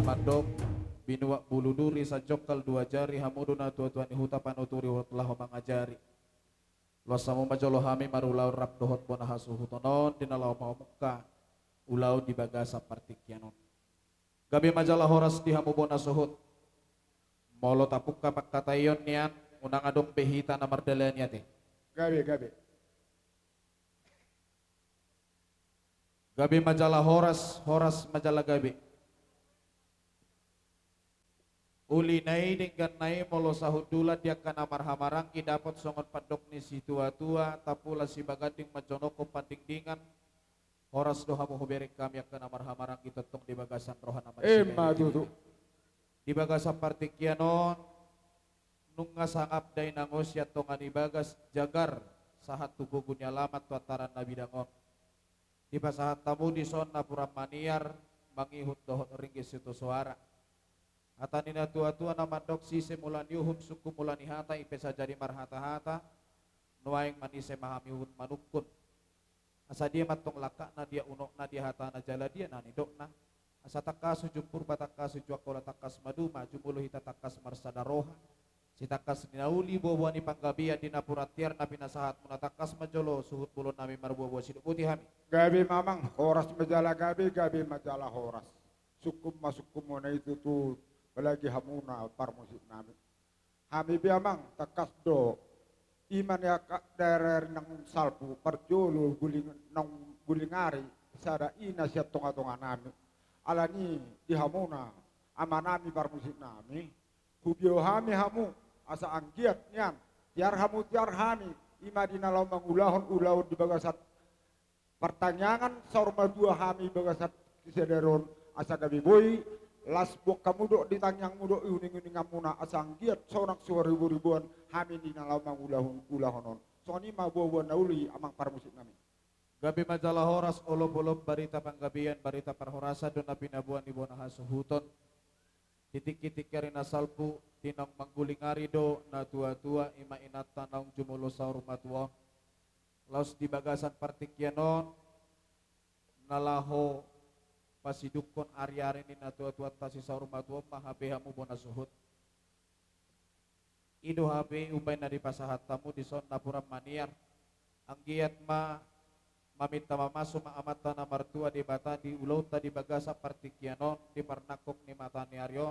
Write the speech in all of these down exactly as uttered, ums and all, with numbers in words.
Mandok, binuat bulu duri sanjongkal dua jari, hamu do natua-tua ni huta panuturi dohot laho mangajari. Loas hamu ma jolo hami marulaon rap dohot bona hasuhuton on di na laho mamungka ulaon di bagasan partingkian on. Gabe ma jala horas di hamu bona suhut. Molo tapungka pangkataion nian, unang adong be hita na mardalani ate. Gabe, gabe. Gabe ma jala horas, horas ma jala gabe. Uli na i denggan na i molo sahundulan di angka na marhahamaranggi dapot songon pandok ni situa-tua, tapula sibaganding manjonokhon pandingdingan, horas do hamu hubereng hami angka na marhahamaranggi tongtong di bagasan roha na marsidae. Ima tutu. Di bagasan partingkian on, nunga sangap dainang on sian tonga ni bagas jagar, sahat tu gogo ni alaman tu antaran na bidang on. Dipasahat hamu dison napuran maniar, mangihut dohot ringgit sitio soara. Hata ni natua-tua na mandok sise mula ni uhum sungkun mula ni hata, i pe sadia marhata-hata, nuaeng manise ma hami uhum manungkun. Asa dia mantong langkatna, dia unokna, dia hatana jala dia na nidokna. Asa tangkas uju Purba, tangkas uju Angkola, tangkas maduma, jumolo hita tangkas marsada roha. Sitangkas ni na uli boa-boa ni panggabean di napuran tiar na pinasahatmuna, tangkas ma jolo suhut bolon nami marboa-boa, sidok boti hami. Gabe ma amang, horas ma jala gabe, gabe ma jala horas. Sungkun ma sungkunmuna i tutu, apalagi hamuna parmusik nami. Hami pe amang, tangkas do. I ma ni angka daerah naung salpu, parjolo guling, naung guling ari, sada i na sian tonga-tonga nami. Alani di hamuna, ama nami parmusik nami, hubio hami hamu, asa anggiat nian, tiar hamu tiar hami, i ma di na laho mangulahon ulaon di bagasan partangiangan saur matua hami bagasan kesadaron, asa gabe boi las buat hamu dohot di tangiangmu dohot di uning-uninganmuna, asa anggiat sonang siharibu-ribuan hami di na laho mangulahon ulaon on. Songon i ma boa-boa na uli amang parmusik nami. Gabe ma jala horas, olop-olop barita panggabean, barita parhorasan do na pinaboa ni bona hasuhuton. Di tingki-tingki ari na salpu, di naung mangguling ari do natua-tua, i ma inanta naung jumolo saur matua on. Laos di bagasan partingkian on, na laho pasidungkon ari-ari ni natua-tuanta si saur matua on ma hape hamu bona suhut. I do hape umbaen na dipasahat hamu dison napuran maniar. Anggiat ma maminta mamasu ma Amanta na martua Debata di ulaonta di bagasan partingkian on, di parnangkok ni mata ni ari on.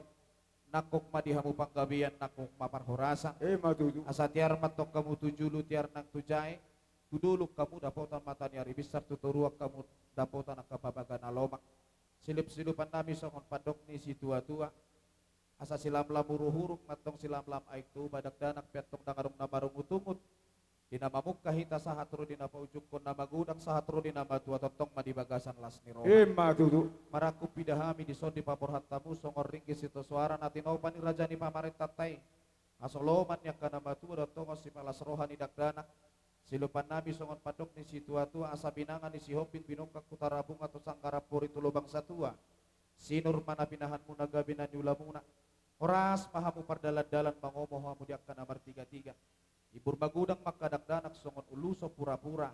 Nangkok ma di hamu panggabean, nangkok ma parhorasan. Ima tutu. Asa tiar mantong hamu tu julu, tiar nang tu jae, tu dolok hamu dapotan mata ni ari binsar, tu toruan hamu dapotan angka pabaga na lomak. Silup-silupan nami songon pandok ni situa-tua. Asa silamlam uruk-uruk mantong silamlam Aek Toba, dakdanak pe antong ndang adong na marungut-ungut. Di na mamungka hita sahat ro di na paujungkon, na magodang sahat ro di na matua, tongtong ma di bagasan las ni roha. Ima tutu. Marangkup ida hami dison dipaborhat hamu songon ringgit sitio soara na tinopa ni raja ni pamarentanta i. Asa lomo ni angka na matua dohot tongon sipalas roha ni dakdanak. Silupan nami songon pandok ni situa-tua, asa binanga ni Sihombing binongkak tu Tarabunga, tu Sanggar Ampuri tu Lobang Satua. Sinur ma na pinahanmuna gabe na niulamuna. Horas ma hamu pardalan-dalan mangomo hamu di angka na martiga-tiga. Imbur magodang ma angka dakdanak songon ulos pura-pura.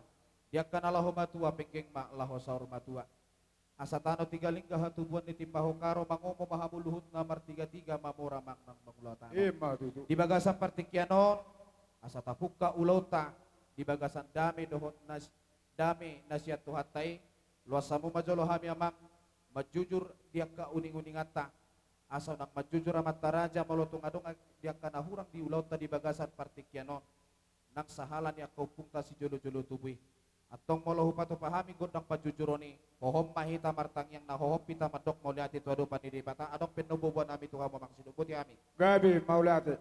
Di angka na laho matua penggeng ma laho saur matua. Asa tano Tiga Lingga hatubuan ni Timbaho Karo, mangomo ma hamu luhut na martiga-tiga, mamora manang mangula tano. Ima tutu. Di bagasan partingkian on, asa tapungka ulaonta di bagasan dame dohot nas-, dame na sian Tuhanta i. Loas hamu ma jolo hami amang manjujur di angka uning-uninganta. Asa unang manjujur amanta raja molo tung adong di angka na hurang di ulaonta di bagasan partingkian on, nang sahala ni angka ompungta sijolo-jolo tubu i. Antong molo hupatupa hami gondang panjujuron i, hohom ma hita martangiang, na hohom hita mandok mauliate tu adopan ni Debata. Adong pe na boa-boa nami tu hamu amang, sidok boti hami. Gabe, mauliate.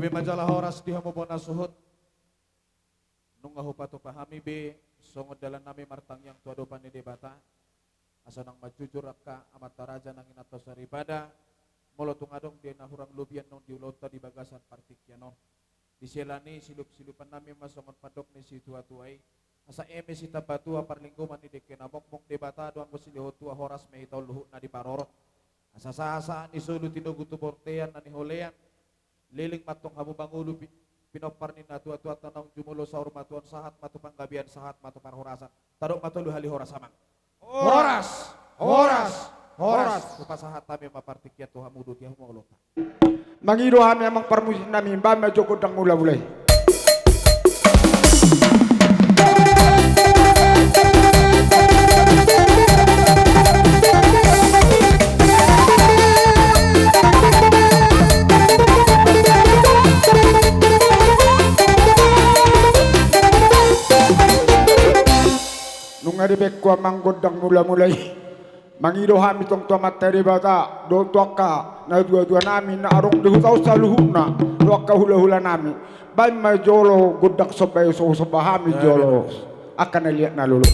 Gabe ma jala horas di hamu bona suhut. Nunga hupatupa hami be songon dalan nami martangiang tu adopan ni Debata, asa unang manjujur angka amanta raja nang inanta soripada, molo tung adong di na hurang lobian naung diulahonta di bagasan partingkian on. Di sela ni silup-silupan nami ma songon pandok ni situatua i, asa eme sitambatua parlinggoman ni dengke na mokmok, Debata do anggo silehon tua, horas ma hita on luhutna diparorot. Asa sahat-sahat ni solu tinogu tu bortean na niholean, leleng ma antong hamu mangolu pi-, pinompar ni natuatuanta naung jumolo, saur matua on sahat ma tu panggabean, sahat ma tu parhorasan. Tadok ma tolu hali horas, Amang. Horas, horas, horas. Hupasahat hami ma partingkian tu hamu dohot di hamu mangolonta. Mangido hami, Amang parmusik nami, baen ma jo gondang mulamula i. Nunga dibaen ho, Amang, gondang mulamula i. Mangido hami tong tu Amanta Debata dohot tu angka natuatua nami na adong di huta on saluhutna, tu angka hulahula nami. Baen ma jolo gondang somba i, so-, somba hami jolo angka na liat na lolo.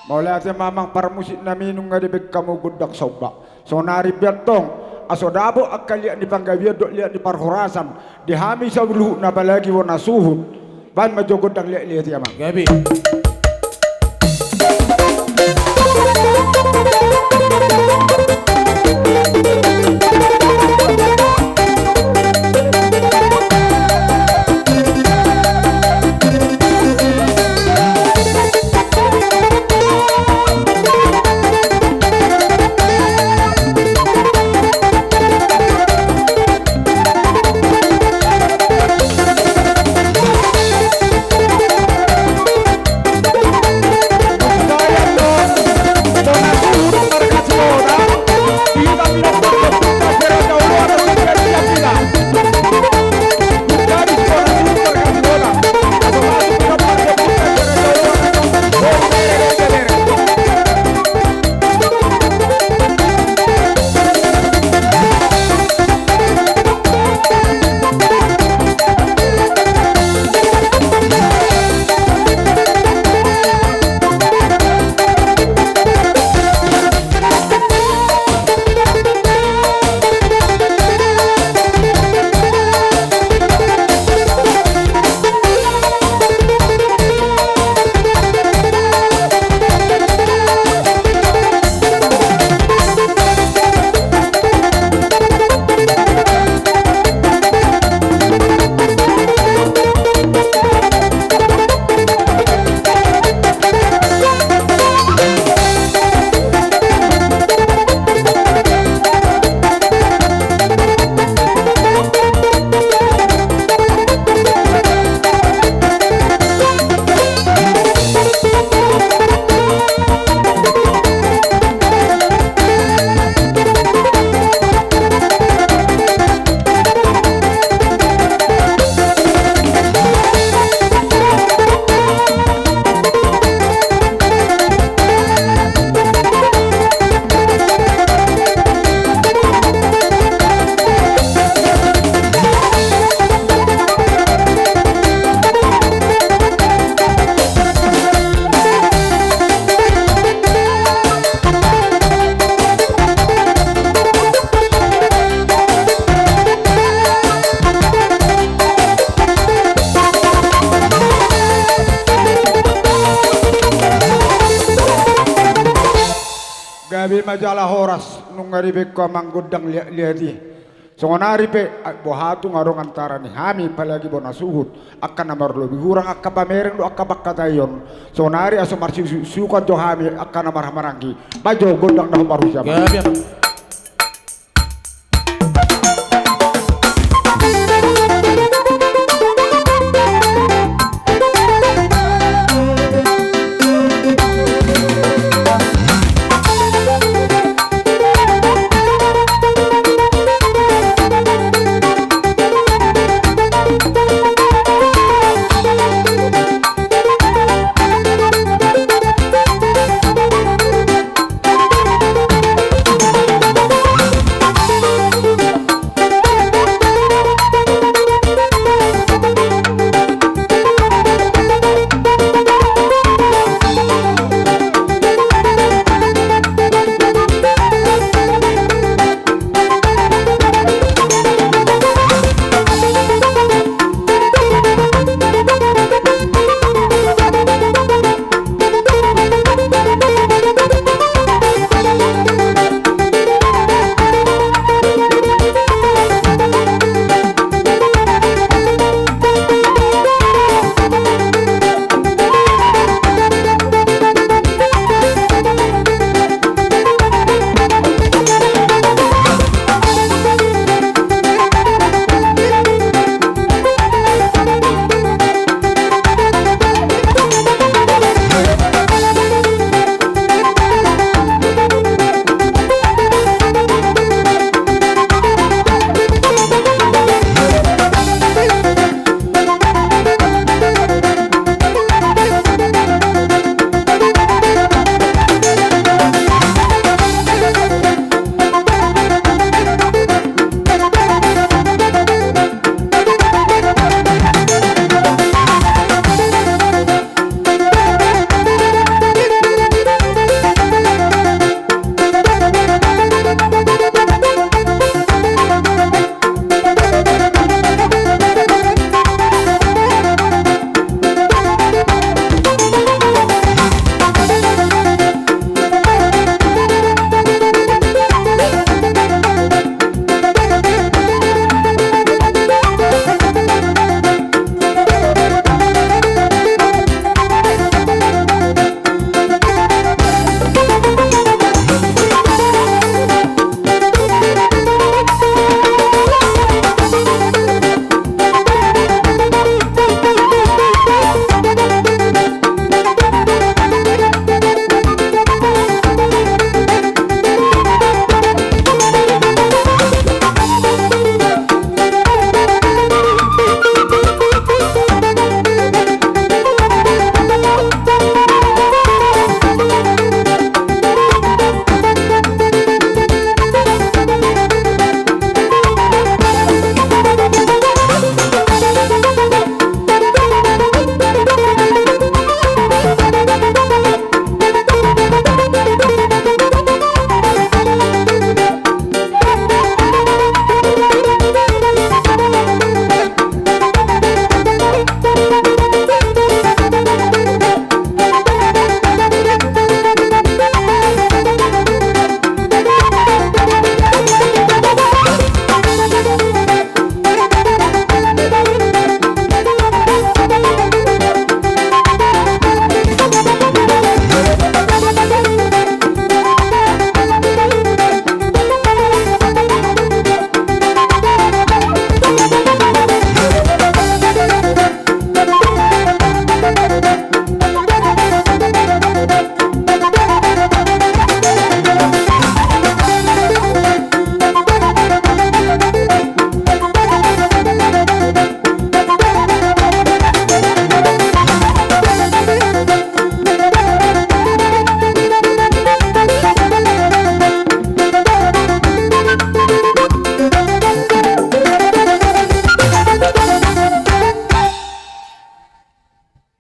Mauliate ma, Amang parmusik nami, nunga dibaen hamu gondang somba. Saonari pe antong, asa dapot angka liat ni panggabean dohot liat ni parhorasan di hami saluhutna, apalagi bona suhut. Baen ma jo gondang liat-liat i, Amang. Gabe. Gabe ma jala horas, nunga dibaen ho, Amang, gondang liat-liat i. Songon ari pe, a, boha tung adong antara ni hami, apalagi bona suhut, angka na marlobi hurang, angka pamereng dohot angka pangkataion. Songon ari asa marsiusukan jo hami angka na marhahamaranggi. Baen jo gondang na hombar hujaman. Gabe, amang.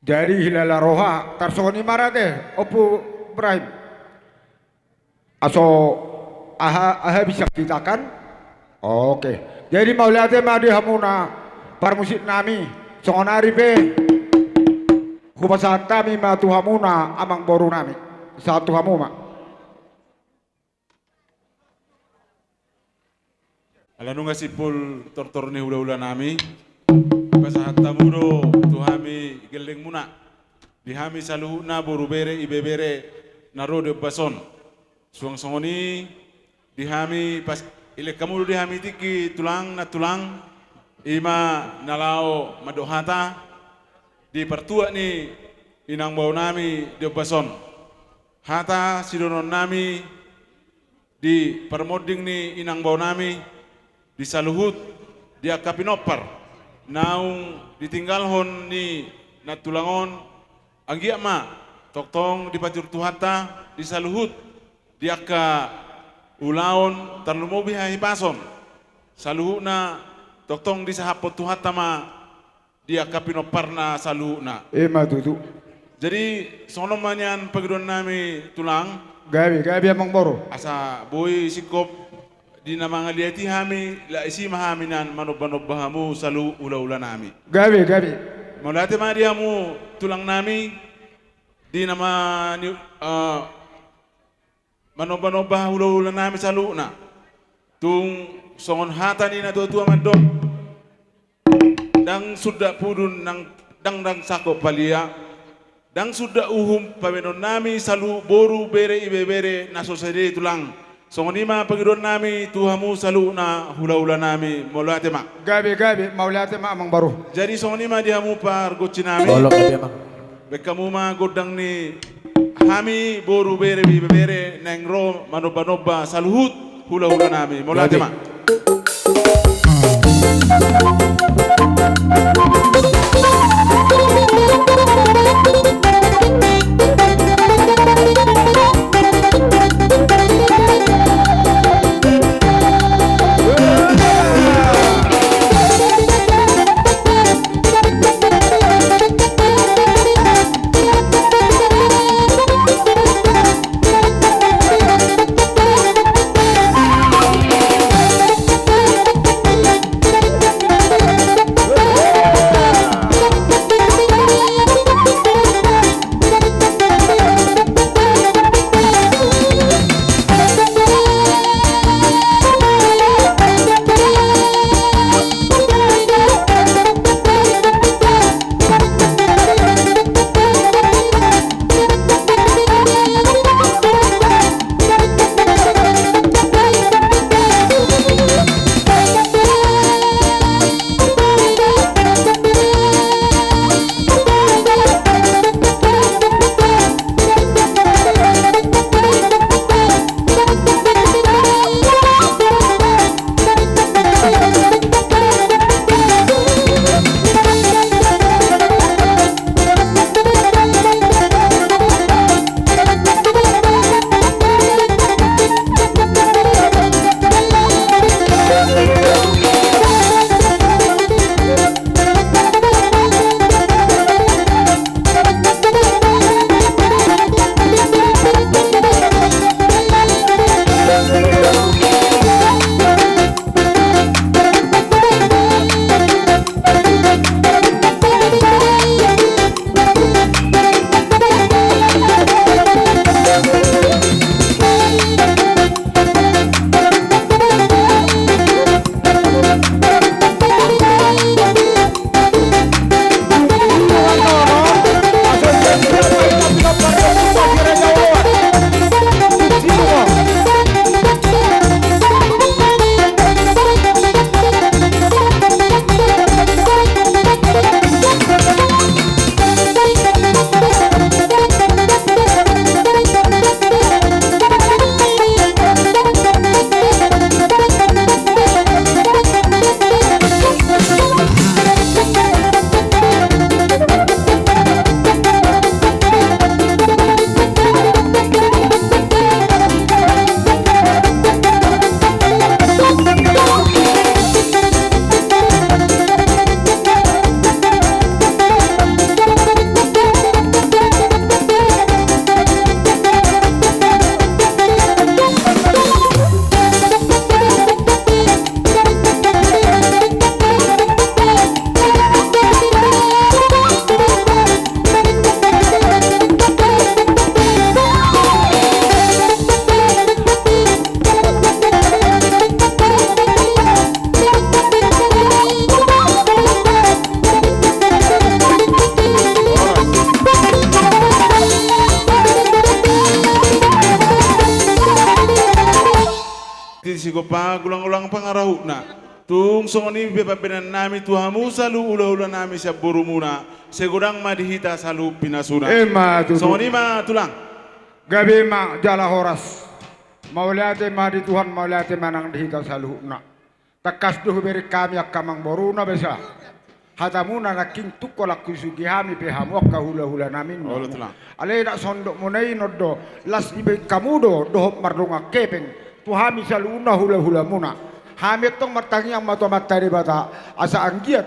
Jadi hilala roha, tarsongon i ma rade, Ompu Ibrahim. Aso aha, aha bisa kita kan? Oke. Jadi mauliate ma di hamuna parmusik nami, songon ari pe hupasahat hami ma tu hamuna amangboru nami. Sahat tu hamu ma. Ala nunga simpul tortor ni hulahula nami, pasahat hamu do tu hami gellengmuna, di hami saluhutna boru bere ibebere na ro di ombas on. Suang songon i di hami pas, ilek hamu do di hami tingki tulang nantulang, i ma na laho mandok hata di partuat ni inang bao nami di ombas on. Hata sidohonon nami di parmonding ni inang bao nami, di saluhut di angka pinompar naung ditinggalhon ni nantulang on, anggiat ma tongtong dipaturut Tuhanta di saluhut di angka ulaon tarlumobi hahipason, saluhutna tongtong disahaphon Tuhanta ma di angka pinomparna saluhutna. I ma tutu. Jadi songon on ma nian pangidoan nami tulang. Gabe, gabe amang boru. Asa boi singkop di na mangaliati hami, laos isi ma hami nian manombanomba hamu saluhut hulahula nami. Gabe, gabe. Mauliate ma di hamu tulang nami, di na ma ni, eh, manombanomba hulahula nami saluhutna. Tung songon hata ni natuatua mandok, ndang sundat pudun nang, ndang, ndang sangkot palia, ndang sundat uhum pabahenon nami saluhut boru bere ibebere na so sude tulang. Songon i ma pangidoan nami tu hamu saluhutna hulahula nami, mauliate ma. Gabe, gabe, mauliate ma amang boru. Jadi songon i ma di hamu pargonsi nami. Baen hamu ma gondang ni hami boru bere ibebere naeng ro manombanomba saluhut hulahula nami. Mauliate ma. Gopa gulang-gulang pangarahutna. Tung songon i pe pambahenan nami tu hamu saluhut hula-hula nami sian borumuna, sai godang ma di hita saluhut pinasuna. Ima tutu. Songon i ma tulang. Gabe ma jala horas. Mauliate ma di Tuhan, mauliate ma nang di hita saluhutna. Tangkas do hubereng hami angka amangboruna basa. Hatamuna nangkin tung holan husugui hami pe hamu angka hula-hula nami. Olo tulang. Alai na sondok muna i non do, las dibahen hamu do dohot mardongan hepeng tu hami saluhutna hula-hula muna. Hami antong martangiang ma tu Amanta Debata asa anggiat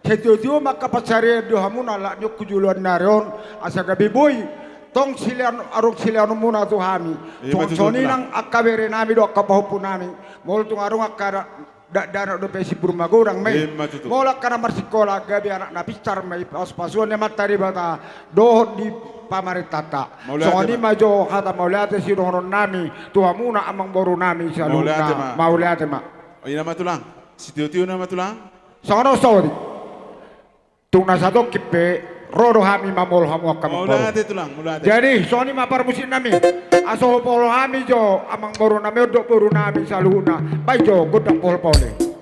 satio-tio ma angka pansarian di hamuna laklak ni on tu joloan ni ari on, asa gabe boi tong silean, adong sileanonmuna tu hami. Ima tutu tulang. Songon i nang angka bere nami dohot angka pahompu nami, molo tung adong angka dakdanak dope simbur magodang ma i. Ima tutu. Molo angka na marsikola gabe anak na pintar ma i, pasu-pasuon ni Amanta Debata dohot di pamarentanta. Mauliate ma. Songon i ma jo hata mauliate sidohonon nami tu hamuna amangboru nami saluhutna. Mauliate ma. Mauliate ma. Ina ma tulang. Sitio-tio nama tulang. Songon on saotik. Tung na satongkin pe ro do hami mamohol hamu angka amangboru. Mauliate tulang, mauliate. Jadi songon i ma parmusik nami. Asa hupohol hami jo amangboru nami on dohot boru nami saluhutna. Baen jo gondang pohol-pohol i.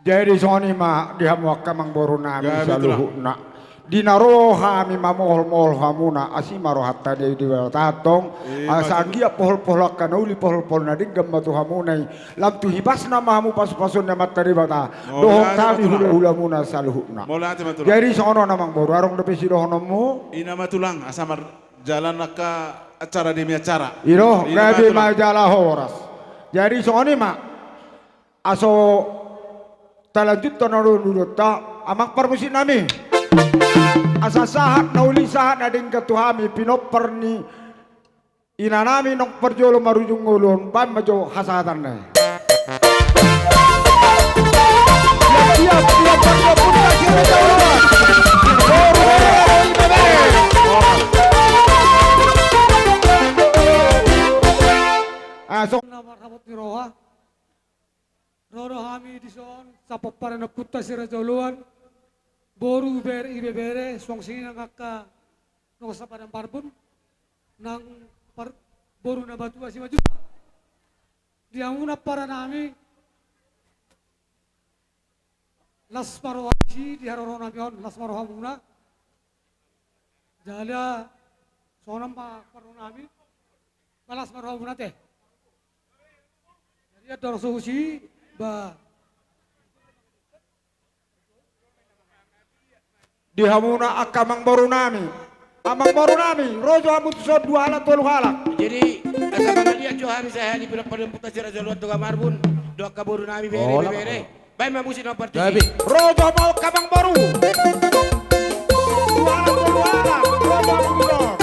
Jadi songon i ma di hamu angka amangboru nami saluhutna. Di na ro hami mamohol-mohol hamuna, asi ma rohanta di Debata antong. Asa anggiat pohol-pohol angka na uli, pohol-pohol na denggan ma tu hamuna i. Lam tu hipasna ma hamu pasu-pasuon ni Amanta Debata dohot hami hula-hulamuna saluhutna. Jadi songon on amangboru, adong dope sidohononmu? Ina ma tulang, asa marjalan angka Acara demi acara. I do, gabe ma jala horas. Jadi songon i ma. Aso talanjuthon do dudonta, amang parmusik nami. Asa sahat na uli sahat na denggan tu hami pinompar ni ina nami naung parjolo marujung ngolu on, baen ma jo hasahatanna i. Siap, siap, siap, siap, siap. Ah, so. Na marhabot ni roha. Ro do hami dison, sapomparan ni ompunta si Raja Oloan, boru, bere, ibebere, suang sininang angka dongan sapadan marbun, nang par-, boru na matua simanjujung. Di hamuna pomparan nami, las ma roha disi di haroro nami on, las ma rohamuna. Jala songon on ma parro nami. Ba las ma rohamuna ate. Jadi andorang so husi, ba. Di hamuna angka amang boru nami. Amang boru nami, ro jo hamu tuson dua halak tolu halak. Jadi asa mangaliat jo hami sahat di pinompar ni ompunta si Raja Oloan Dongan Marbun, dohot angka boru nami, bere, ibebere. Baen ma musik na partisi. Ro jo hamu angka amang boru. Dua halak tolu halak, ro jo hamu tuson.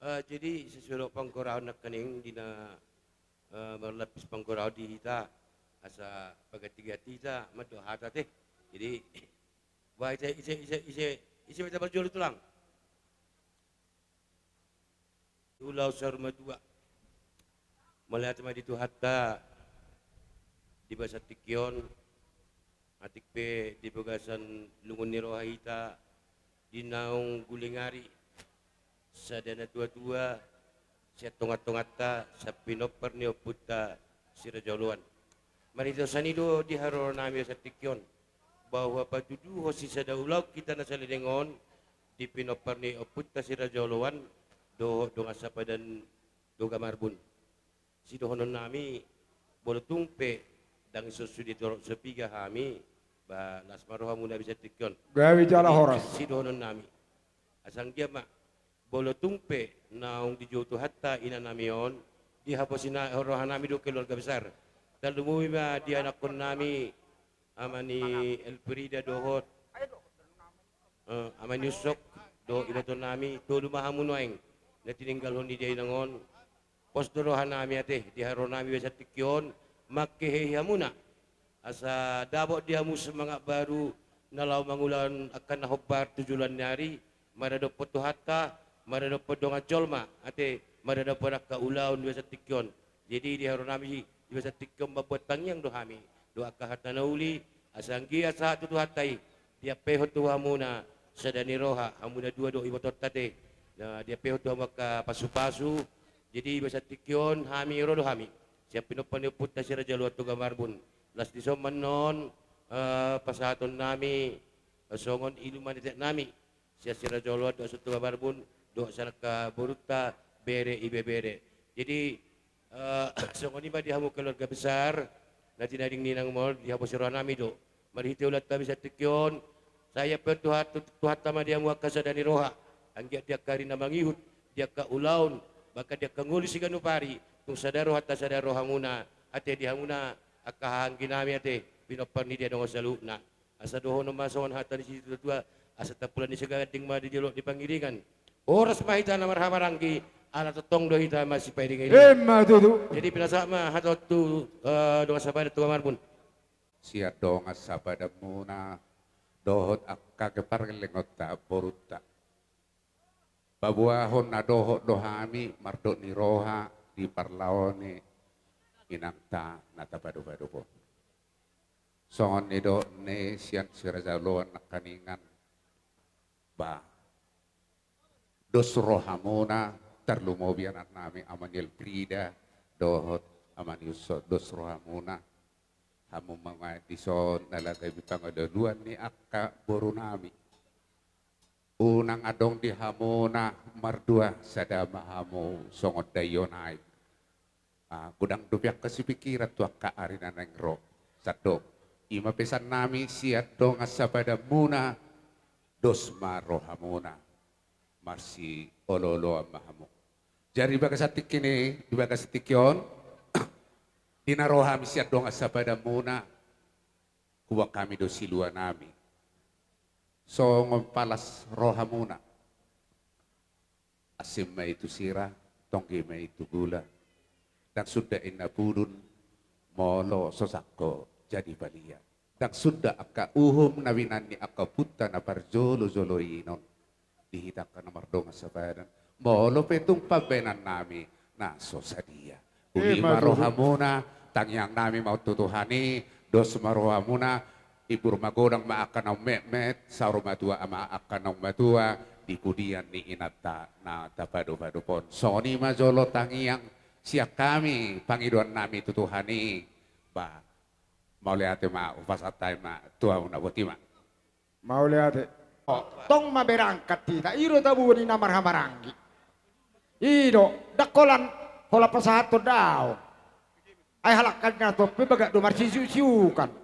Eh, jadi sesuai dohot panggorahon nangkaning di na, eh, marlapis panggorahon di hita, asa paganti-ganti hita mandok hata ate. Jadi, bah, ise, ise, ise, ise, ise ma hita parjolo tulang. Ulaon saur matua. Mauliate ma di Tuhanta, di bagasan tingki on, atik pe di bagasan lungun ni roha hita, di naung guling ari, sada natua-tua, sian tonga-tonganta, sian pinompar ni ompunta si Raja Oloan. Marhite songon i do di haroro nami bagasan tingki on, bahwa patuduhon sisada ulaon hita na saleleng on, di pinompar ni ompunta si Raja Oloan, dohot dongan sapadan Dongan Marbun. Sidohonon nami, molo tung pe ndang so sude torop so piga hami, ba las ma rohamuna bagasan tingki on. Gabe jala horas. Sidohonon nami. Asa anggiat ma, molo tung pe naung dijou Tuhanta ina nami on, dihaposi na roha nami do keluarga besar. Tarlumobi ma di anakkon nami, ama ni Elfrida dohot, eh, ama ni Usok, dohot iboto nami, tolu ma hamu nuaeng na tininggalhon ni dia inang on. Pos do roha nami ate, di haroro nami bagasan tingki on, mangkehe hamuna. Asa dapot di hamu semangat baru, na laho mangulahon angka na hombar tu joloan ni ari, maradophon Tuhanta, maradophon dongan jolma, ate, maradophon angka ulaon di bagasan tingki on. Jadi di haroroanami di bagasan tingki on mambuat tangiang do hami, dohot angka hata na uli, asa anggiat sahat tu Tuhanta i, diampehon tu hamuna sada ni roha, hamu na dua dohot ibotonta, ate. Na diampehon tu hamu angka pasupasu. Jadi di bagasan tingki on hami ro do hami sian pinompar ni ompunta Si Raja Oloan Toga Marbun. Las dison ma annon, eh, pasahatonnami, eh, songon iluman eteknami sian Si Raja Oloan dohot Si Oloan Toga Marbun, dohot sian angka borunta, bere, ibebere. Jadi, eh, songon i ma di hamu keluarga besar na tinading ni inang maol, dihaposi rohanami do. Marhite ulaonta di bagasan tingki on, sai diampehon Tuhan, Tuhanta ma di hamu angka sada ni roha, anggiat di angka ari na mangihut, di angka ulaon, bahkan di angka ngolu siganup ari, tung sada rohanta sada rohamuna, ate, di hamuna angka hahaangginami, ate, pinompar ni dia dongan saluhutna. Asa dohonon ma songon hata ni situatua, asa tampulan ni saganding ma di jolo ni pangiringan. Horas ma hita na marhahamaranggi, ala tongtong do hita masipairingiringan. Emma tutu. Jadi pinasahat ma hata on tu, eh, dongan sapadan Toga Marbun. Sian dongan sapadanmuna dohot angka keparlengonta, borunta. Paboahon na dohot do hami mardok ni roha di parlao ni inangta na tapadopadophon. Songon nidok ni sian Si Raja Oloan nangkiningan, ba, dos rohamuna, tarlumobi anaknami Ama ni Elfrida dohot Ama ni Uso, dos rohamuna. Hamu ma dison na gabe pangalualuan ni angka borunami. Unang adong di hamuna mardua, sada ma hamu songon daion aek. Ah, godang dope angka sipingkiran tu angka ari na naeng ro. Sandok. I ma pesannami sian dongan sapadanmuna, dos ma rohamuna. Marsiolooloan ma hamu. Jadi di bagasan tingki ni, di bagasan tingki on, di na ro hami sian dongan sapadanmuna, huboan hami do siluanami. Songon palas rohamuna. Asing ma i tu sira, tonggi ma i tu gula. Ndang suda inna pudun, molo so sangko jadi palia. Ndang suda angka uhum na binahen ni angka ompunta na parjolojolo i non. Di hita angka na mardongan sapadan, molo pe tung pambahenannami na so sadia. Uli ma rohamuna, tangiangnami ma on tu Tuhan i, dos ma rohamuna, ibur magodang ma angka naung metmet, saur matua ma angka naung matua, di pudian ni inanta na tapadopadophon. Songon i ma jolo tangiang sian hami, pangidoannami tu Tuhan i. Ba, mauliate ma, hupasahat hami ma tu hamuna, boti ma. Mauliate. Tong ma berangkat hita, i do tabuan ni na marhahamaranggi. I do, ndang holan, holan pasahathon daong. Ai halak kan na tong pe bagak do marsiuksiukan.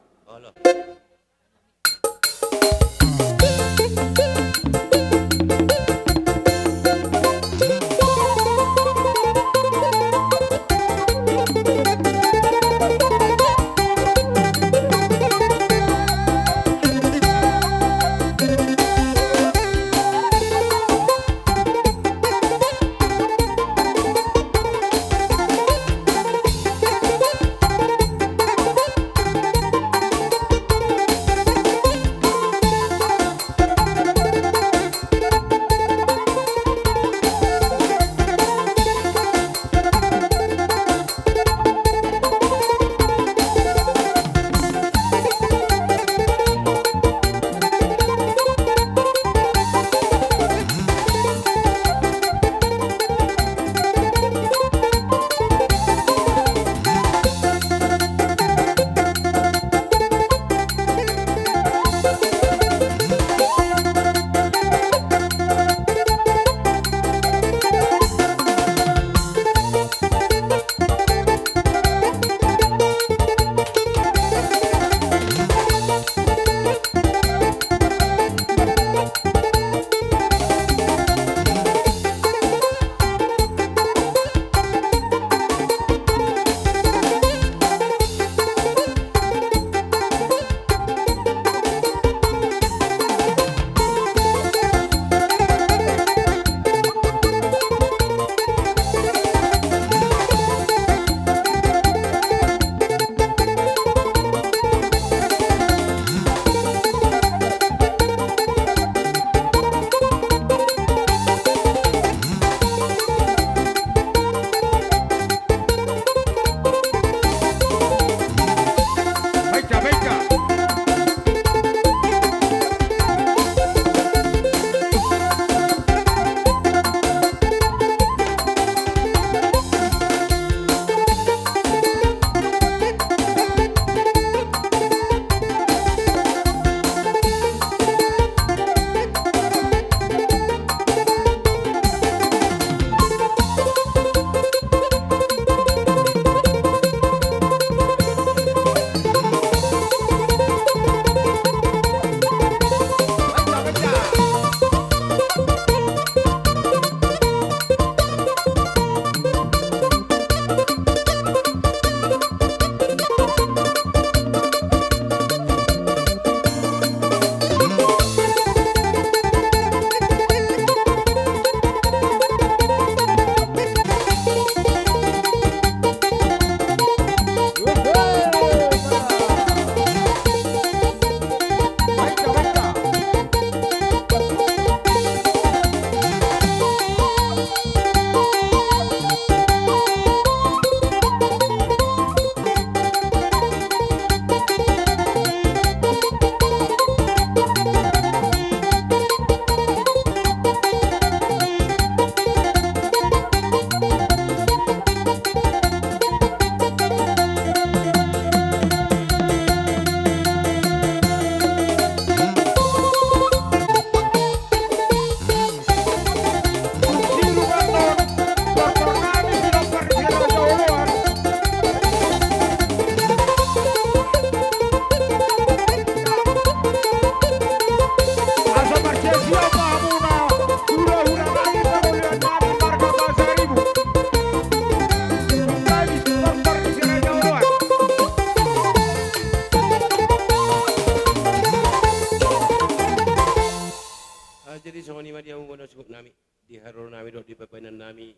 nami, di haroro nami dohot di pambahenan nami,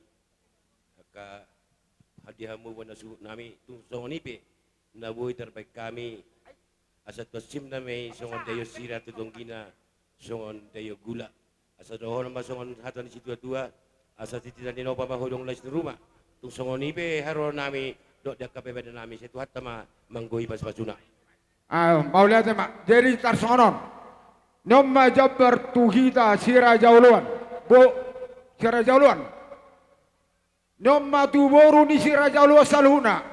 angka hadiahonmu bona suhut nami, tung songon i pe na boi tarbahen hami, asa tuasim nami songon daion sira tu tonggina, songon daion gula. Asa dohonon ma songon hata ni situatua, asa titi na ninopa ma hodong lais ni ruma. Tung songon i pe haroro nami dohot di angka pambahenan nami, sai Tuhanta ma manggohi pasupasuna. Ah, mauliate ma. Jadi tarsongon on. Nion ma jambar tu hita si Raja Oloan. Bo, si Raja Oloan. Nion ma tu boru ni si Raja Oloan saluhutna.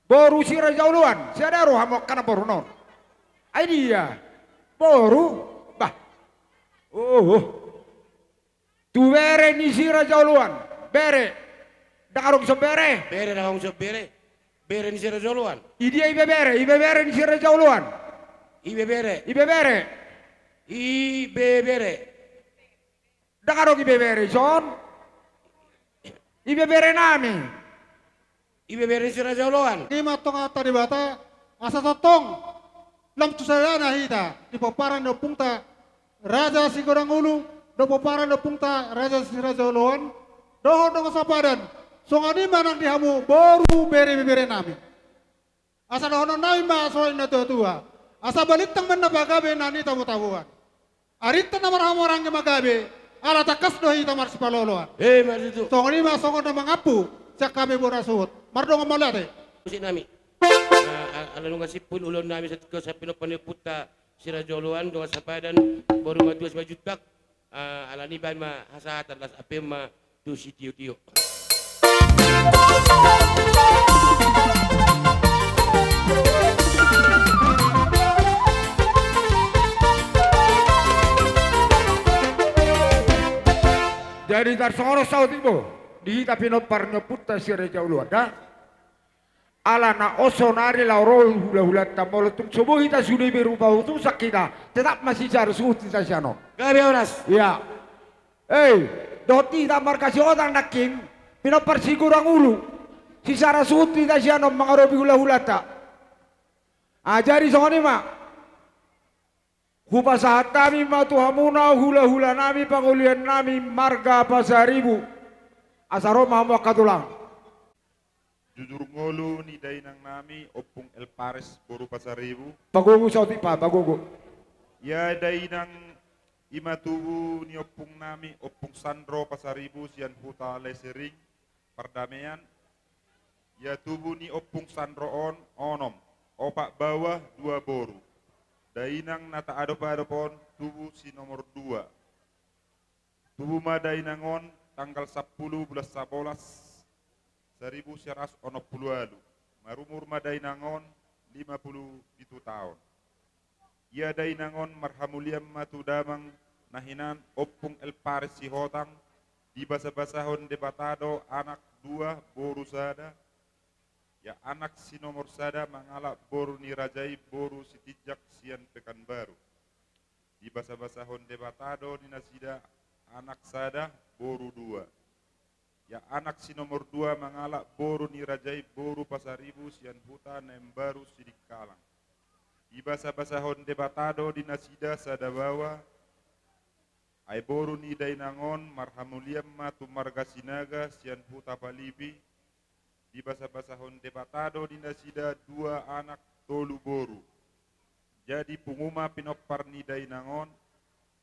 Boru si Raja Oloan. Sada roha mo kana boru non. Ai dia. Boru. Bah. Oh, oh. Tu bere ni si Raja Oloan. Bere. Ndang adong ison bere. Bere, ndang adong ison bere. Bere ni si Raja Oloan. Idia ibebere, ibebere ni si Raja Oloan. Ibebere. Ibebere. Ibebere. Ndang adong ibebere ison. Ibebere nami. Ibebere ni si Raja Oloan. I ma tonganta Debata, asa tongtong lam tu sadana hita, di pomparan ni ompungta Raja Sigodang Ulu, dohot pomparan ni ompungta Raja si Raja Oloan, dohot dongan sapadan, songon i ma nang di hamu boru bere-bere nami. Asa dohonon nami ma songon na tua-tua. Asa balintang ma na pagabe na nitabotabo an. Arinta na marhahamaranggi ma gabe, ala tangkas do hita marsipaloloan. Emma tutu. Songon i ma songon na mangampu, sian hami bona suhut. Mardongan mauliate. Musik nami. Ah, ala nunga simpul ulaon nami sahat tu pinompar ni ompunta si Raja Oloan, dongan sapadan, boru Matua Simanjuntak. Ah, ala ni baen ma hasahatan, las ape ma tu sitiotio. Jadi tarsongon on saut i bo di hita pinompar ni ompunta si Raja Oloan da. Ala na on sonari laho ro hulahulanta, molo tung so boi hita sude beru pahutusan hita, tetap ma sisada suhut hita sian on. Gabe horas. Ia. Eh, dohot hita marga Sihotang nangkin, pinompar Sigodang Ulu, sisada suhut hita sian on mangadopi hulahulanta. Ah, jadi songon i ma. Hupasahat hami ma tu hamuna hulahula nami, pangolian nami marga Pasaribu. Asa ro ma hamu angka tulang. Jujur ngolu ni dainang nami, Ompung El Paris boru Pasaribu. Pagogo saotik pa, pagogo. Ia dainang, i ma tubu ni ompung nami, Ompung Sandro Pasaribu, sian huta Lesering, Pardamean. Ia tubu ni Ompung Sandro on onom, opat baoa, dua boru. Dainang na taadopadop on tubu si nomor dua. Tubu ma dainang on tanggal sampulu bulan sabolas, saribu sia ratus onom pulu ualu. Marumur ma dainang on lima pulu pitu taon. Ia dainang on marhamulian ma tu damang na hinan Ompung El Paris Sihotang, dibasabasahon Debata do anak dua, boru sada. Ia anak si nomor sada mangalap boru ni raja i, boru Sitinjak sian Pekanbaru. Dibasabasahon Debata do di nasida anak sada, boru dua. Ia anak si nomor dua mangalap boru ni raja i, boru Pasaribu sian huta Naimbaru Sidikalang. Dibasabasahon Debata do di nasida sada baoa. Ai boru ni dainang on marhamulian ma tu marga Sinaga sian huta Palipi. Dibasabasahon Debata do di nasida dua anak, tolu boru. Jadi pungu ma pinompar ni dainang on,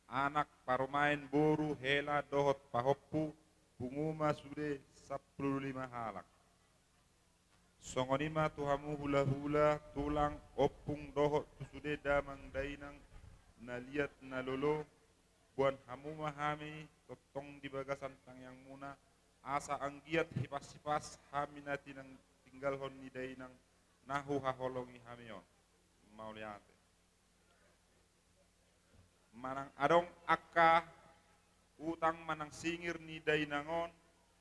anak, parumaen, boru, hela dohot pahompu, pungu ma sude sampulu lima halak. Songon i ma tu hamu hulahula, tulang, ompung dohot tu sude damang dainang na liat na lolo, boan hamu ma hami tongtong di bagasan tangiangmuna, asa anggiat hipas-hipas hami na tinang-, tinggalhon ni dainang na huhaholongi hami on. Mauliate. Manang adong angka utang manang singir ni dainang on,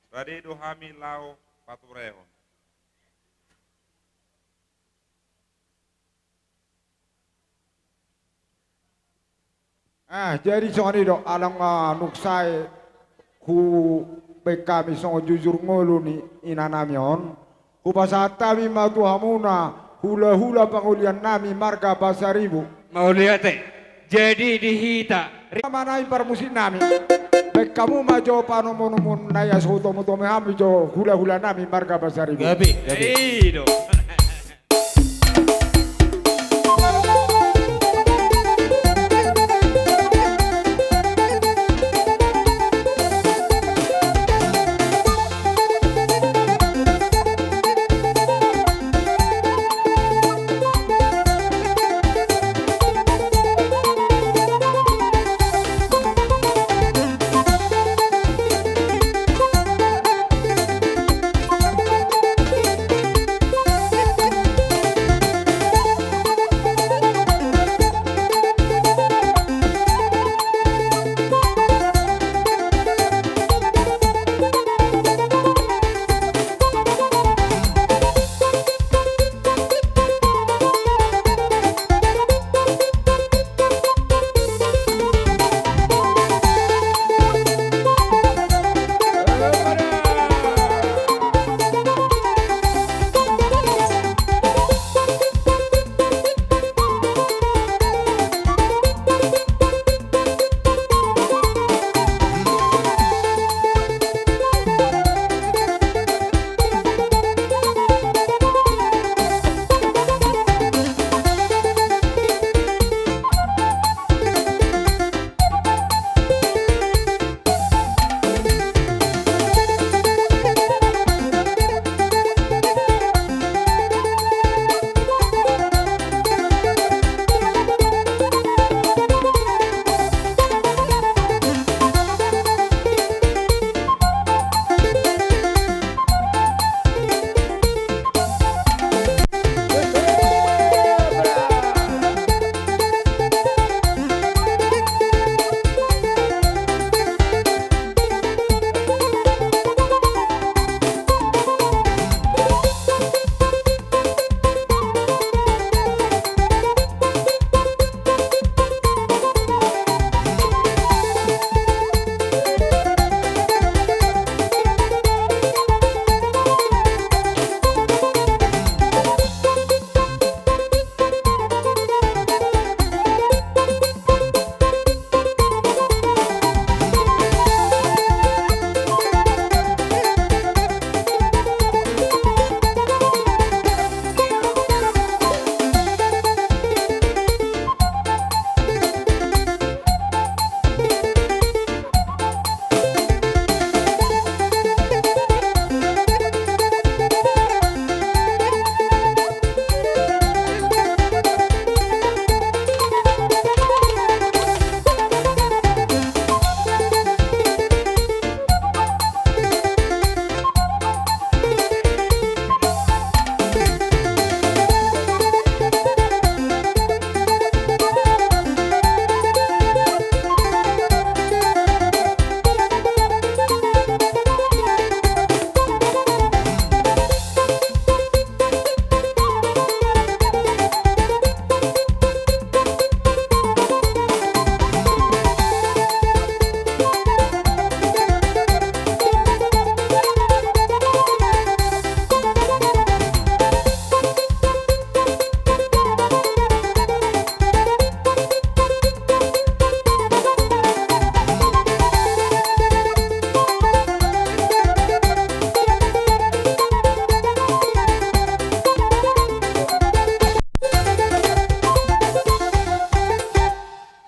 rade do hami laho paturehon. Ah, jadi songon i do, ala nunga sai hubaen hami songon jujur ngolu ni inanami on. Hupasahat hami ma tu hamuna hulahula pangolian nami marga Pasaribu. Mauliate. Jadi di hita. Manai parmusik nami. Baen hamu ma jo panomunomu na ia so hutomutomu hami jo hulahula nami marga Pasaribu. Gabe, gabe. I do.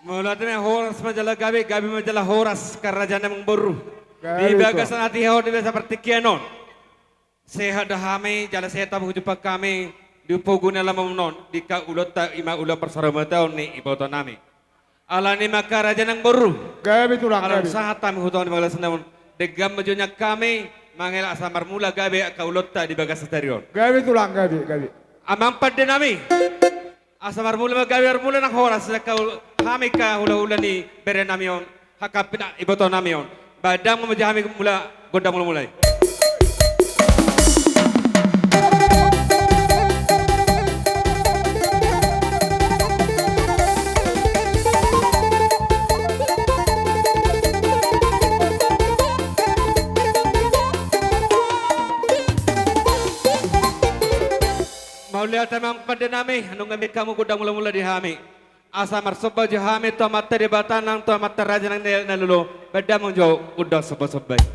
Mauliate ma, horas ma jala gabe, gabe ma jala horas, karajaan amangboru. Gabe. Di bagasan hatiha on, di bagasan partingkian on, sehat do hami jala sehat hamu, hujumpang hami di pogu ni alaman on, di angka ulaonta, i ma ulaon parsaurmataon ni iboto nami. Alani i ma, karajaan amangboru. Gabe tulang, gabe. Alai sahat hami tu tonga ni bagasan on, denggan ma jo nian hami mangelek asa marmula gabe angka ulaonta di bagasan sadari on. Gabe tulang, gabe, gabe. Amang pande nami, asa marmula ma gabe, marmula nang horas, angka ul-, hami angka hulahula ni bere nami on, angka pina-, iboto nami on. Baen damang ma jo hami mula gondang mulamula i. Mauliate amang pande nami, nunga mangihut hamu gondang mulamula di hami. Asa marsomba jo hami tu Amanta Debata nang tu amanta raja nang na lolo, baen damang jo undang somba-somba i.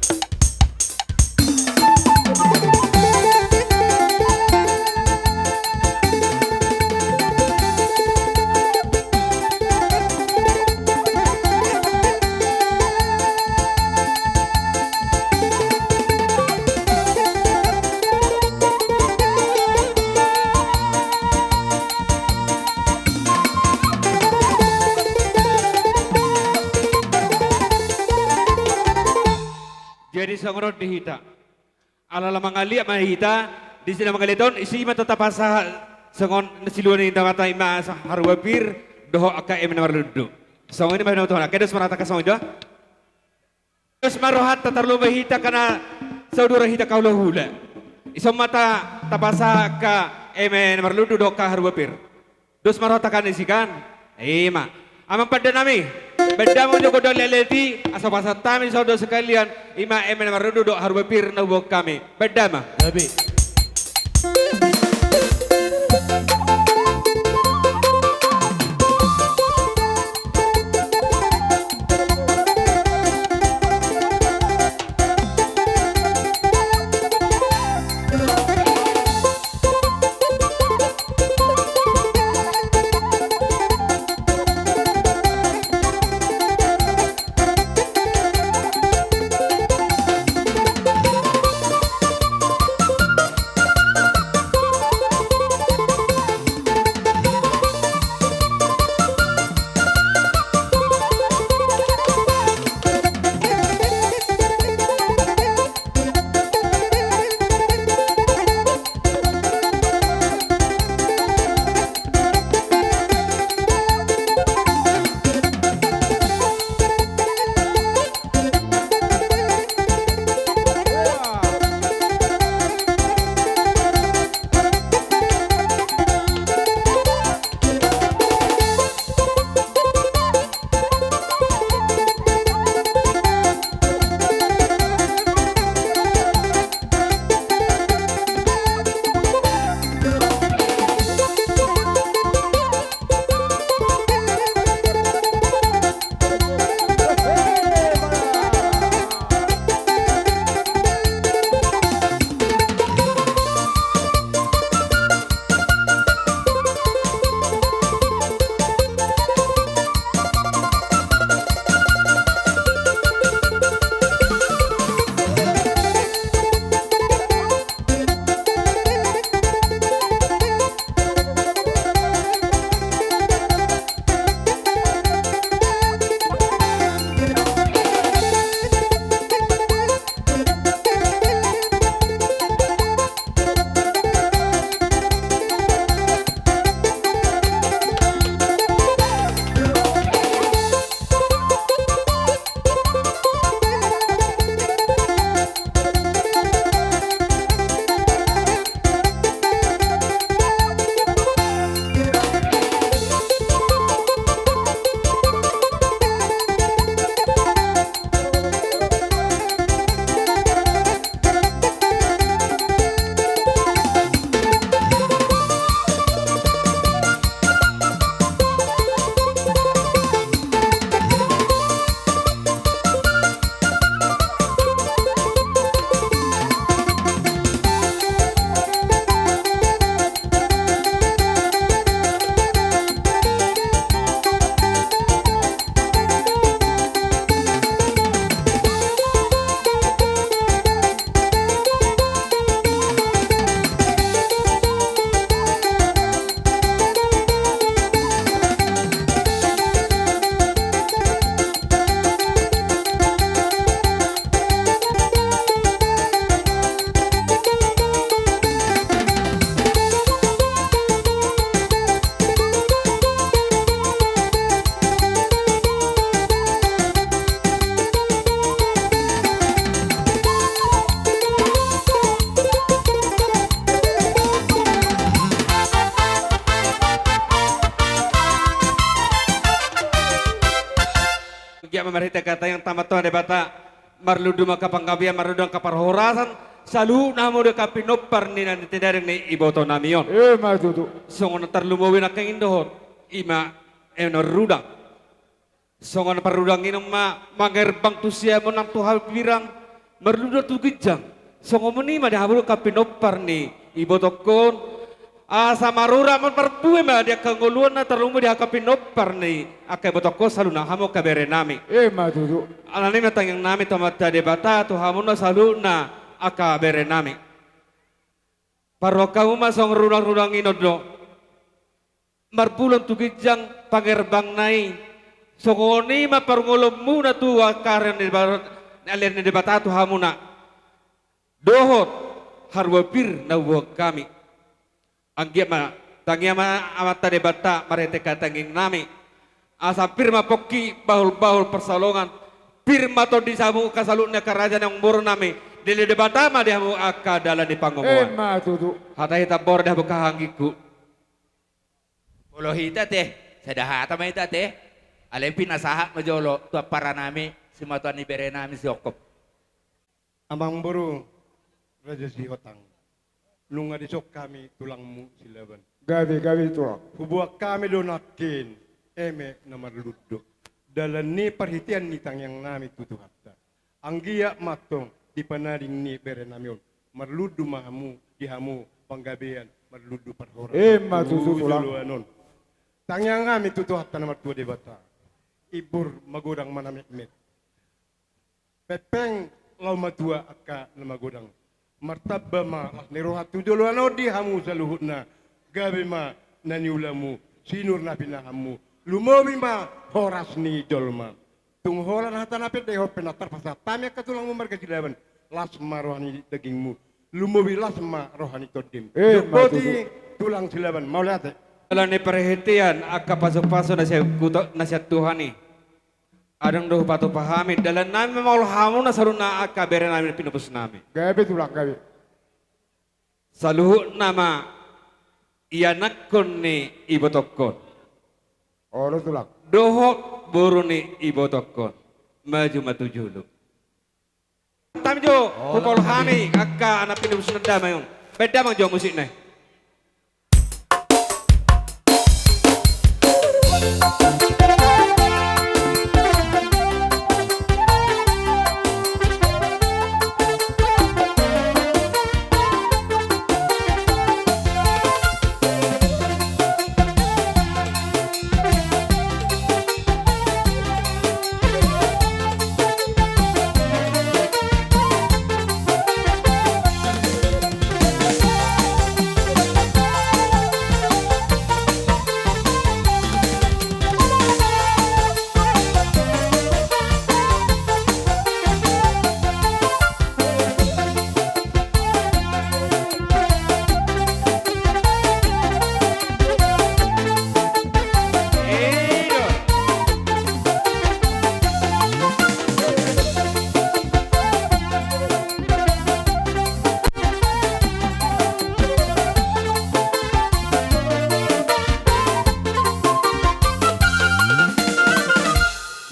Jadi songon on di hita. Ala lam mangaliat ma hita, di si na mangaliat on, disi ma tapasahat songon na silua ni Debata ima asa harua pir, dohot angka eme na marlundu. Songon i ma hita, angka dos ma roha ta songon i do. Dos ma rohanta tarlumobi hita angka na saudara hita angka hula-hula. Dison ma ta, tapasahat angka eme na marlundu dohot angka harua pir. Dos ma rohanta kan disi kan? Ima. Amang pande nami. Baen damang jo gondang liat-liat i, asa pasahat hami saudara sekalian, ima eme na marlundu dohot harua pir na huboan hami. Baen damang. Gabe. Giat ma marhite hata ni Amanta Debata, marlundu ma angka panggabean, marlundu angka parhorasan, saluhutna hamu di angka pinompar ni na tinading ni iboto nami on. Ima tutu. Songon na tarlumobi nangkin dohot, ima Eno rudang. Songon parrudang i ma mangerbang tu siamun nang tu hapirang, marlundu tu ginjang. Songon i ma di hamu angka pinompar ni ibotongkon. Asa marurat ma marbue ma di angka ngoluanna, tarlumobi di angka pinompar ni angka ibotongkon saluhutna hamu angka berenami. Ima tutu. Alani i ma tangiangnami tu Amanta Debata tu hamuna saluhutna angka berenami. Parrohahon hamu ma songon rudang-rudang i on do. Marpulon tu ginjang pangerbangna i. Songon i ma parngoluonmuna tu angka ari ni Deba-, ari ni Debata tu hamuna. Dohot haruapir na huboan hami. Anggiat ma, tangiang ma Amanta Debata marhite angka tangiangnami. Asa pir ma pongki bahul-bahul pansalongan. Pir ma tondi hamu angka saluhutna angka raja ni amangborunami. Dilehon Debata ma di hamu angka dalan ni pangomoan. Ima tutu. Hata hita boro di hamu angka haha anggingku. Molo hita te, sada hata ma hita te. Alai pinasahat ma jolo tu amparanami, simatua ni berenami si Ongkop. Amangboru Raja Sihotang, nunga dison hami tulangmu Silaban. Gabe, gabe tulang. Huboan hami do nangkin, eme na marlundu. Dalan ni parhitean ni tangiangnami tu Tuhanta. Anggiat ma antong di panading ni berenami on. Marlundu ma hamu, di hamu panggabean, marlundu parhorasan. Ima tutu tulang. Tu joloan on. Tangiangnami tu Tuhanta na martua Debata. Ibur magodang ma na metmet. Pengpeng laho matua angka na magodang. Martamba ma las ni roha tu joloan on di hamu saluhutna. Gabe ma na niulamu, sinur na pinahanmu. Lumobi ma horas ni jolma. Tung holan hata na pinda i, hot pe na tarpasahat hami angka tulangmu marga Silaban. Las ma roha ni dagingmu. Lumobi las ma roha ni tondim. Ima tutu. Tulang Silaban, mauliate. Dalan ni parhitean angka pasu-pasu na sian Tuhan i. Adong do hupatupa hami, dalannami ma mangolu hamuna saluhutna angka berenami, pinopusnami. Gabe tulang, gabe. Saluhutna ma ianakhon ni ibotongkon. Olo tulang. Dohot boru ni ibotongkon. Maju ma tu jolo. Tami jo, hupahol hami angka anak pinopus ni damang on. Baen damang jo musikna i.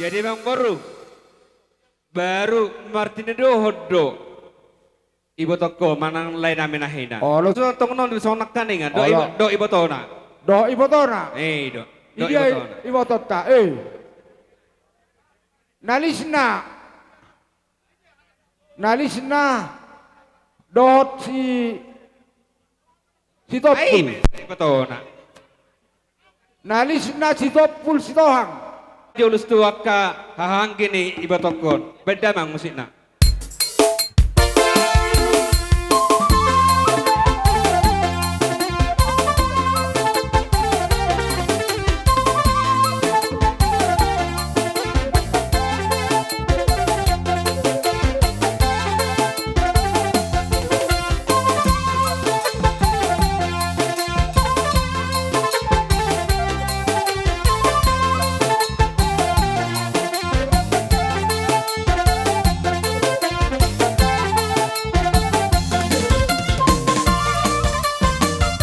Jadi, Amangboru, baru martinodohon do ibotongkon manang laenami na hina. Olo. Songon on, songon nangkaningan. Dohot ibo-, dohot ibotona. Dohot ibotona. Eh, dohot. Dohot ibotona. Ibotonta, eh. Nalisna. Nalisna. Dohot si Sitompul. Ai, ibotona. Nalisna Sitompul Sitohang. Jolus tu angka haha anggi ni ibotongkon. Baen damang musikna.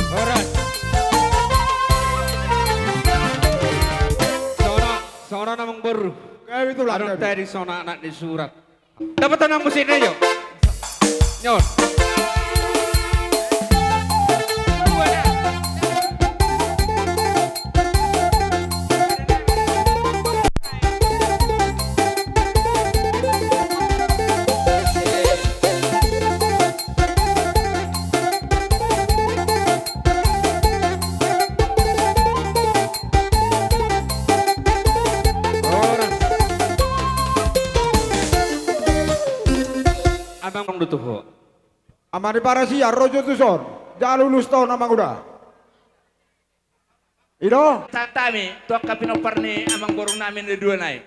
Horas. Songon on, songon on, Amangboru. Gabe tulang, gabe. Adong tadi songon anak ni surat. Dapot tanang musikna jo. Nyon. Tutu ho. Amang ni parasian ro jo tuson. Jalo ulos tu on amang uda. I do. Tantami tu angka pinompar ni amang boru nami na dua nai.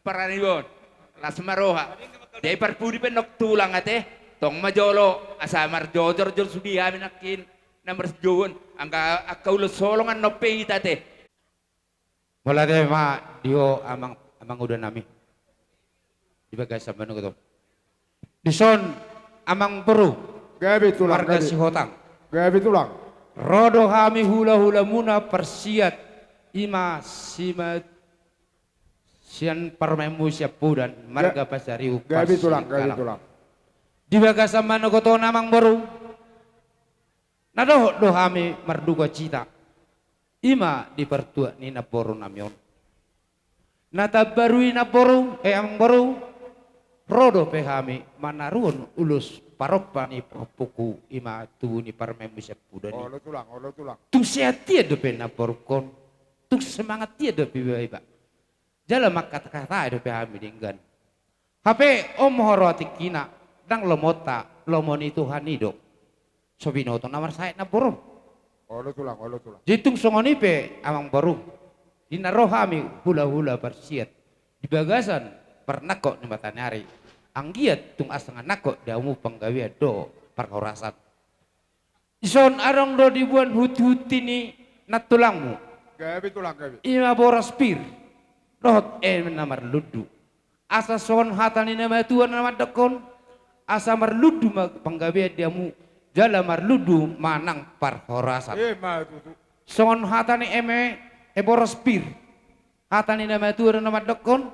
Parani bon, las ma roha. Jadi parpudi pe nong tulang ate. Tong ma jolo asa marjojor jolo sude hami nangkin na marsijobuan angka angka ulos holong annon pe hita ate. Mauliate ma di ho amang, amang uda nami. Di bagasan manogot on. Dison amang boru. Gabe tulang, marga gabe. Sihotang. Gabe tulang. Ro do hami hula-hulamuna parsiat ima sima sian parumaenmu Siampudan, marga Pasaribu. Gabe tulang, gabe tulang. Di bagasan manogot on amang boru. Na dohot do hami mardukacita. Ima di partuat ni namboru nami on. Na tambaru i namboru, eh, amang boru, ro dope hami manaruhon ulos parompa ni pahompuku ima tubu ni parumaenmu Siampudan i. Olo tulang, olo tulang. Tung sehat ia dope namborungkon. Tung semangat ia dope iba-iba. Jala mangkata-katai dope hami denggan. Hape on ma huroha tingkina, ndang lomonta, lomo ni Tuhan i do. So binoto na marsahat namboru on. Olo tulang, olo tulang. Jadi tung songon i pe amang boru, di na ro hami hula-hula parsiat di bagasan parnangkok ni mataniari, anggiat tung asa nangkok di hamu panggabean dohot parhorasan. Dison adong do diboan hunti-hunti ni nantulangmu. Gabe tulang, gabe. Ima boras pir dohot eme na marlundu. Asa songon hata ni na matua na mandokkon, asa marlundu ma panggabean di hamu, jala marlundu ma nang parhorasan. Ima tutu. Songon hata ni eme, eh, boras pir. Hata ni na matua do na mandokkon,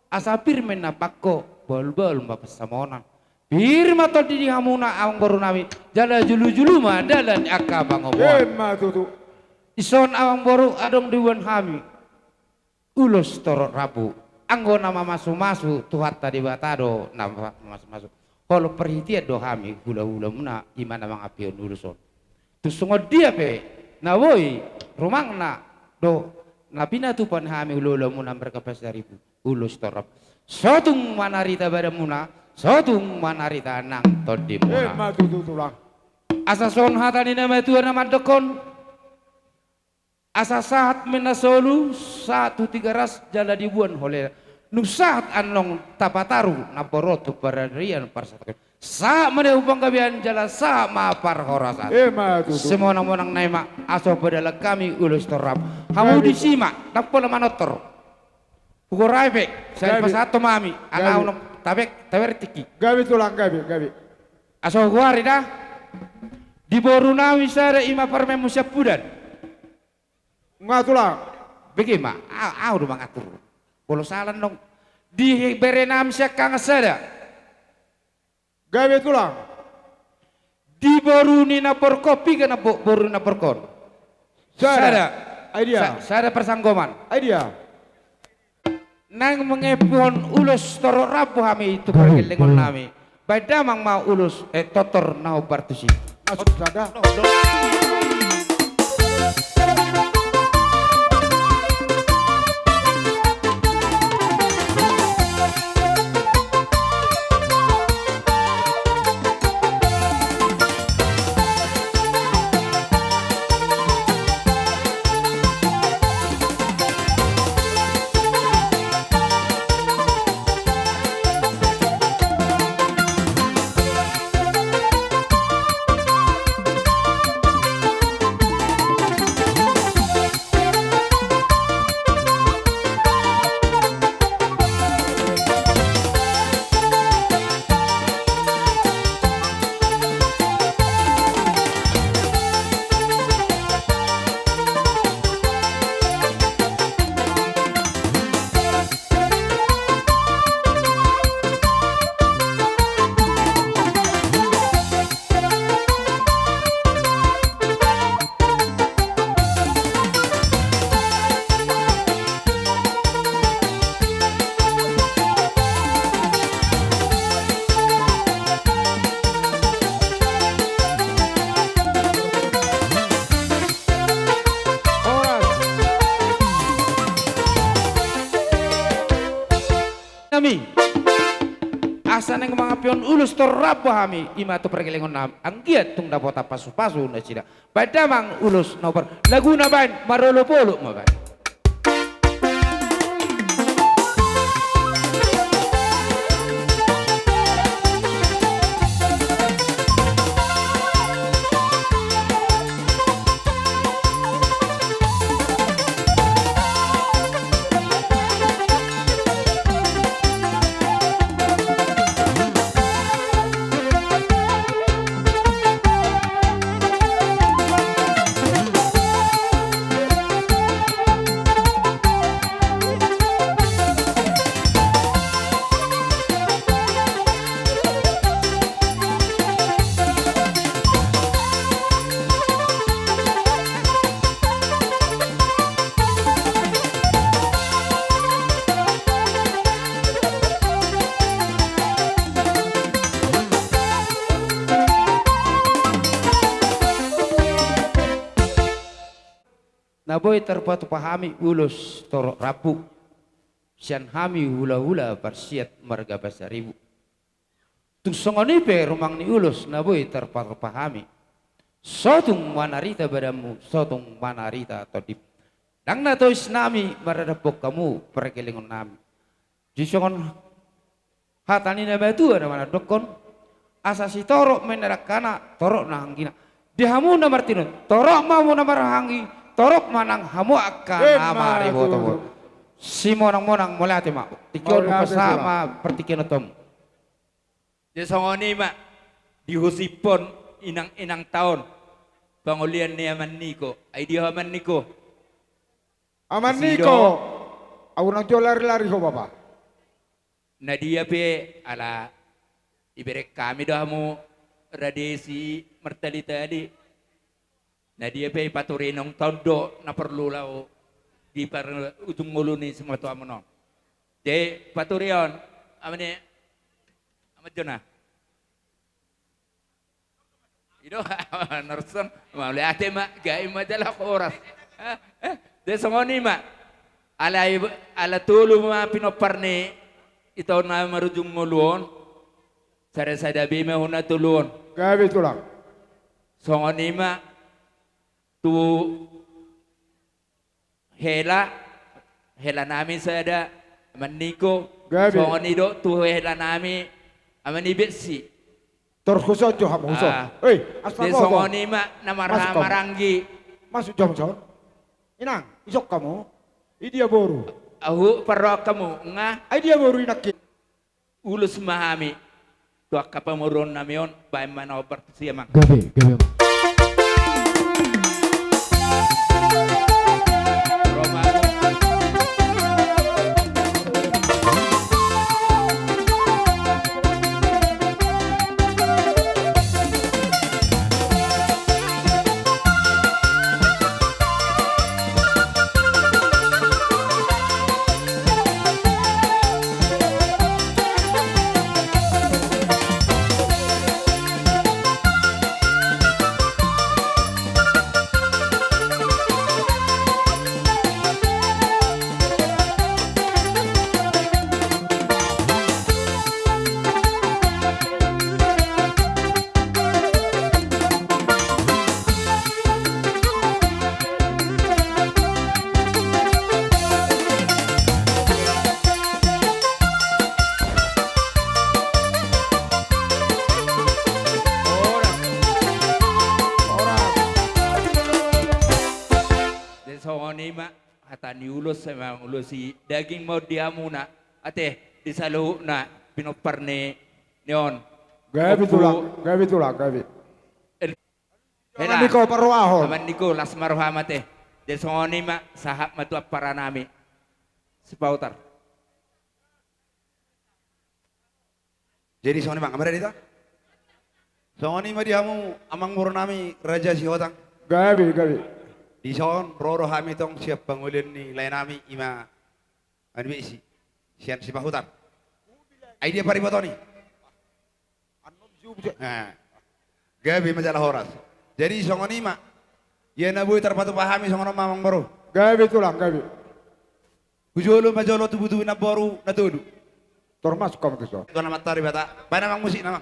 asa pir ma inna bangko, bahul-bahul ma pansamotan. Pir ma tondi di hamuna amang boru nami, jala julu-julu ma dalan ni angka pangomoan. Ima tutu. Dison amang boru adong diboan hami ulos torop rambu. Anggo na mamasu-masu Tuhanta Debata do na mamasu-masu. Holong parhitean do hami hula-hulamuna ima na mangampehon ulos on. Tung songon dia pe na boi rumangna dohot na pinatupa ni hami hula-hulamuna marga Pasaribu, ulos torop. Sotung manarita badanmuna, sotung manarita nang tondimuna. Ima tutu tulang. Asa songon hata ni na matua na mandokkon, asa sahat ma inna solu, sahat tu Tigaras jala diboan holela. Nunga sahat annon tapataru namboru on tu pararian parsatongkinan. Sahat ma di hamu panggabean jala sahat ma parhorasan. Ima tutu. Simonang-monang nai ma, asa padalan hami ulos torop. Hamu disi ma, ndang pola manortor. Hugoari pe, sai pasahat ma hami, gabe. Anaon, tabek, taber tingki. Gabe tulang, gabe, gabe. Asa hugoari da. Di boru nami sada ima parumaenmu Siampudan. Nga tulang. Bege ma, a-, au do mangatur. Molo sala nong. Di bere nami siangkangan sada. Gabe tulang. Di boru ni namborungkon, piga na bo-, boru ni namborungkon? Sada. Sada. Ai dia. Sa-, sada parsanggoman. Ai dia. Naeng mangampehon ulos torop rambu hami tu pargellengon nami. Baen damang ma ulos, eh, tortor na hombar tusi. Masuk sada. Ulos torop rambu hami, i ma tu pargellengon nami, anggiat tung dapotan pasupasu nasida. Baen damang ulos na ubar, laguna baen marolopolop ma baen. Na boi tarpatupa hami ulos torop rambu sian hami hulahula parsiat marga Pasaribu. Tung songon i pe rumang ni ulos na boi tarpatupa hami. Sotung manarita badanmu, sotung manarita tondim. Ndang na tois nami maradaphon hamu pargellengon nami. Di songon hata ni na matua na manandakhon, asa sitorop ma inna dangkana, torop nang anggina. Di hamu na martinodohon, torop ma hamu na marhahaanggi, torop ma nang hamu angka na mariboto. Simonangmonang, mauliate ma. Tingki on hupasahat ma partingkian on tu hamu. Jadi songon i ma dihusipon inang-inangta on pangolian ni Aman Niko. Ai dia ho Aman Niko? Aman Niko. Ahu nang jo larilari ho bapa. Na dia pe ala ibereng hami do hamu rade si martalitali. Na dia pe i, paturion on do na porlu laho di par ujung ngolu ni simatuamuna on. Jadi paturion, Aman i, Aman Jona. I do, Norson, mauliate ma, gabe ma jala horas. Jadi songon i ma, ala i, ala tolu ma pinompar ni ito na marujung ngolu on, sada-sada be ma hona tolu on. Gabe tulang. Songon i ma, tu hela, hela nami sada, Aman Niko. Gabe. Songon i do tu hela nami, Aman Ibetsi. Tor huson jo hamu, huson. Ah. Oi, astaga. Jadi songon i ma na marhahamaranggi. Masuk jo hamu son. Inang, ison hamu. I dia boru? Ahu parrohahon hamu, nga. Ai dia boru inangki? Ulos ma hami tu angka pamoruon nami on, baen ma na hombar tusi, Amang. Gabe, gabe, Amang. Jadi songon i ma hata ni ulos, sai mangulosi daging ma on di hamuna ate, di saluhutna pinompar ni on. Gabe tulang, gabe tulang, gabe. Hela. Aman Niko parrohahon. Aman Niko, las ma roham ate. Jadi songon i ma, sahat ma tu ampara nami. Sipahutar. Jadi songon i ma, amang, amang Radita. Songon i ma di hamu amangboru nami Raja Sihotang. Gabe, gabe. Dison ro do hami tong sian pangolian ni lae nami, i ma Aman Ibetsi sian Sipahutar. Ai dia pariboton i? Nah. Gabe ma jala horas. Jadi songon i ma. Ia na boi tarpatupa hami songon on ma, amangboru. Gabe tulang, gabe. Hujolo ma jolo tubutubu namboru na tolu. Tor masuk hamu tuson. Tuhan Amanta Debata. Baen amang musik, amang.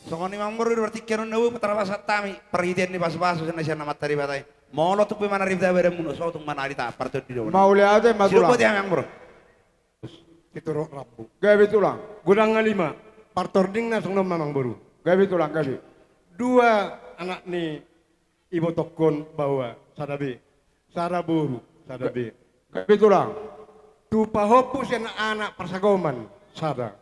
Songon i ma amangboru, di partingkian on na boi tarpasahat hami parhitean ni pasupasu sian na sian Amanta Debata i. Molo tung pe manarip da badanmuna, so tung manarip da partondi do. Mauliate ma tulang. Sidok boti hami amangboru. Sitorop rambu. Gabe tulang. Godang na lima. Partordingna songon on ma amangboru. Gabe tulang, gabe. Dua anak ni ibotongkon baoa, sada be. Sada boru, sada be. Gabe tulang. Tu pahompu sian anak parsagoman, sada.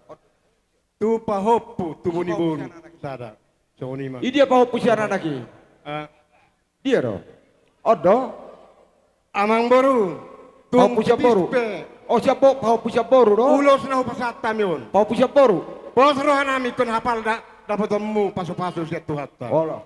Tu pahompu tubu ni boru, sada. Songon i ma. Idia pahompu sian anak i? Ah. Dia do. On do. Amangboru. Pahompu sian boru. Tung tipis pe. O, sian bo-, pahompu sian boru do. Ulos na hupasahat hami on. Pahompu sian boru. Pos rohanami ingkon hapal da-, dapotonmu pasupasu sian Tuhanta. Olo.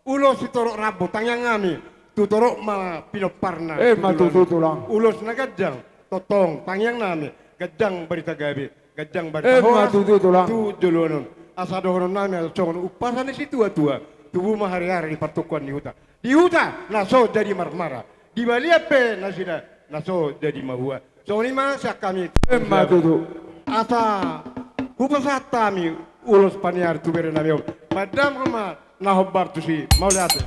Ulos sitorop rambu tangiang hami, tu torop ma pinomparna. Emma tutu tulang. Ulos na ganjang, tongtong tangiang nami, ganjang barita gabe, ganjang barita horas. Emma tutu tulang. Tu joloan on. Asa dohonon nami asa songon umpasa ni situatua, tubu ma hariara di partukuan ni huta. Di huta na so jadi marmara, di balian pe nasida na so jadi mahua. Songon i ma sian hami. Emma tutu. Asa hupasahat hami ulos paniar tu bere nami on. Pandamhon ma na hombar tusi. Mauliate.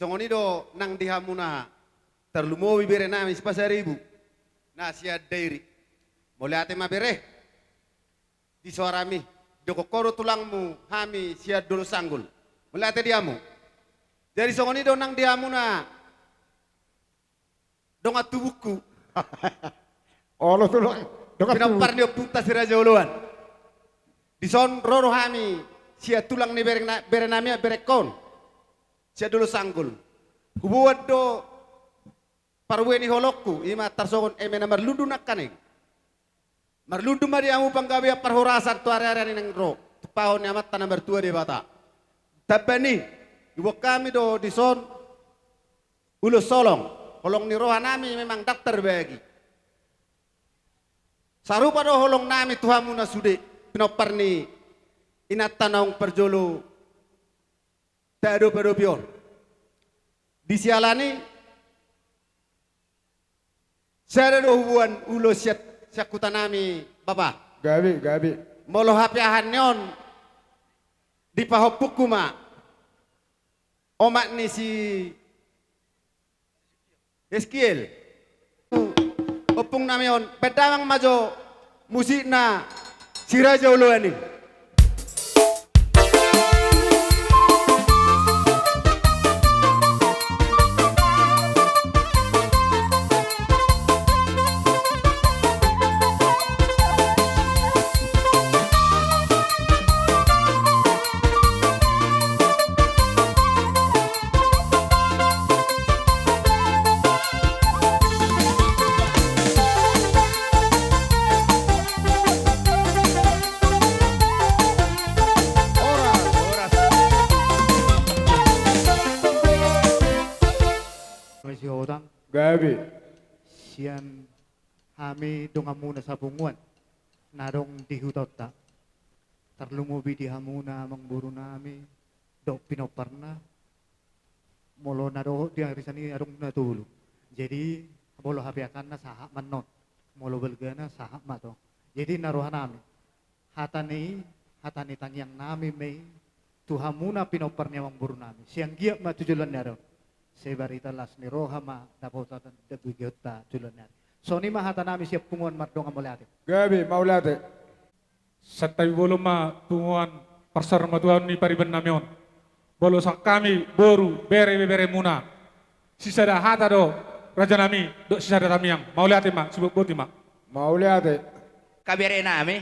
Songon i do nang di hamuna, tarlumobi bere nami si Pasaribu na sian Dairi. Mauliate ma bere. Di soarami, didokkon ho do tulangmu hami sian Dolok Sanggul. Mauliate di hamu. Jadi songon i do nang di hamuna dongan tubungku. Olo tulang, dongan tubu. Pinompar ni ompunta si Raja Oloan. Dison ro do hami sian tulang ni bere na-, bere nami on, berengkon sian Dolok Sanggul. Huboan do parbue ni holongku, i ma tarsongon eme na marlundu nangkaning. Marlundu ma di hamu panggabean parhorasan tu ari-ari na naeng ro, tumpahon ni Amanta na martua Debata. Tamba ni i, diboan hami do dison ulos holong, holong ni roha nami memang ndang tarbagi. Sarupa do holong nami tu hamu na sude, pinompar ni inanta naung parjolo taadopi-adopi on. Di siala ni i, sada do huboan ulos sian, sian huta nami, Bapa. Gabe, gabe. Molo hapeahan ni on, di pahompungku ma, omak ni si Eskiel. Ompung nami on, baen damang ma jo musikna si Raja Oloan i. Gabe. Sian hami donganmuna sapunguan na adong di hutaonta. Tarlumobi di hamuna amangboru nami dohot pinomparna. Molo na dohot di arisan i adong na tolu. Jadi molo hapeakanna sahat ma annon. Molo balgana sahat ma tong. Jadi na roha nami, hata ni, hata ni tangiang nami ma i tu hamuna pinompar ni amangboru nami. Sai anggiat ma tu joloan ni ari on, sai barita las ni roha ma dapotan dambegeonta tu joloan ni ari. Songon i ma hata nami sian punguan Mardongan, mauliate. Gabe, mauliate. Santabi bolon ma punguan parsaurmatuaon ni pariban nami on. Balosan hami boru, bere, ibeberemuna. Sisada hata do raja nami dohot sisada tangiang. Mauliate ma, sibotboti ma. Mauliate. Kabere nami.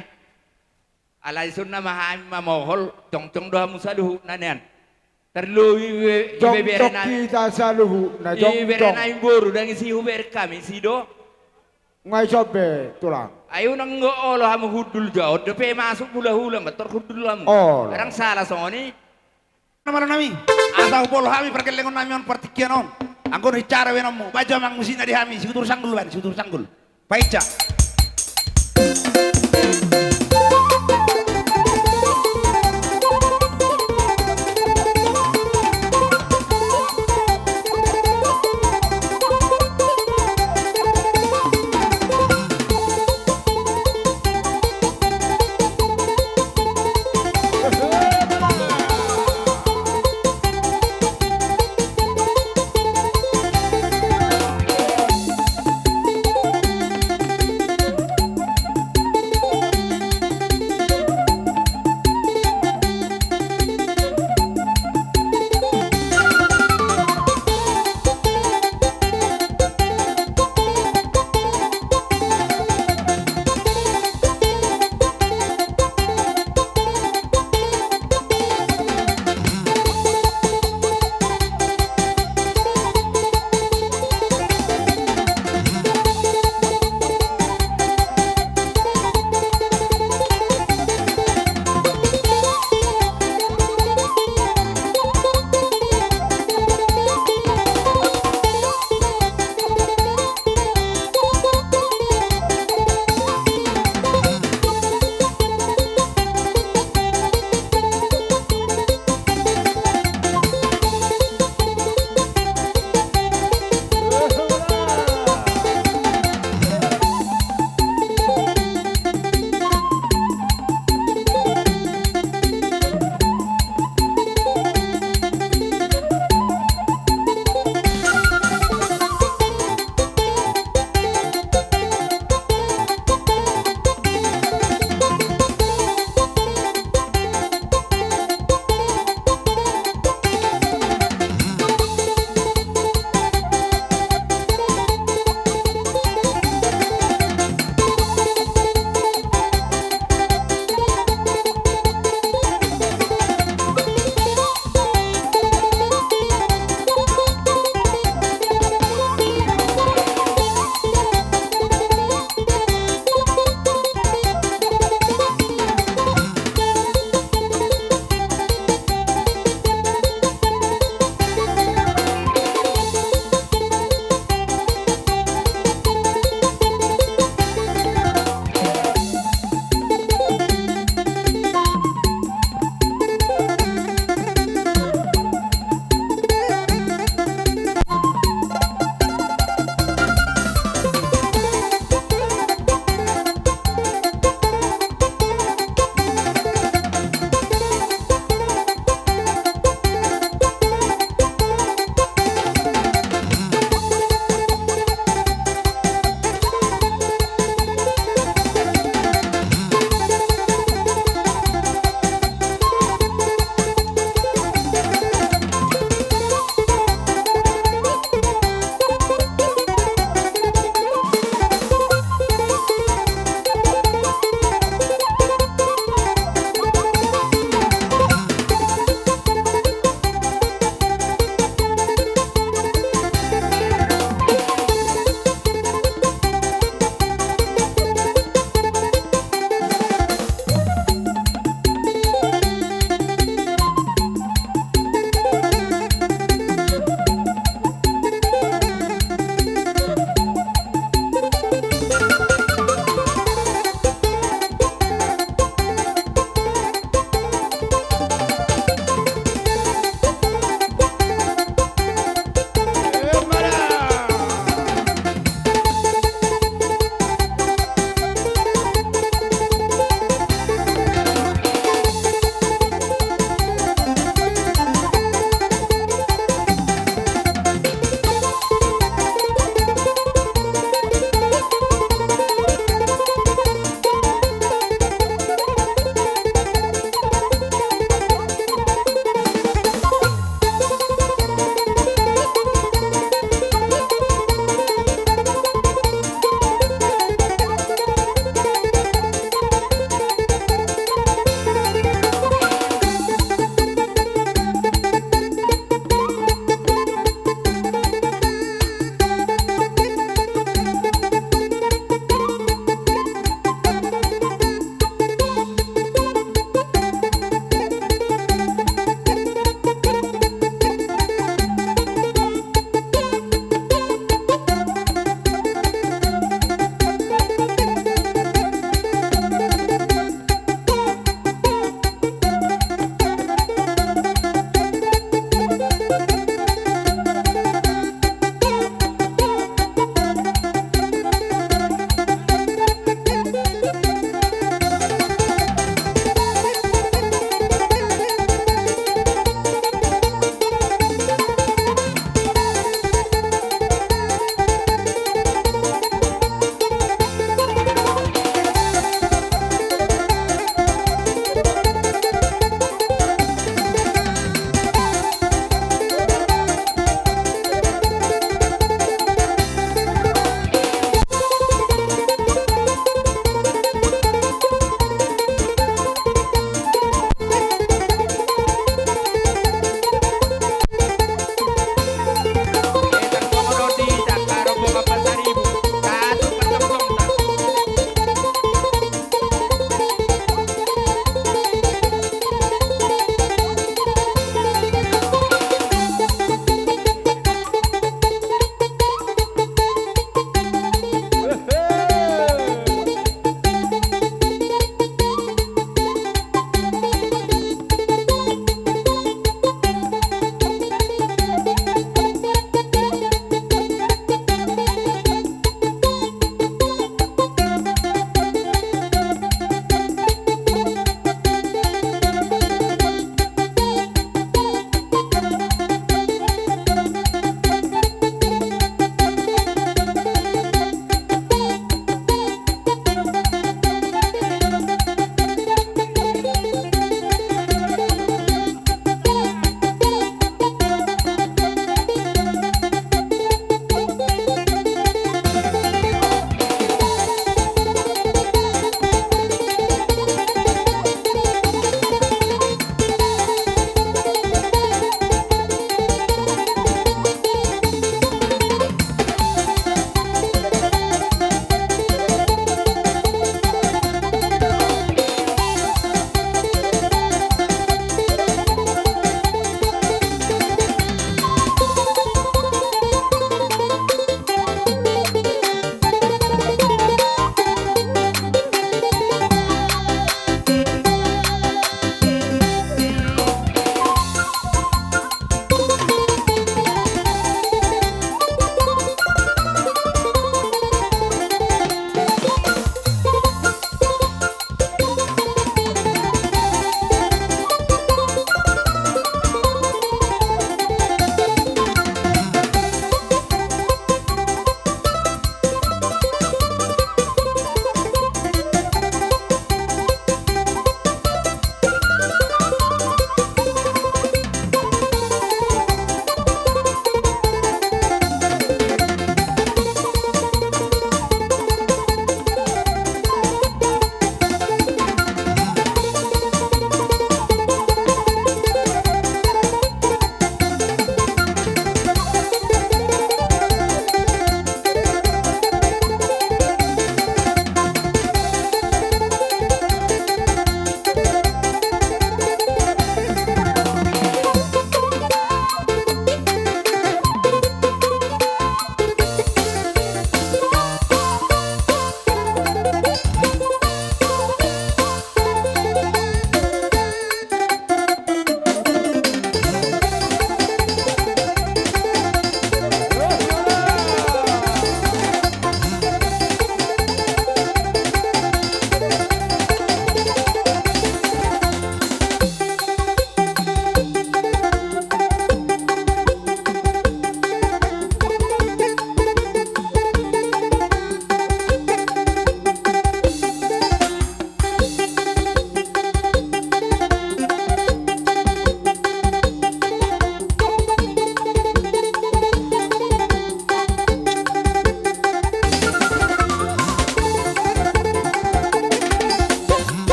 Alai songon na ma hami mamohol, jongjong do hamu saluhutna nian. Tarlumobi ibe-, ibeberena. Jongjong hita saluhutna, jongjong. Ibeberena imboru, ndang isi hubereng hami, isi do. Nga ison be, tulang. Ai unang olo hamu hundul jo, dope masuk hulahula, mator hundul hamu. Olo. Ndang sala songon i. Namalo nami, asa hupolo hami pargellengon nami on partingkian on. Anggo na hincara baenonmu, baen jo amang musikna di hami, sihutur sanggul baen, sihutur sanggul. Painca.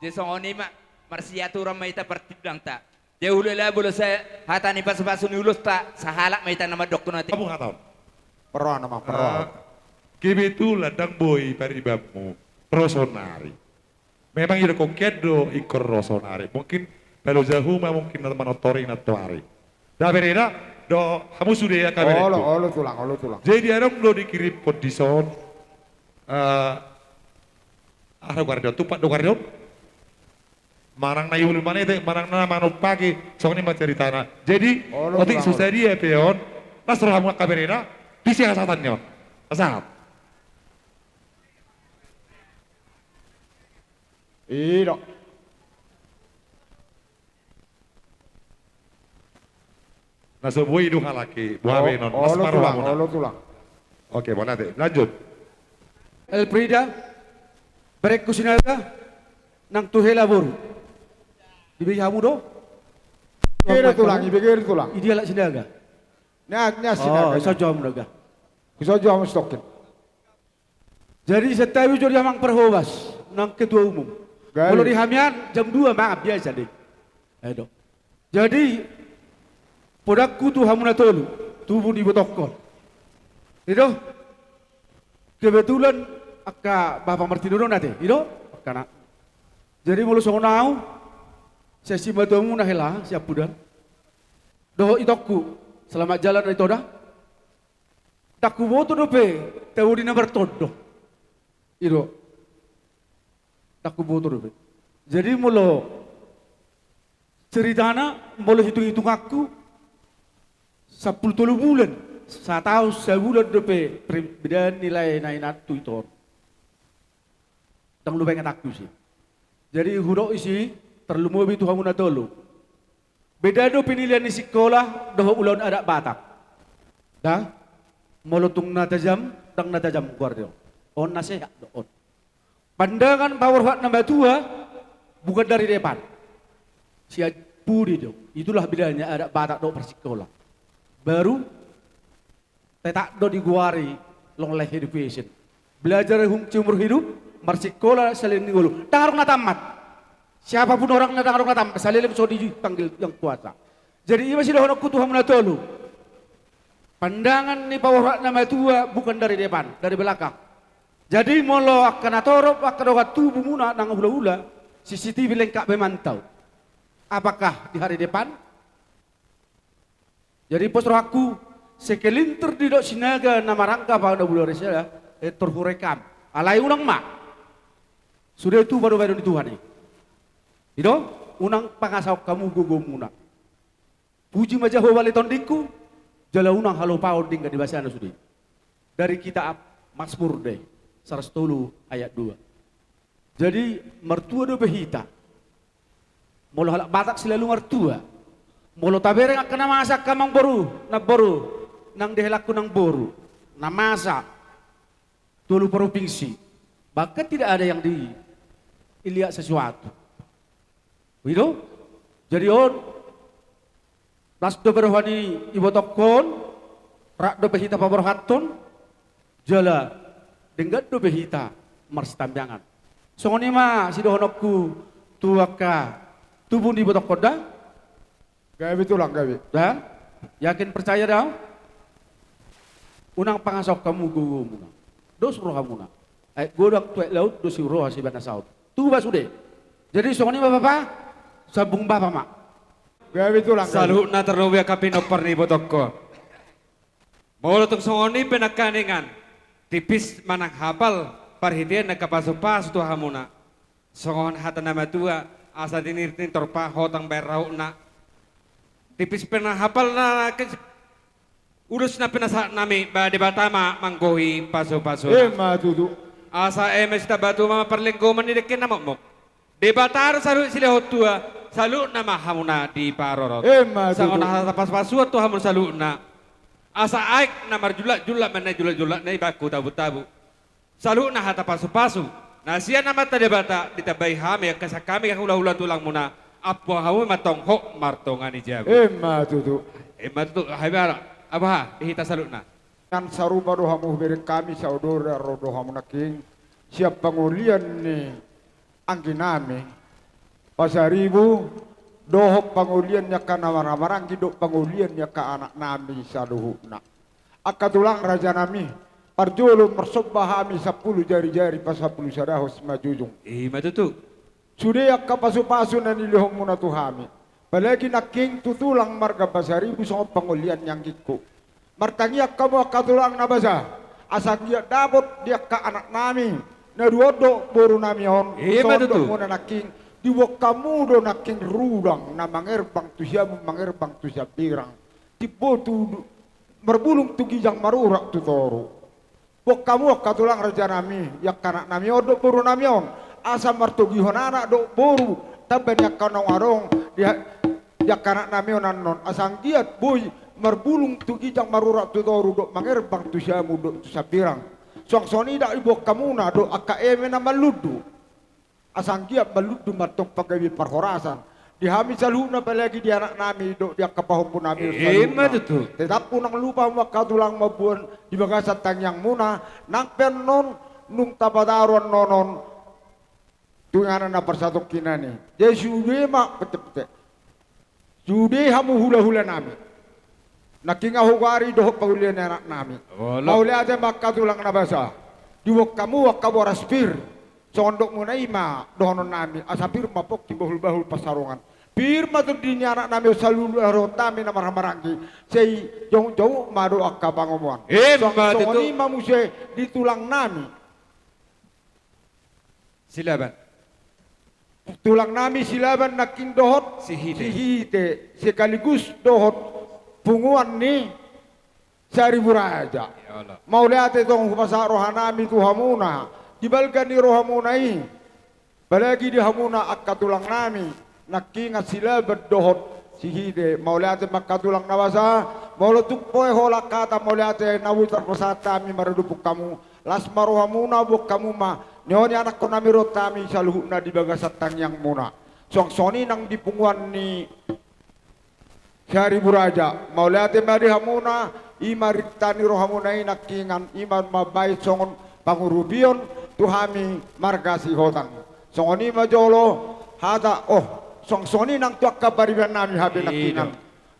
Jadi songon i ma, marsiaturan ma hita partindangta. Jadi hulala molo sai hata ni pasupasu ni ulosta, sahalak ma hita na mandokkon ate. Abu hata on. Perona ma, perona. Ah, kebetulan ndang boi paribanmu ro saonari. Memang idokkon hian do ingkon ro saonari. Mungkin palo jahu ma mungkin na manortori nantoari. Da bereda do hamu sude angka berengku. Olo, olo tulang, olo tulang. Jadi adong do dikirimhon dison. Eh, aha do goarna on, tumpak do goarna on. Manang na iulun manete, manang na manumpaki, songon i ma ceritana. Jadi, olo, otik tulang, olo. Susadia pe on, las rohamu angka bereda, disi hasahaton ni on. Sahat. I do. Na so boi do halak i, boha be non, las ma rohamuna. Olo tulang, olo tulang. Oke, bona te. Lanjut. Elfrida, berengku Sinaga, nang tu hela boru. Dibege hamu do? Ibege do tulang, ibege do tulang. Idia halak Sinaga? Na, na Sinaga. Oh, so jo hamu Naga. So jo hamu stokin. Jadi santabi jo di amang parhobas, nang ketua umum. Gabe. Molo di hamian jam dua mangan biasa dei. Edo. Jadi podangku tu hamu na tolu, tubu ni botongkon. Edo. Kebetulan angka bapa martinodohon ate, edo. Angka na. Jadi molo songon au, sai simatuamuna hela, siampudan. Dohot itongku, selamat jalan ito da. Ndang huboto dope tabo ni na martondo. I do. Ndang huboto dope. Jadi molo ceritana, molo hitung-hitunganku, sampulu tolu bulan, sataon sabulan dope perbedaan nilai na inantu ito on. Ndang lupa ingatanku isi. Jadi hudok isi, tarlumobi tu hamu na tolu. Beda do penilaian ni sikola dohot ulaon adat Batak. Da, molo tung na tajam, ndang na tajam goar do. On na sehat do on. Pandangan paborhat na matua bukan dari depan. Sian pudi do. Itulah bedanya adat Batak dohot parsikola. Baru Tetap do digoari long life education. Belajar hingga seumur hidup, marsikola saleleng ni ngolu. Ndang adong na tamat. Siapapun orangnya ndang adong na tamat, saleleng so dipanggil Yang Kuasa. Jadi i ma sidohononku tu hamu na tolu. Pandangan ni paborhat na matua bukan dari depan, dari belakang. Jadi molo angka na torop, angka dongan tubumuna nang hulahula, C C T V lengkap memantau. Apakah di hari depan? Jadi pos rohangku, sekelintir didok Sinaga na marangga pa na bulu ari sada, eh, tor hurekam. Alai unang ma. Sude tupa do baenon ni Tuhan i. I do, unang pangasahon hamu gogomuna. Puji ma Jahowa ale tondingku, jala unang halupaon denggan ni basana sude. Dari kitab Mazmur do i, saratus tolu ayat dua. Jadi martua dope hita. Molo halak Batak selalu martua. Molo tabereng angka na masa, angka amangboru, namboru, nang di helangku namboru, na masa tolu provinsi, bahkan tidak ada yang dilihat sesuatu. I do? Jadi on, las dope roha ni ibotongkon, rap dope hita paborhathon, jala denggan dope hita marsitambiangan. Songon i ma sidohononku tu angka tubu ni ibotongkon da. Gabe tulang, gabe. Da? Yakin percaya da? Unang pangasahon hamu gogomuna. Dos rohamuna. Aek godang tu aek laut, dos roha sibanasaon. Tuba sude. Jadi songon i ma bapa, sambung bapa ma. Gabe tulang, gabe. Saluhutna tarlobi angka pinompar ni ibotongkon. Molo tung songon i pe nangkaningan, tipis manang hapal parhitean angka pasupasu tu hamuna. Songon hata na matua, asa tinirting torpa hotang bahen rauhna. Tipis pe na hapalna, ulos na pinasahat nami, ba Debata ma manggohi pasu-pasu. Ima tutu. Asa eme sitambatua ma parlinggoman ni dengke na mokmok. Debata do saluhut silehon tua, saluhutna ma hamuna diparorot. Ima tutu. Songon hata pasu-pasuan tu hamu saluhutna. Asa aek na marjulak-julak manang julak-julak na ibaku tabu-tabu. Saluhutna hata pasu-pasu na sian Amanta Debata ditambai hami angka sian hami hula-hula tulangmuna, ampu hamu ma tong hot martonga ni jabu. Ima tutu. Ima tutu, habiara, abaha, di hita saluhutna. Nang sarupa do hamu hubereng hami, saudara ro do hamu nangkin sian pangolian ni anggi nami Pasaribu, dohot pangolian ni angka na marhahamaranggi dohot pangolian ni angka anak nami saluhutna. Angka tulang raja nami, parjolo marsomba hami sampulu jari-jari pasampulu sadahon simanjujung. Ima tutu. Sude angka pasu-pasu na nilehonmuna tu hami. Apalagi nangkin tu tulang marga Pasaribu songon pangolian ni anggingku. Martangiang hamu angka tulang na basa, asa anggiat dapot di angka anak nami na dua on dohot boru nami on. Ima tutu. Songon dohonmuna nangkin, diboan hamu do nangkin rudang na mangerbang tu siamun, mangerbang tu siambirang. Timbo tu du-, marbulung tu ginjang, marurat tu toru. Boan hamu angka tulang raja nami, di angka anak nami on dohot boru nami on, asa martogihon anak dohot boru, tamba ni angka naung adong di ha-, di angka anak nami on annon, asa anggiat boi marbulung tu ginjang, marurat tu toru dohot mangerbang tu siamun dohot tu siambirang. Suang songon i ndang diboan hamuna dohot angka eme na manlundu. Asa anggiat manlundu ma tong panggabean parhorasan di hami saluhutna, apalagi di anak nami dohot di angka pahompu nami. Ima saluhutna. Tutu. Tetap unang lupa hamu angka tulang mamboan di bagasan tangiangmuna, nang pe annon nunga tapataru annon on tu inganan na parsatongkinan i. Jadi sude ma, pete, pete. Sude hamu hula-hula nami. Nangkin ahu gari dohot pangolian ni anak nami. Olo. Mauliate ma angka tulang na basa. Diboan hamu angka boras pir. Songon dohonmuna i ma dohonon nami. Asa pir ma pongki, bahul-bahul pansalongan. Pir ma tondi ni anak nami on, saluhut dohot hami na marhahamaranggi. Sai jongjong ma dohot angka pangomoan. Ima tutu. Songon, songon i ma muse di tulang nami. Silaban. Tulang nami Silaban nangkin dohot Sihite. Sihite, sekaligus dohot punguan ni Saribu Raja. Ya Allah. Mauliate tong hupasahat roha nami tu hamuna, di balga ni rohamuna i. Apalagi di hamuna angka tulang nami. Nangkingan Silaban dohot Sihite, mauliate ma angka tulang na basa. Molo tung pe holan hata mauliate na boi tarpasahat hami maradophon hamu, las ma rohamuna, boan hamu ma nion ianakhon hami dohot hami saluhutna di bagasan tangiangmuna. Suang songon i nang di punguan ni Saribu Raja, mauliate ma di hamuna, i ma ripta ni rohamuna i nangkingan, i ma mambahen songon pangurupion tu hami marga Sihotang. Songon i ma jolo hata, oh, suang songon i nang tu angka pariban nami hape nangkingan.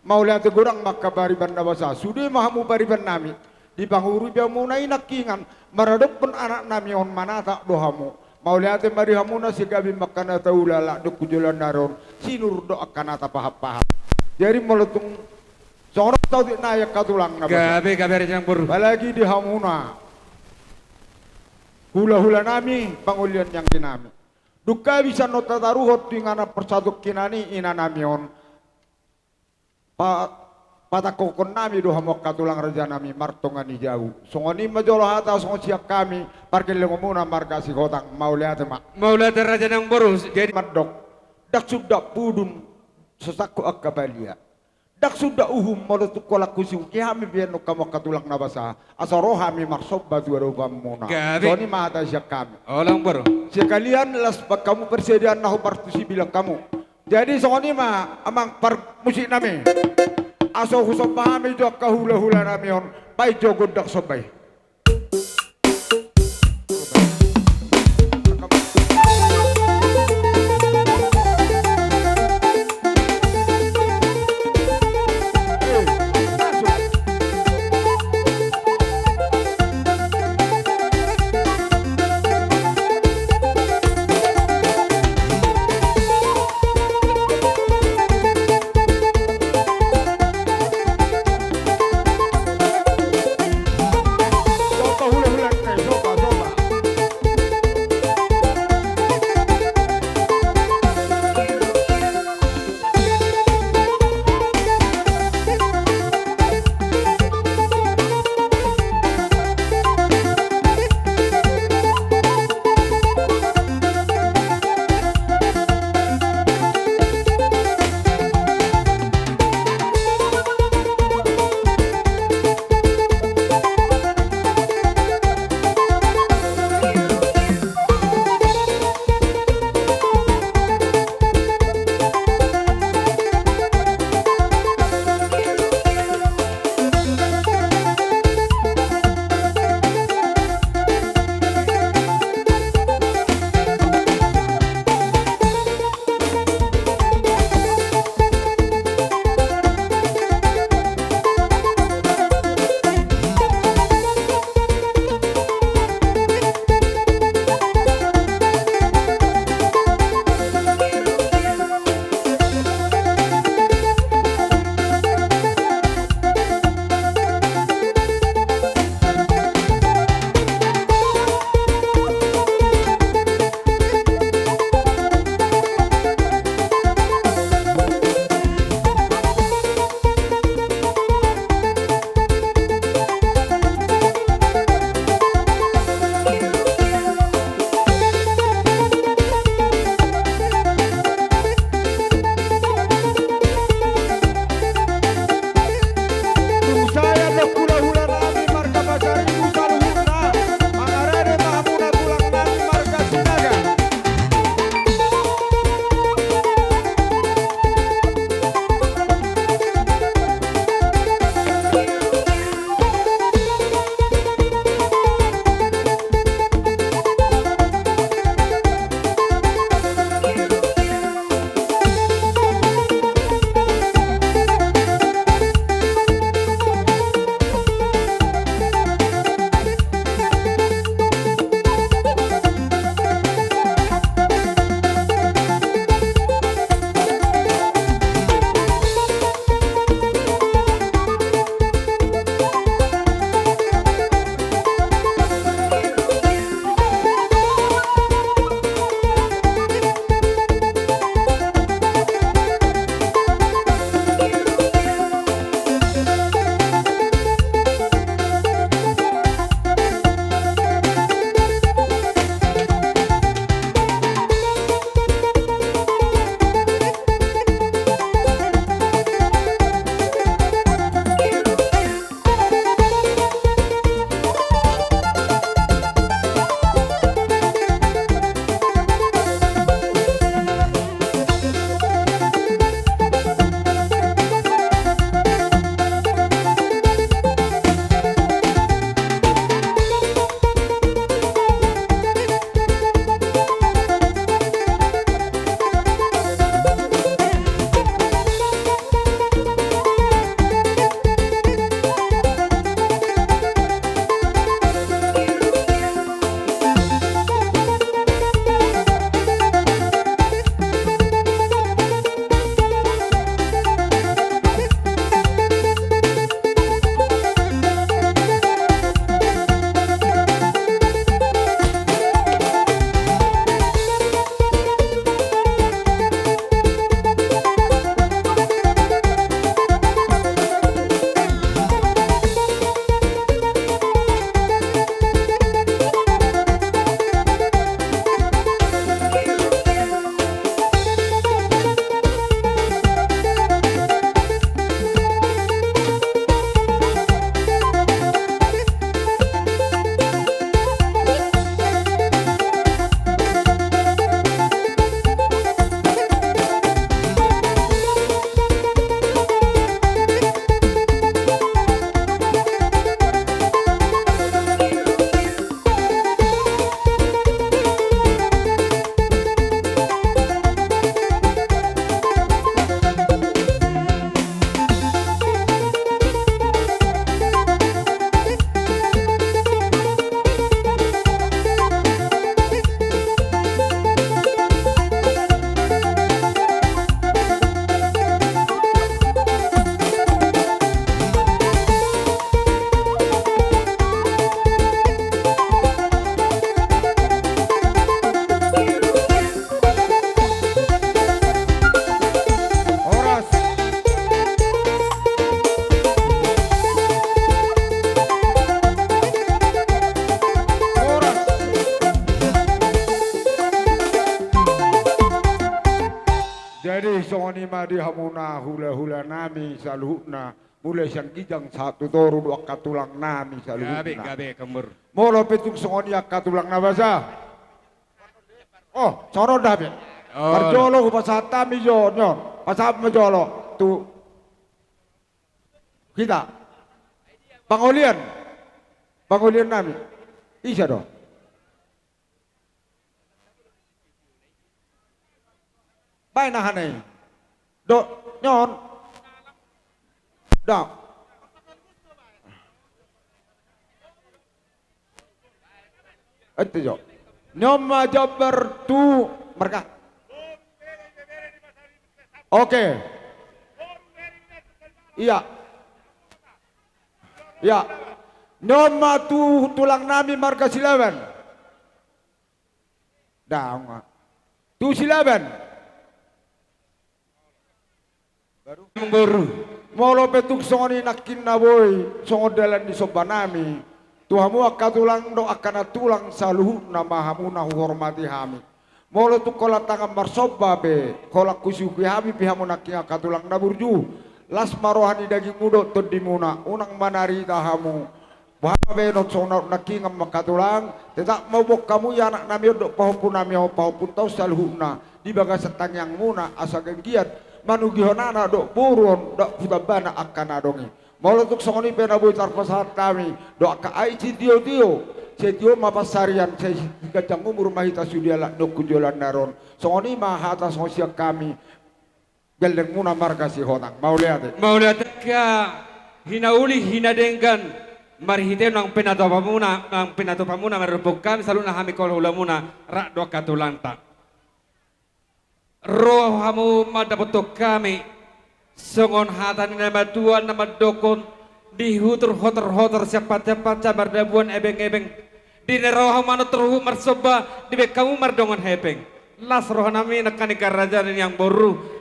Mauliate godang ma angka pariban na basa. Sude ma hamu pariban nami. Di pangurupion muna i nangkingan maradophon anak nami on manatap do hamu. Mauliate ma di hamuna, sai gabe ma angka na taula, ala dung tu joloan ni ari on sinur do angka na tapahan-pahan. Jadi molo tung songon on saotik nai angka tulang na basa. Gabe, gabe raja nang boru. Apalagi di hamuna hula-hula nami, pangolian ni anggi nami. Dung gabe sian on tataruhon tu inganan parsatongkinan i ina nami on. Pa-, patangkokhon nami do hamu angka tulang raja nami martonga ni jabu. Songon i ma jolo hata songon sian hami pargellengonmuna marga Sihotang, mauliate ma. Mauliate raja nang boru. Jadi mandok, ndang sundat pudun so sangkot angka balia. Ndang sundat uhum molo tung holan husungkun hami baenon hamu angka tulang na basa. Asa ro hami marsomba tu adopanmuna. Gabe. Songon i ma hata sian hami. Olo nang boru. Sekalian las bahen hamu persediaan na hombar tu sibilang hamu. Jadi songon i ma amang parmusik nami. Asa husomba hami jo angka hula-hula nami on, baen jo gondang somba i. Di hamuna hulahula nami saluhutna, mulai sian ginjang sahat tu toru dohot angka tulang nami saluhutna. Gabe, gabe, Kang Boru. Molo pe tung songon i angka tulang na basa. Oh, songon on da be. Oh. Parjolo hupasahat hami jo, nyon. Pasahat ma jolo tu hita. Pangolian. Pangolian nami. Ise do? Baen aha na i. Do, nyon. Da. Ete jo. Nyon ma jambar tu marga. Oke. Iya. Iya. Nyon ma tu tulang nami marga Silaban. Daong. Tu Silaban. Baru. Molo pe tung songon i nangkin na boi songon dalan ni somba nami tu hamu angka tulang dohot angka nantulang saluhutna ma hamu na huhormati hami. Molo tung holan tangan marsomba pe holan husuhi hami pe hamu nangkin angka tulang na burju. Las ma roha ni dagingmu dohot tondimuna, unang manarita hamu. Boha ma baenon songon na nangkin ma angka tulang, tetap ma uboan hamu i anak nami on dohot pahompu nami on, pahompunta on saluhutna di bagasan tangiangmuna asa ganggiat manugihon anak dohot boru on dohot hutambana angka na adong i. Molo tung songon i pe na boi tarpasahat hami dohot angka aek sitiotio, sai tio ma pansarian, sai ganjang umur ma hita sude halak ni okkon joloan na ro on. Songon i ma hata songon sian hami. Gellengmuna marga Sihotang. Mauliate. Mauliate. Hinauli hinadenggan marhite nang pinatupamuna, nang pinatupamuna marhite hami saluhutna hami hulahula muna rap dohot angka tulangta. Ro hamu mandapothon hami songon hata ni na matua na mandokkon, di hutur hotor-hotor siampat-siampat sa mardabuan ebeng-ebeng. Di na ro hamu manortor huhut marsomba, dibaen hamu mardongan hepeng. Las roha nami nangkaning raja ni amangboru.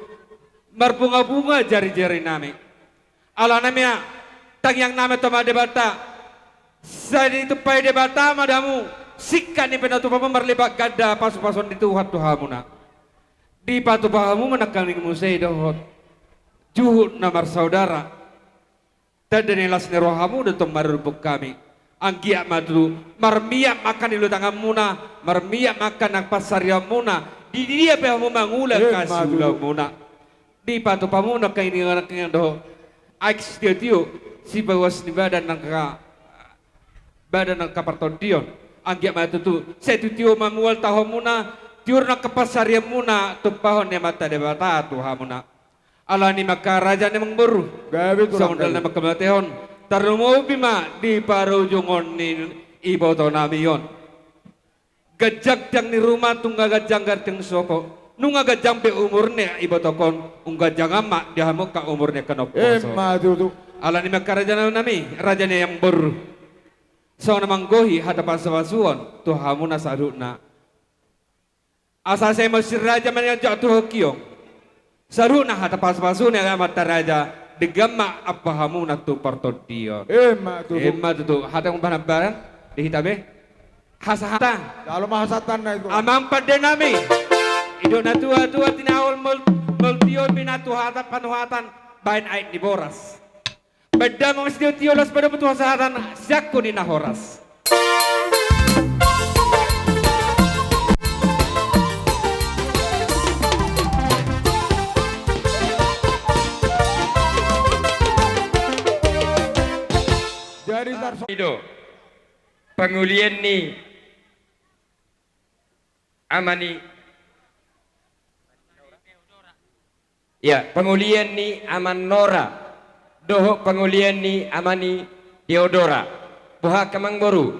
Marbunga-bunga jari-jari nami. Alana i ma tangiang nami tu Amanta Debata. Sai ditumpahi Debata ma di hamu singkat ni pinatupamu marlipat ganda pasu-pasuon ni Tuhan tu hamuna. Dipatupa hamu ma nangkaning muse i dohot juhut na marsaudara. Tanda ni las ni rohamu do tong marhite hami. Anggiat ma tutu marmiak ma angka ni ulu tanganmuna, marmiak ma angka na pansarianmuna, di dia pe hamu mangula hasuhutonmuna. Dipatupa hamu nangkaning dohot aek sitiotio, sipahuas ni badan nangka, badan nangka partondion. Anggiat ma tutu sai tu tio ma mual taonmuna, tiur nangka pansarianmuna tumpahon ni Amanta Debata tu hamuna. Alani i ma angka raja ni amangboru. Gabe tulang. Songon dalan na mangkamatehon, tarlumobi ma di parujungon ni iboto nami on. Ganjang tiang ni ruma, nunga ganjang tiang ni sopo. Nunga ganjang pe umur ni ibotokon, umganjangan ma di hamu angka umur ni angka na umposo. Emma tutu. Alani i ma angka raja nami, raja ni amangboru. Songon na manggohi hata pasu-pasuon tu hamuna saluhutna. Asa sai mansai raja ma nian jo tu hongkiong. Saluhutna hata pasu-pasu ni amanta raja, denggan ma ampa hamuna tu partondion. Emma tutu. Emma tutu. Hata umbahan baran di hita be. Hasahatan. Jalo ma hasahatan na itu. Amang pande nami. Didok na tua-tua tinaol mol-, mol tio, pinatuhatan panuhatan baen aek ni boras. Baen damang sitiotio, las padomu tu hasahatan, siangkon ni na horas. Jadi tarso- Ido. Pangulian ni ama ni, ya, pangulian ni ama ni Nora dohot pangulian ni ama ni Teodora. Boha amangboru,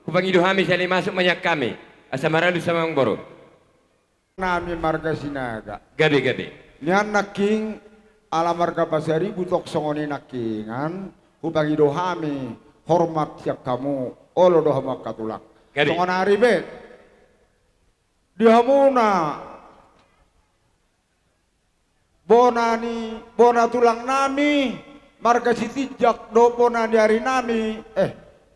hupangido hami sahali masuk ma nian hami, asa maralus amangboru. Nami marga Sinaga. Gabe, gabe. Nian nangkin ala marga Pasaribu tong songon i nangkiningan, hupangido hami hormat sian hamu olo do hamu angka tulang. Gabe. Songon ari be. Di hamuna bona ni, bona tulang nami marga Sitinjak dohot bona ni ari nami, eh,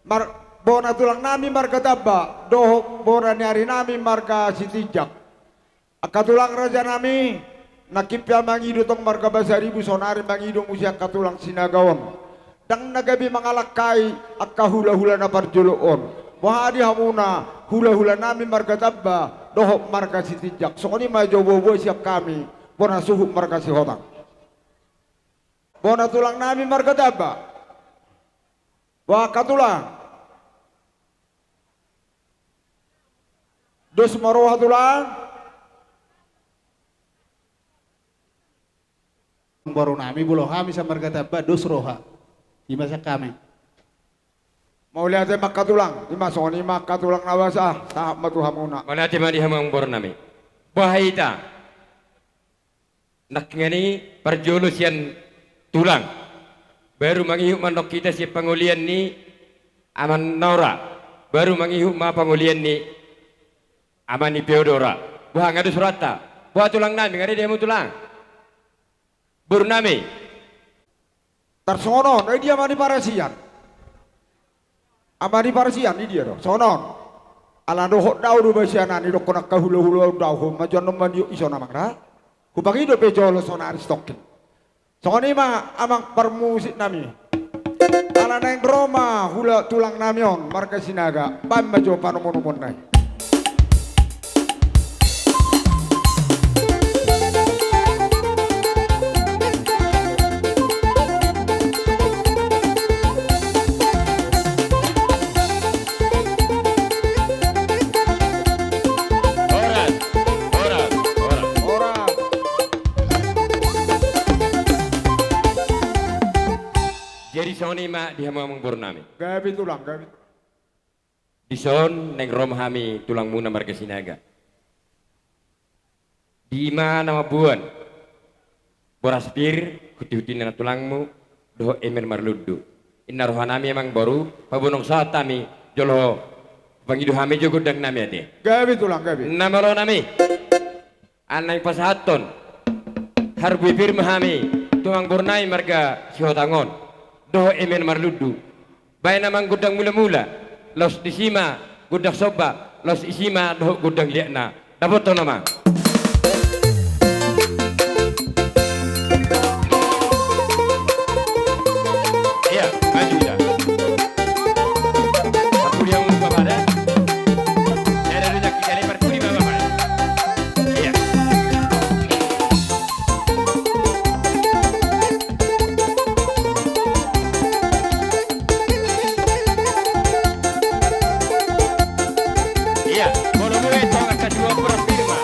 mar-, bona tulang nami marga Tamba dohot bona ni ari nami marga Sitinjak. Angka tulang raja nami, Nangkin pe mangido tong marga Pasaribu, saonari mangido muse angka tulang Sinaga on. Ndang na gabe mangalangkai angka hulahula na parjolo on. Boha di hamuna hulahula nami marga Tamba dohot marga Sitinjak? Songon i ma jo boaboa sian hami bona suhut marga Sihotang. Bona tulang nami marga Tamba. Boha angka tulang? Dos ma roha tulang? Boru nami, molo hami sian marga Tamba dos roha. I ma sian hami. Mauliate ma angka tulang. I ma, songon i ma angka tulang na basa, sahat ma tu hamuna. Mauliate ma di hamu amang boru nami. Boha hita? Nangkiningan i parjolo sian tulang. Baru mangihut ma antong hita sian pangolian ni Ama Nora. Baru mangihut ma pangolian ni Ama ni Peodora. Boha, nga dos rohanta? Boha tulang nami, nga dao di hamu tulang? Boru nami. Tarsongon on, eh, dia Ama ni Parasian? Ama ni Parasian, i dia do? Songon on. Ala dohot dao do basianan, didokkon angka hulahula on, dao ho ma jo annon mandiok i songon i amang da. Hupangido pe jolo saonari sitongkin. Songon i ma amang parmusik nami. Ala naeng ro ma hula tulang nami on marga Sinaga, baen ma jo panomunomuonna i. Horas, horas, horas. Horas. Jadi songon i ma di hamu amang boru nami. Gabe tulang, gabe. Dison naeng ro ma hami tulangmuna marga Sinaga. Di i ma na mamboan boras pir, hunti-huntina tulangmu dohot eme na marlundu. Inna roha nami amang boru, paboanhon sahat hami jolo ho. Pangido hami jo gondang nami ate. Gabe tulang, gabe. Na malo nami. Ala naeng pasahathon harbue pir ma hami tu amang boru nami marga Sihotang on dohot eme na marlundu. Baen amang gondang mulamula, laos disi ma gondang somba, laos isi ma dohot gondang liatna. Dapothon amang. Iya, maju dah. Aku dia mau bapak dah. Saya dari Jakarta, dari Perkuri, bapak. Iya. Iya, molo muna i tong angka siboan boras pir ma.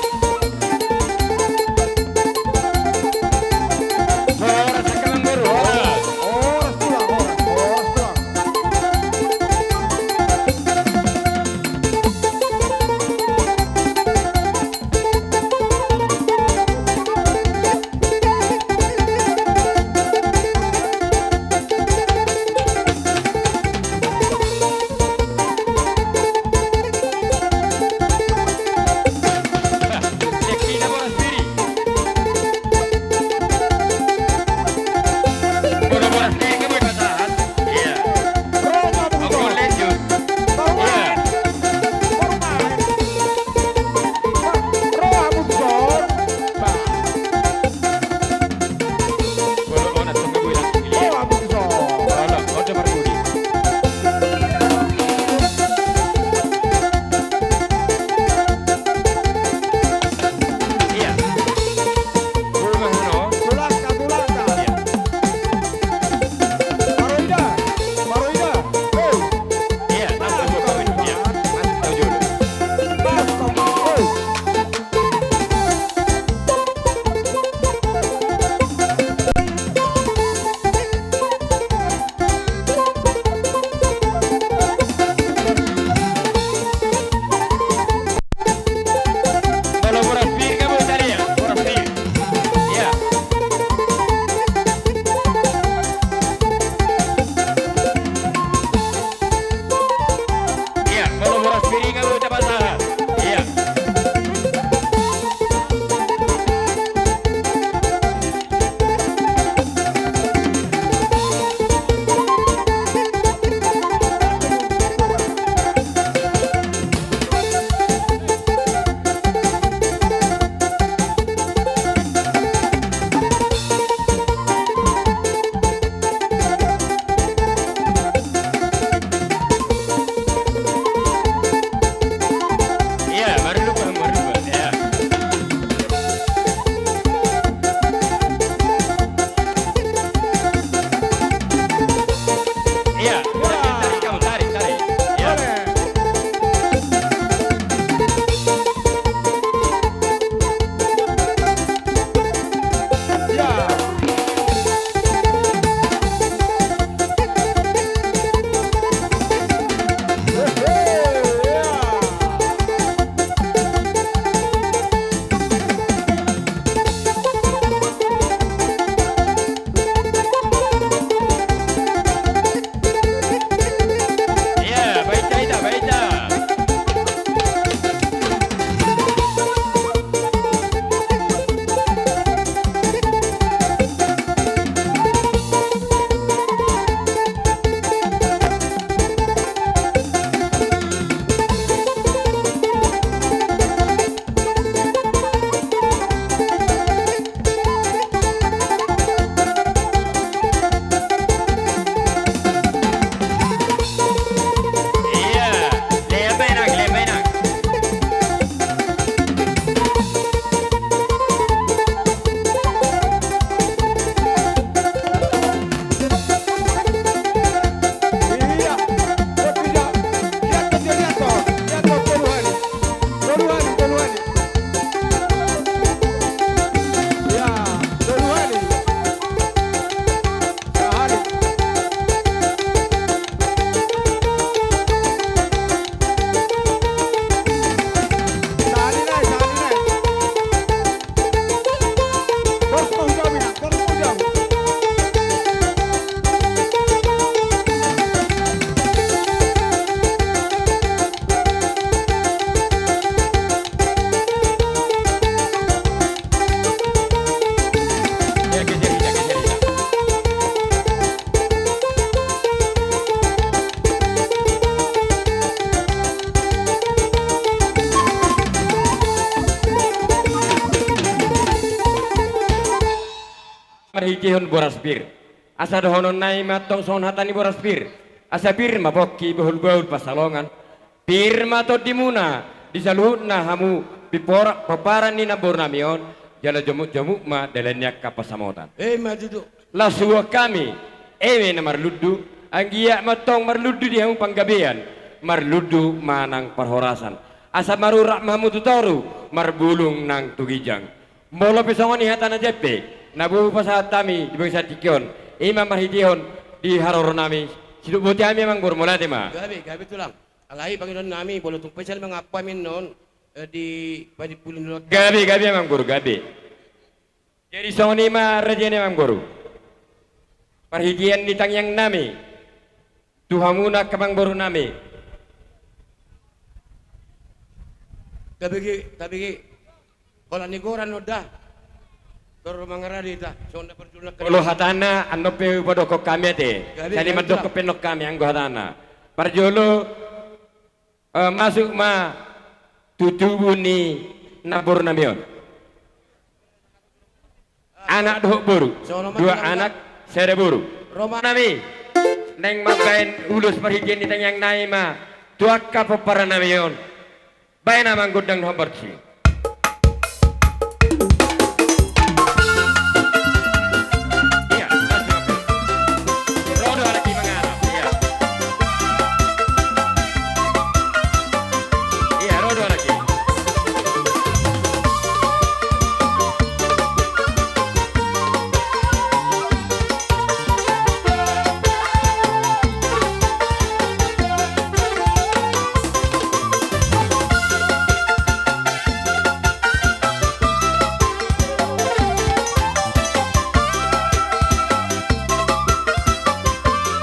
Tihon boras pir. Asa dohonon nami ma tong songon hata ni boras pir. Asa pir ma pongki, bahul-bahul pansalongan. Pir ma tondimuna di saluhutna hamu pipora-, pomparan ni namboru nami on, jala jomuk-jomuk ma dalan ni angka pansamotan. Ima tutu. Las huboan hami, eme na marlundu, anggiat ma tong marlundu di hamu panggabean, marlundu ma nang parhorasan. Asa marurat ma hamu tu toru, marbulung nang tu ginjang. Molo pe songon i hata na jempe, na boi hupasahat hami di bagasan tingki on, ima marhitehon di haroro nami, sidok boti hami amangboru, mauliate ma. Gabe, gabe tulang. Alai pangidoan nami, molo tung pe sai mangampu hami annon, eh, di padi pulun lot. Gabe, gabe amangboru, gabe. Jadi songon i ma raja ni amangboru. Parhitean ni tangiang nami tu hamuna angka amangboru nami. Tabege, tabege. Holan ni goran on da. Tor mangarade hita, songon na parjolo nangkin. Olo hatana, annon pe hupadokkon hami ate. Gabe, gabe, sai mandokkon pe annon hami, anggo hatana. Parjolo, eh, masuk ma tu tubu ni namboru nami on. Anak dohot boru. Dua anak, sada boru. Ro ma nami. Naeng mambahen ulos parhitean ni tangiang nami ma tu angka pomparan nami on. Bahen amang gondang dohot martusi. Iya, langsung. Ro do anak i mangarap, iya. Iya, ro do anak i.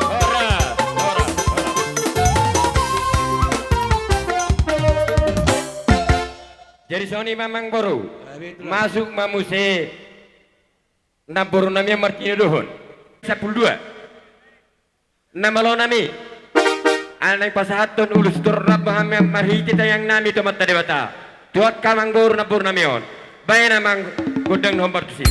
Horas, horas, horas. Jadi songon i ma amang boru. Masuk ma muse namboru nami on martinodohon. Sampulu dua. Na malo nami, ala naeng pasahathon ulos, tor rap ma hami marhite tangiang nami tu Amanta Debata tu angka amang boru namboru nami on. Bahen amang gondang dohot martusi.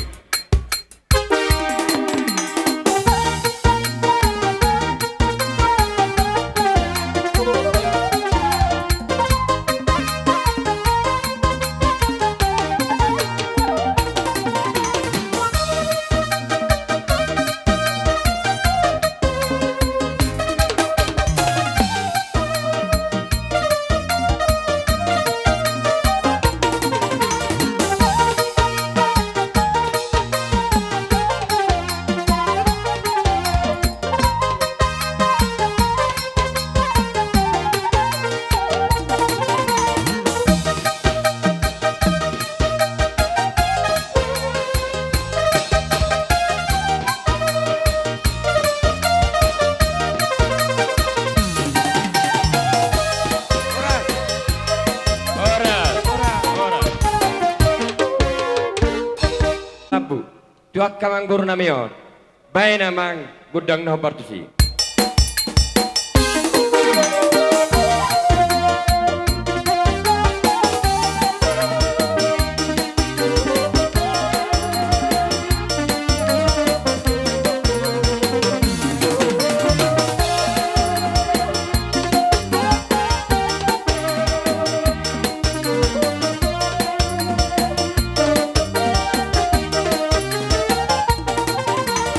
Horas. Horas. Horas. Horas. Ambu. Tu angka amang boru nami on. Bahen amang gondang dohot martusi.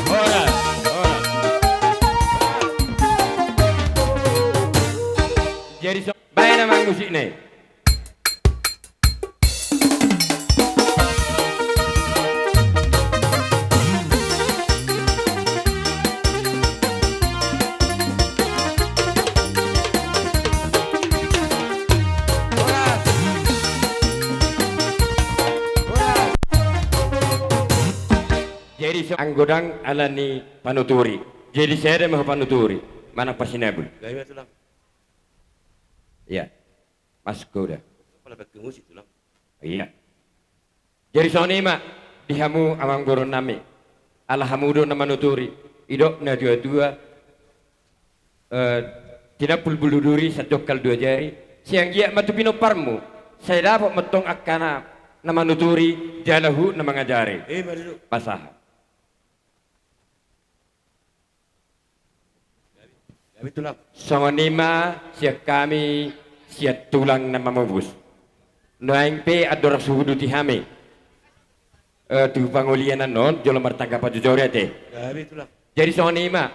Horas, horas. Jadi so-, bahen amang musikna i. Jadi so-, anggo dang ala ni panuturi. Jadi sada ma hupanuturi. Manang pasinabul. Iya. Masuk ho da. Pala pakai musik tulang. Iya. Jadi songon i ma di hamu amang boru nami. Ala hamu do na manuturi. Didok na tua-tua, eh, tinampul bulu duri, sanjongkal dua jari. Sai anggiat ma tu pinomparmu. Sai dapot ma tong angka na, na manuturi, jala huhut na mangajari. Ima tutu. Pasahat. Gabe tulang. Songon i ma sian hami, sian tulang na mamobus. Nuaeng pe andorang so huuduti hami, eh, tu pangolian annon jolo martanggapan jujur ate. Gabe tulang. Jadi songon i ma,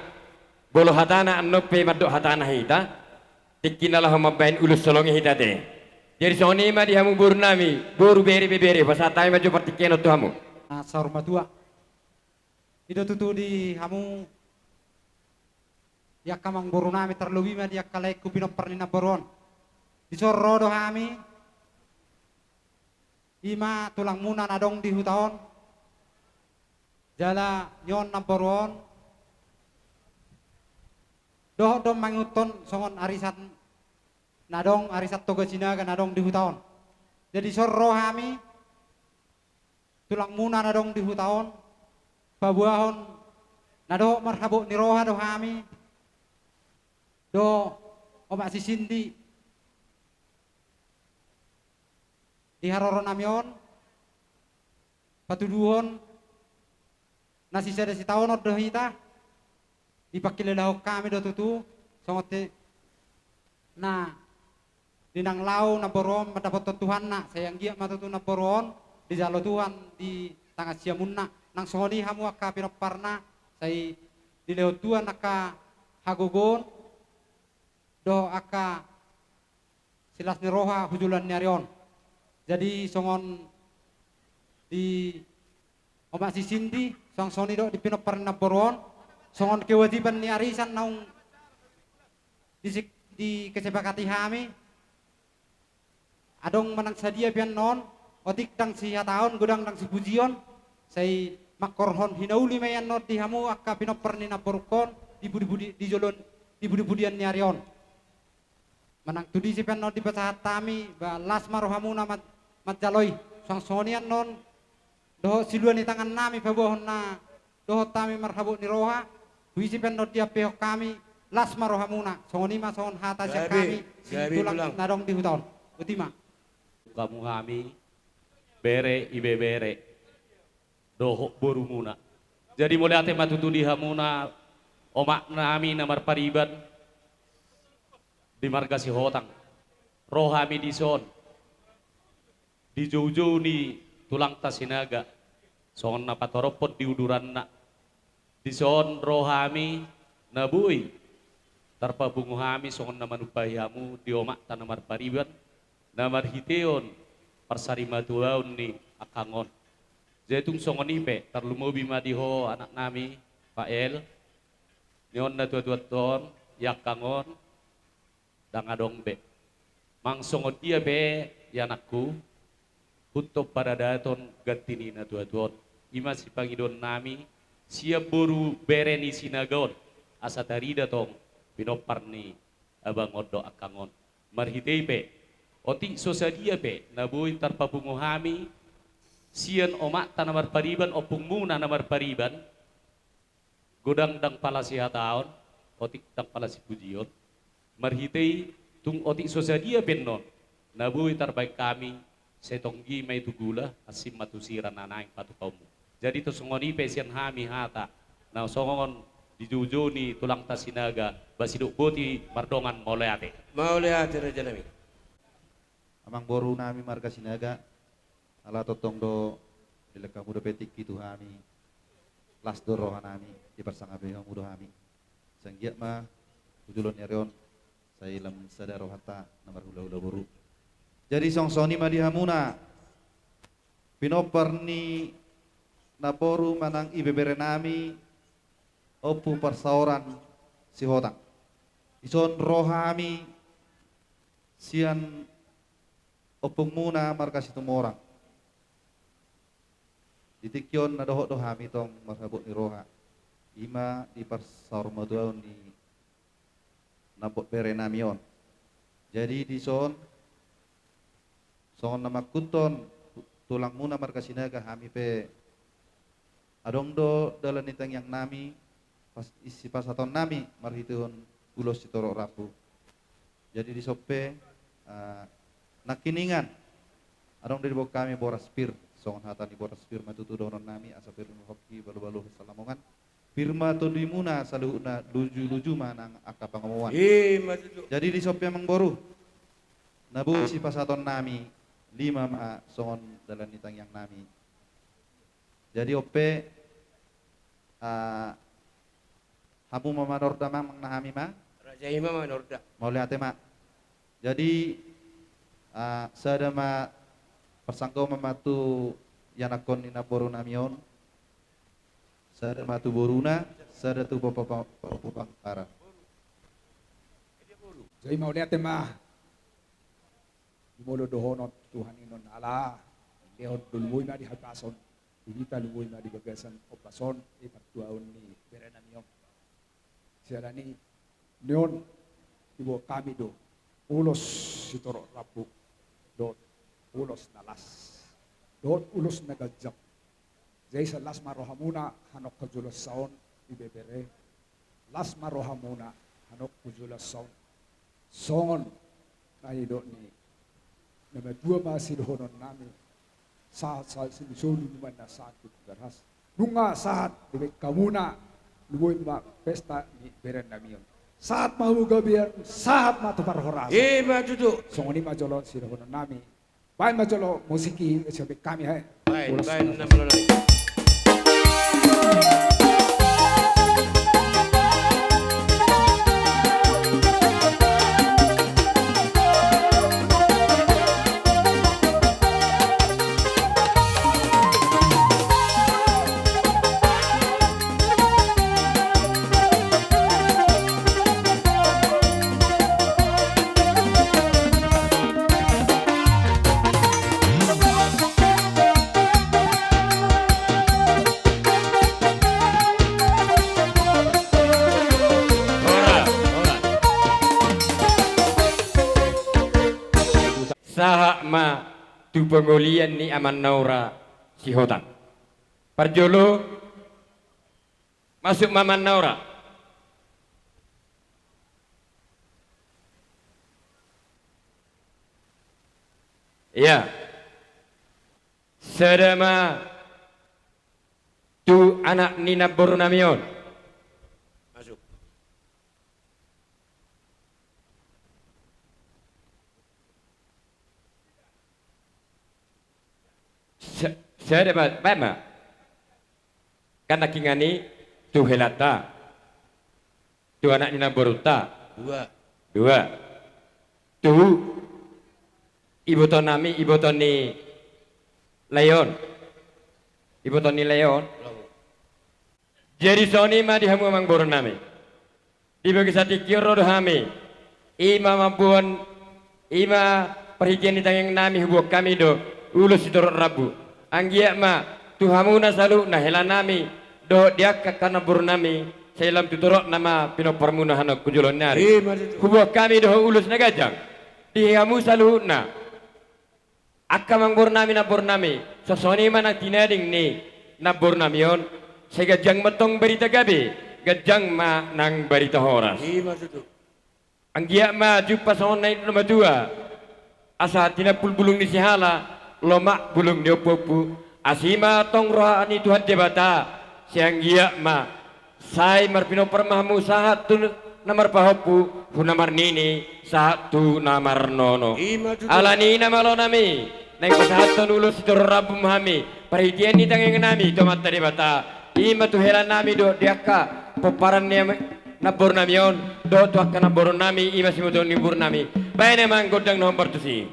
molo hatana annon pe mandok hatana hita, tingki na laho mambahen ulos holong i hita ate. Jadi songon i ma di hamu boru nami, boru, bere, ibebere, pasahat hami ma jo partingkian on tu hamu. Ah, saur matua. I do tutu di hamu, di angka amangboru nami, tarlobi ma di angka laengku pinompar ni namboru on. Dison ro do hami, i ma tulangmuna na adong di huta on, jala nion namboru on dohot do mangihuthon songon arisan na adong, arisan Toga Sinaga na adong di huta on. Jadi dison ro hami, tulangmuna na adong di huta on, paboahon na dohot marhabot ni roha do hami, do omak si Sindi, di haroro nami on, patuduhon na sisada sitaonon do hita, dipangkilelahon hami do tutu, songon te na di nang laho namboru on mandapothon Tuhanna, sai anggiat ma tutu namboru on dijalo Tuhan di tangan siamunna. Nang songon i hamu angka pinomparna, sai dilehon Tuhan angka hagogoon dohot angka silas ni roha tu joloan ni ari on. Jadi songon di omak si Sindi, songon i dohot di pinompar ni namboru on, songon kewajiban ni arisan naung di, dikesepakati hami, adong manang sadia pe annon, otik ndang sihataon, godang ndang sipujion, sai manghorhon hinauli ma i annon di hamu angka pinompar ni namborungkon, di budi-budi, di joloan, di budi-budian ni ari on. Manang tu disi pe annon dipasahat hami, ba las ma rohamuna man-, manjalo i. Songon i annon dohot silua ni tangan nami paboahon na dohot hami marhabot ni roha, tu isi pe annon diampehon hami, las ma rohamuna. Songon i ma songon hata sian hami, si tulang na adong di huta on. Boti ma. Hamu hami, bere, ibebere dohot borumuna. Jadi mauliate ma tutu di hamuna, omak nami na marpariban di marga Sihotang. Ro hami dison di joujou ni tulangta Sinaga, songon na patorophon di uduranna. Dison ro hami na boi tarpapungu hami songon na manumpahi hamu di omakta na marpariban, na marhiteon parsarimatuaon ni angkang on. Jadi tung songon i pe, tarlumobi ma di ho anak nami, Pak El, nion na tuatua on, i angkang on, ndang adong be. Manang songon dia pe, i anakku, huthon paradaton ganti ni na tuatua on. I ma sipangidoan nami, sian boru bere ni Sinaga on, asa tarida tong pinompar ni abang on dohot angkang on. Marhite i pe, otik so sadia pe, na boi tarpapungu hami, sian omakta na marpariban, ompungmuna na marpariban, godang ndang pala sihataon, otik ndang pala sipujion. Marhite i tung otik so sadia pe annon, na boi tarbahen hami, sai tonggi ma i tu gula, hansit ma tu sira na naeng patupaonmu. Jadi tung songon i pe sian hami hata, na songon di joujou ni tulangta Sinaga, ba sidok boti mardongan mauliate. Mauliate raja nami. Amangboru nami marga Sinaga, ala tongtong do dilehon hamu dope tingki tu hami, las do roha nami, diparsangapi hamu do hami. Sai anggiat ma tu joloan ni ari on, sai lam sada rohanta na marhulahula boru. Jadi songon i ma di hamuna, pinompar ni namboru manang ibebere nami, Ompu Parsaoran Sihotang. Dison ro hami sian ompungmuna marga Situmorang. Di tingki on na dohot do hami tong marhabot ni roha, i ma di parsaurmatuaon ni nambot bere nami on. Jadi dison, songon na mangkuthon tulangmuna marga Sinaga, hami pe adong do dalan ni tangiang nami, pas, sipasahaton nami marhitehon ulos sitorop rambu. Jadi dison pe, eh, nangkiningan adong do diboan hami boras pir, songon hata ni boras pir ma tutu dohonon nami, asa pir ni hongki, balu-balu hasa Lamongan. Pir ma tondimuna saluhutna, luju-luju ma nang angka pangomoan. Ima tutu. Jadi dison pe amangboru, na boi sipasahatonnami, lima ma songon dalan ni tangiangnami. Jadi on pe, ah, hamu ma manorda, amang, na hami ma. Raja i ma manorda. Mauliate ma. Jadi, ah, sada ma parsanggoman ma tu ianakhon ni namborunami on. Sada ma tu boruna, sada tu papa-, papa-, papa-, para. Jadi mauliate ma. Di molo dohonon Tuhan i non ala, lehon do lumobi ma di habason, di hita lumobi ma di bagasan ombas on, di partuaon ni berenami on. Siala ni on, diboan hami do ulos sitorop rambu, dohot ulos na las, dohot ulos na ganjang. Jadi sai las ma rohamuna hanok hujolasa on, ibebere. Las ma rohamuna hanok hujolasa on. Songon na nidok ni na matua ma sidohononnami. Sahat, sahat sian solu nunga na sahat tu Tigaras. Nunga sahat dibaen hamuna, lumobi ma pesta ni berennami on. Sahat ma hamu gabe, sahat ma tu parhorasan. Ima tutu. Songon i ma jolo sidohononnami. Baen ma jolo musik i, sian hami, he. Baen, ulos baen, na maloloi. Sahat ma tu pangolian ni Amanna Ora Sihotang. Parjolo, masuk ma Amanna Ora. Ia. Sada ma tu anak ni namborunami on. Masuk. Sa-, sada ma, baen ma. Kan nangkiningan i tu helanta. Tu anak ni namborunta. Dua. Dua. Tu ibotonnami, iboto ni lae on. Iboto ni lae on. Jadi songon i ma di hamu amangborunami. Di bagasan tingki on ro do hami. I ma mamboan, i ma parhitean ni tangiangnami, huboan hami do ulos sitorop rambu. Anggiat ma tu hamuna saluhutna helanami, dohot di angka namborunami, sai lam tu torop nama pinomparmuna hanok tu joloan ni ari. Ima tutu. Huboan hami dohot ulos na ganjang di hamu saluhutna. Angka amangborunami, namborunami, songon i ma nang tinading ni namborunami on, sai ganjang ma antong barita gabe, ganjang ma nang barita horas. Ima tutu. Anggiat ma jumpa songon na nidok ni na matua, asa tinampul bulung ni sihala, lomak bulung ni ompuompu. Asi ma antong roha ni Tuhan Debata, sai anggiat ma sai marpinompar ma hamu sahat tu na marpahompu, tu na marnini, sahat tu na marnono. Ima tutu. Alani i na malonami, naeng pasahathon ulos sitorop rambu ma hami, parhitean ni tangiangnami tu Amanta Debata, i ma tu helanami dohot di angka pomparan ni am-, namborunami on, dohot tu angka namborunami, i ma simotoon ni umurnami. Baen ma gondang na hombar tusi.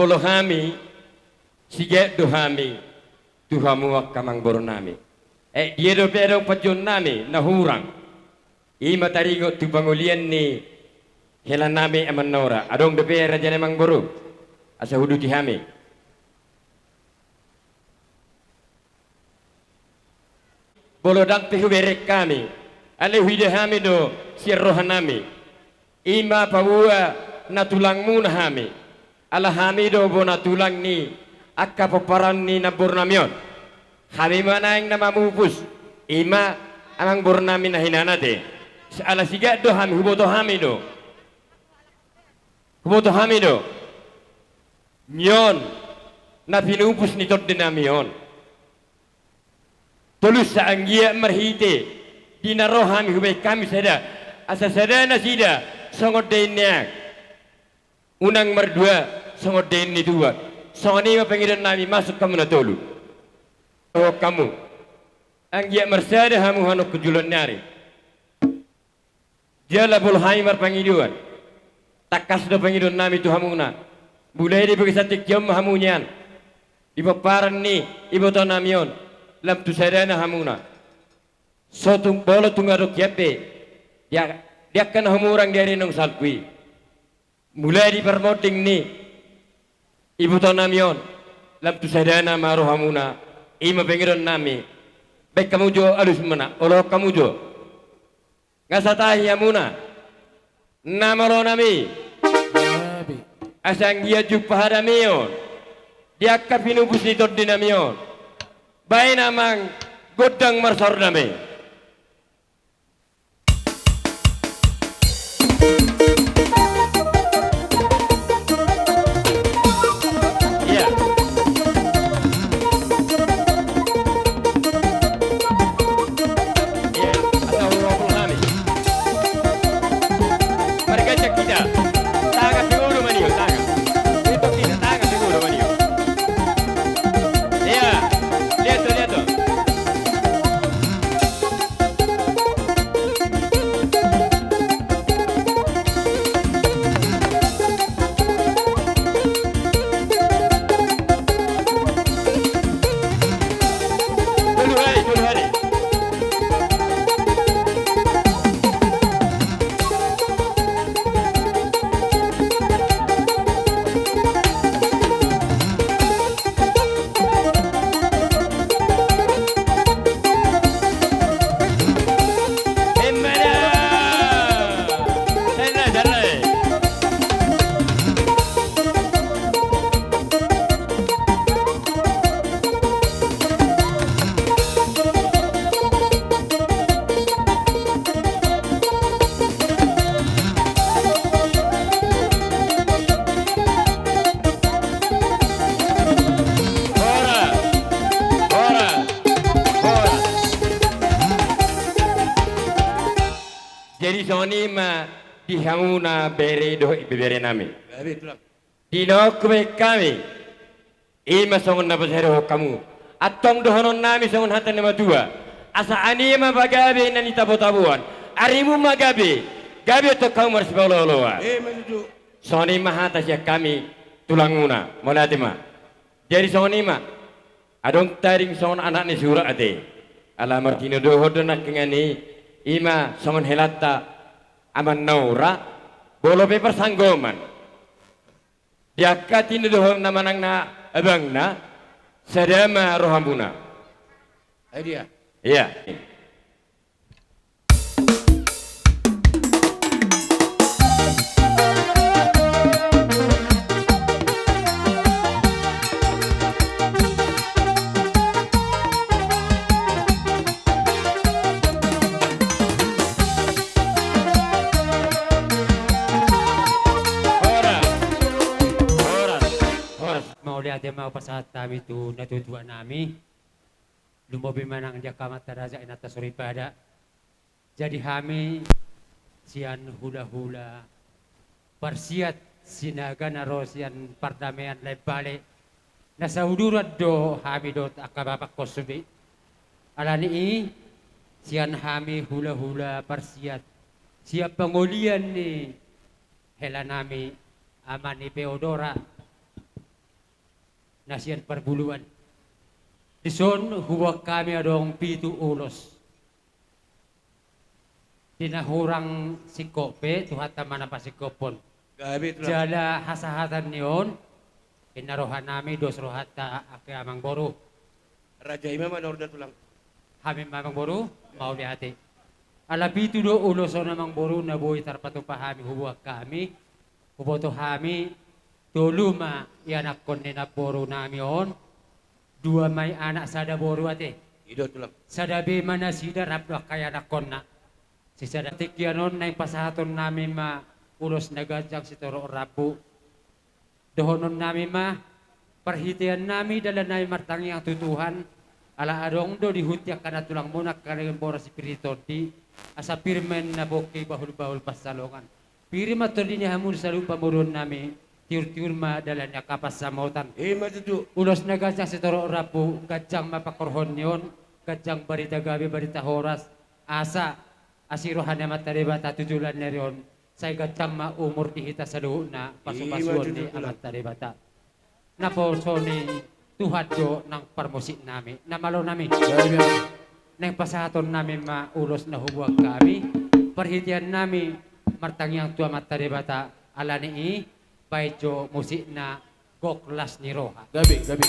Molo hami, sigaet do hami tu hamu angka amangborunami. Eh, dia dope adong panjouonnami na hurang? I ma taringot tu pangolian ni Hela nami amang Naura, adong dope raja ni amangboru, asa huduti hami. Molo ndang pe hubereng hami, alai huida hami do sian roha nami. I ma paboa na tulangmuna hami. Ala hami do bona tulang ni angka pomparan ni namboru nami on. Hami ma naeng na mamupus, i ma amangboru nami na hinan ate. Ala sigaat do hami, huboto hami do. Huboto hami do. Mion, na pinupus ni tondi nami on. Tolusa anggiat marhite di na ro hami hubaen hami sada, asa sada nasida songon dain ni aek. Unang mardua songon dain ni tuak. Songon i ma pangidoan nami masuk hamu na tolu. Dohot hamu. Anggiat marsada hamu hanungkun joloan ni ari. Jala molo hami marpangidoan, tangkas do pangidoan nami tu hamuna. Mulai di bagasan tingki on ma hamu nian, di pomparan ni iboto nami on, lam tu sadana hamuna. So tung molo tung adong hian pe, di a-, di angka na humurang di ari naung salpu i. Mulai di parmonding ni iboto nami on, lam tu sadana ma rohamuna, i ma pangidoan nami. Baen hamu jo alusmuna, olohon hamu jo. Nga satahi hamuna. Na malo nami. Gabe. Asa anggiat jumpang hadameon. Di angka pinupus ni tondi nami on. Baen amang gondang marsaor dame. Iya. Iya, asa uang puluh nami. Marganjang hita. Tangan di ulu manio, tangan. Itu kita, tangan di ulu manio. Iya. Lihat tuh, lihat tuh. Horas, horas, horas. Jadi songon i ma di hamuna bere dohot ibebere nami. Bere tulang. Di na hubaen hami, i ma songon na pasahaton hamu. Antong dohonon nami songon hata ni natuatua. Asa ane ma pagabe na nitabo-taboan. Arimu ma gabe, gabe antong hamu marsipaolo-oloan. Songon i ma hata sian hami tulangmuna. Mauliate ma. Jadi songon i ma. Adong tading songon anak ni surat ate. Ala martinodohon do nangkiningan i, i ma songon helanta amang Naura, molo pe parsanggoman. Di angka tinodohon na manang na abangna, sada ma rohamuna. Ai dia. Iya. Horas. Horas. Horas. Mauliate ma hupasahat hami tu natuatua nami. Lumobi manang di angka amanta raja, inanta soripada. Jadi hami sian hulahula parsiat Sinaga na ro sian pardamean Laen Bale, na sauduran do hami dohot angka bapak kosube. Alani i sian hami hulahula parsiat sian pangolian ni hela nami ama ni Peodora na sian Parbuluan. Dison huboan hami adong pitu ulos. Di na hurang singkop pe, Tuhanta ma na pasingkophon. Gabe, Tulang. Jala hasahatan ni on, inna rohanami dos rohanta angka amangboru. Raja i ma manorda, Tulang. Hami ma, amangboru, mauliate. Ala pitu do ulos on, amangboru, na boi tarpatupa hami, huboan hami. Huboto hami, tolu ma ianakhon ni namborunami on, dua ma i anak, sada boru ate. I do, Tulang. Sada be ma nasida rap dohot angka ianakhonna. Sisada tingki on naeng pasahatonnami ma ulos na ganjang sitorop rambu. Dohononnami ma, parhiteannami dalan nami martangiang tu Tuhan, ala adong do di huta i angka na tulangmuna, angka na boru sipir ni tondi, asa pir ma ninna pongki, bahulbahul pansalongan. Pir ma tondi ni hamu saluhut pamoruonnami, tiurtiur ma dalan ni angka pansamotan. I ma tutu. Ulos na ganjang sitorop rambu, ganjang ma pangkorhon ni on, ganjang barita gabe, barita horas, asa asi roha ni Amanta Debata tu joloan ni ari on, sai ganjang ma umur di hita saluhutna, i ma tutu, Tulang, pasupasuon ni Amanta Debata. Naposo ni Tuhan do nang parmusiknami, na malonami. Gabe. Naeng pasahatonnami ma ulos na huboan hami, parhiteannami martangiang tu Amanta Debata, ala ni i baen jo musikna, Gok las ni roha. Gabe, gabe.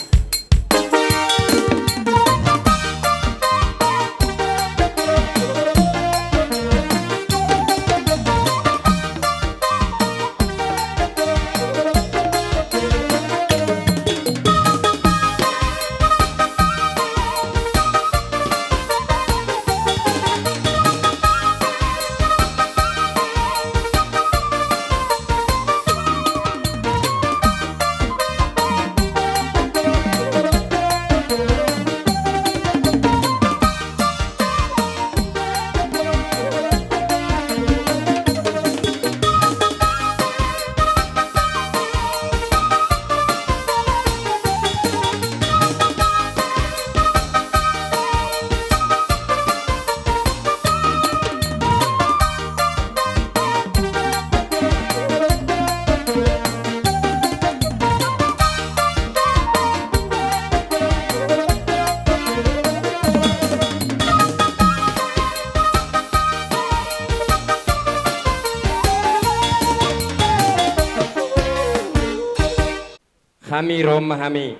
Hami ro ma hami,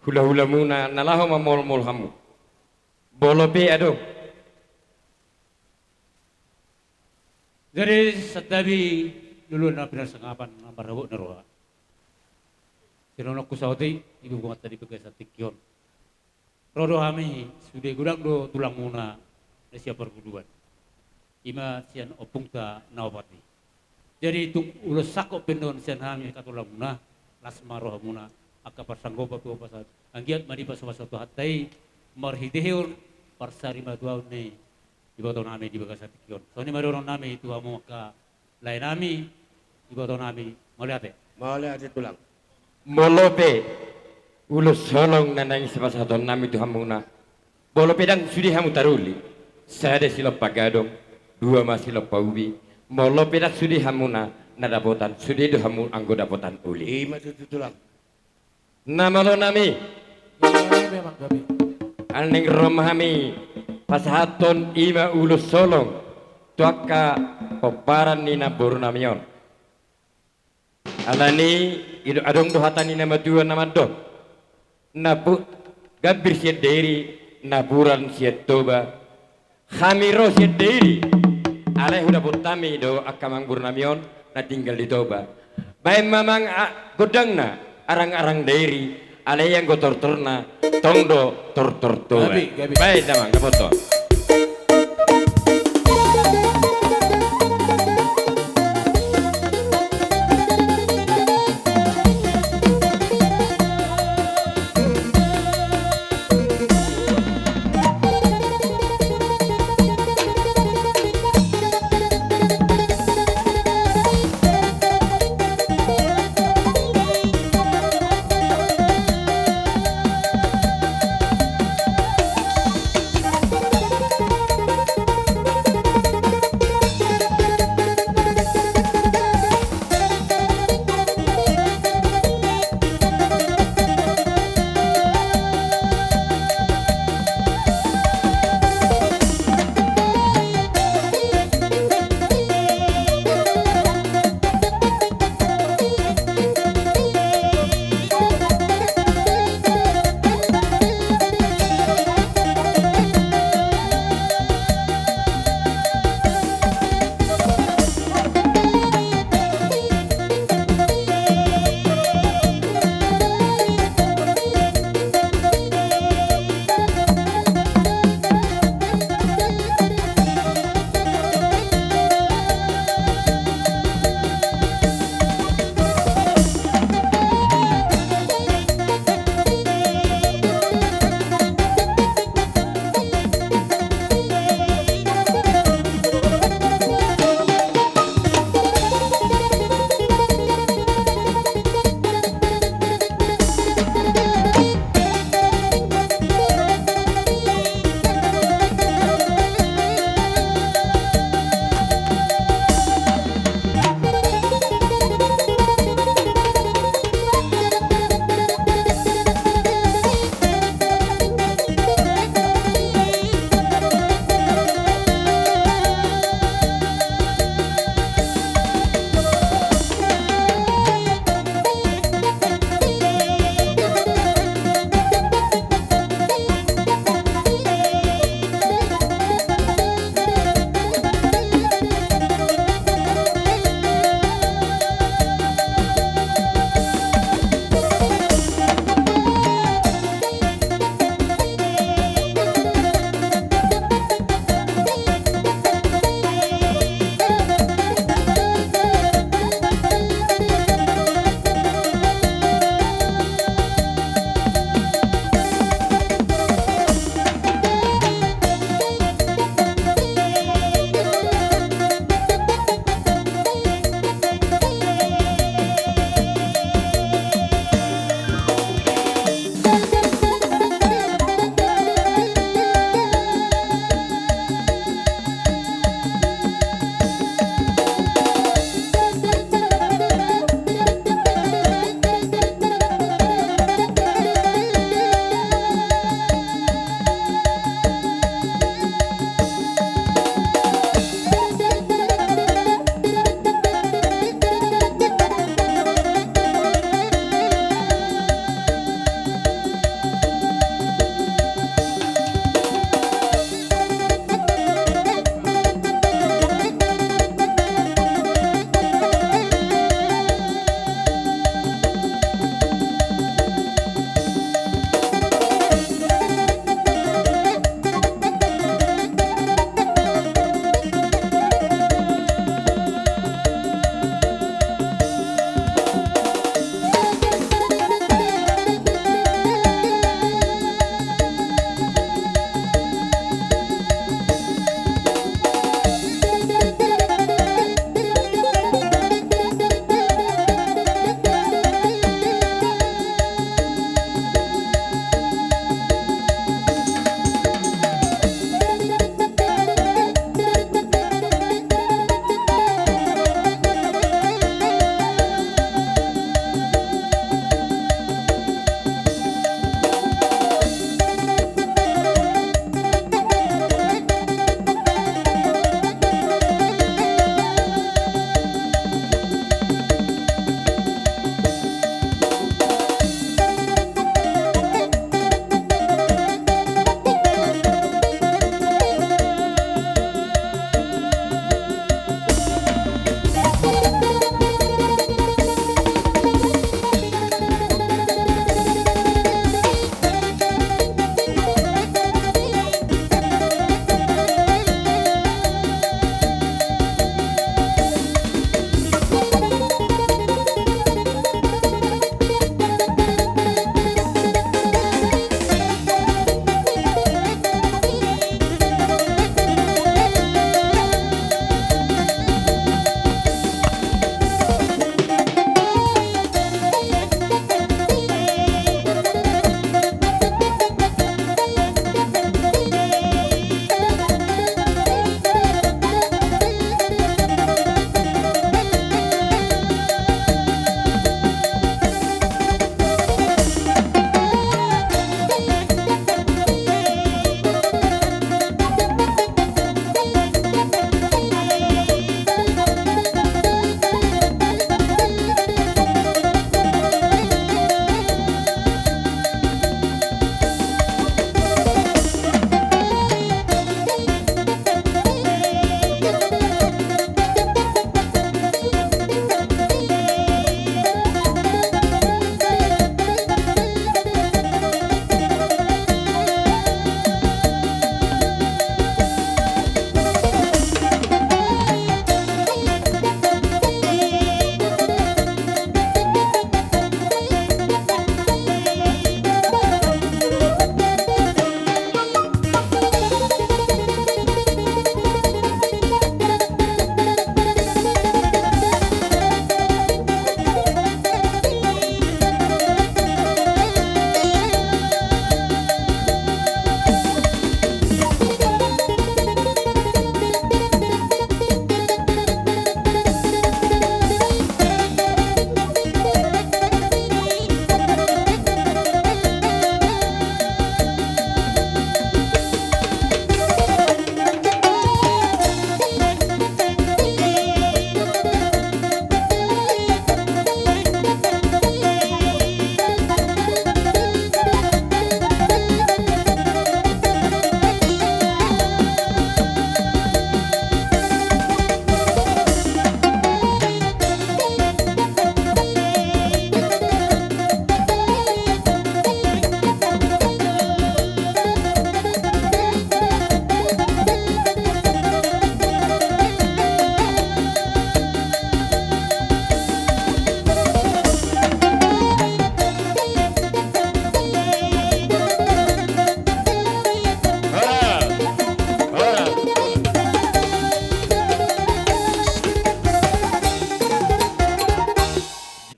hulahulamuna na laho mamolmol hamu. Molo pe adong. Jadi santabi, luluan na pinarsangkapan na marhabot ni roha. Sian on angka saotik, ibu gumanta di bagasan tingki on. Ro do hami, sude godang do tulangmuna na sian parguduan. I ma sian ompungta na opat i. Jadi tung ulos sangkop pe on sian hami angka tulangmuna, las ma rohamuna, angka parsanggopan tu pasahat. Anggiat ma dipasupasu Tuhanta i, marhitehon parsarimatuaon ni ibotonami di bagasan tingki on. Songon i ma dohononnami tu hamu angka laenami, ibotonami, mauliate. Mauliate, Tulang. Molo pe ulos holong na naeng sipasahatonnami tu hamuna. Molo pe ndang sude hamu taruli, sada silompa gadong, dua ma silompa ubi. Molo pe ndang sude hamuna na dapotan, sude do hamu anggo dapotan uli. I ma tutu, Tulang. Na malonami. Iya, memang gabe. Ala naeng ro ma hami pasahathon i ma ulos holong tu angka pomparan ni namborunami on. Ala ni i do, adong do hata ni na matua na mandok: Napu-, gambir sian Dairi, napuran sian Toba. Hami ro sian Dairi, alai hudapot hami do angka amangborunami on na tinggal di Toba. Baen ma amang, a, gondangna, arang-arang Dairi, alai anggo tortorna, tong do tortor Toba. Gabe, gabe. Baen amang, dapothon.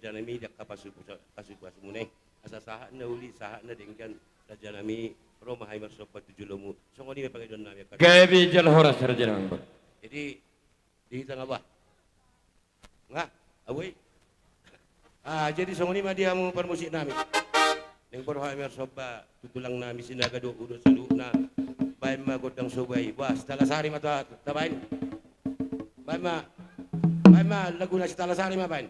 Rajanami, di angka pasu-, pasu-, pasupasumuna i, asa sahat na uli, sahat na denggan, rajanami, ro ma hami marsomba tu jolomu. Songon i ma pangidoannami angka. Gabe jala horas, rajanami. Jadi, di hita nga bah. Nga, abui. Ah, jadi songon i ma di hamu parmusiknami. Naeng ro hami marsomba tu tulangnami Sinaga dohot uda saluhutna. Baen ma gondang soba i. Bah, Sitalasari ma ta-, tabaen. Baen ma. Baen ma laguna Sitalasari ma baen.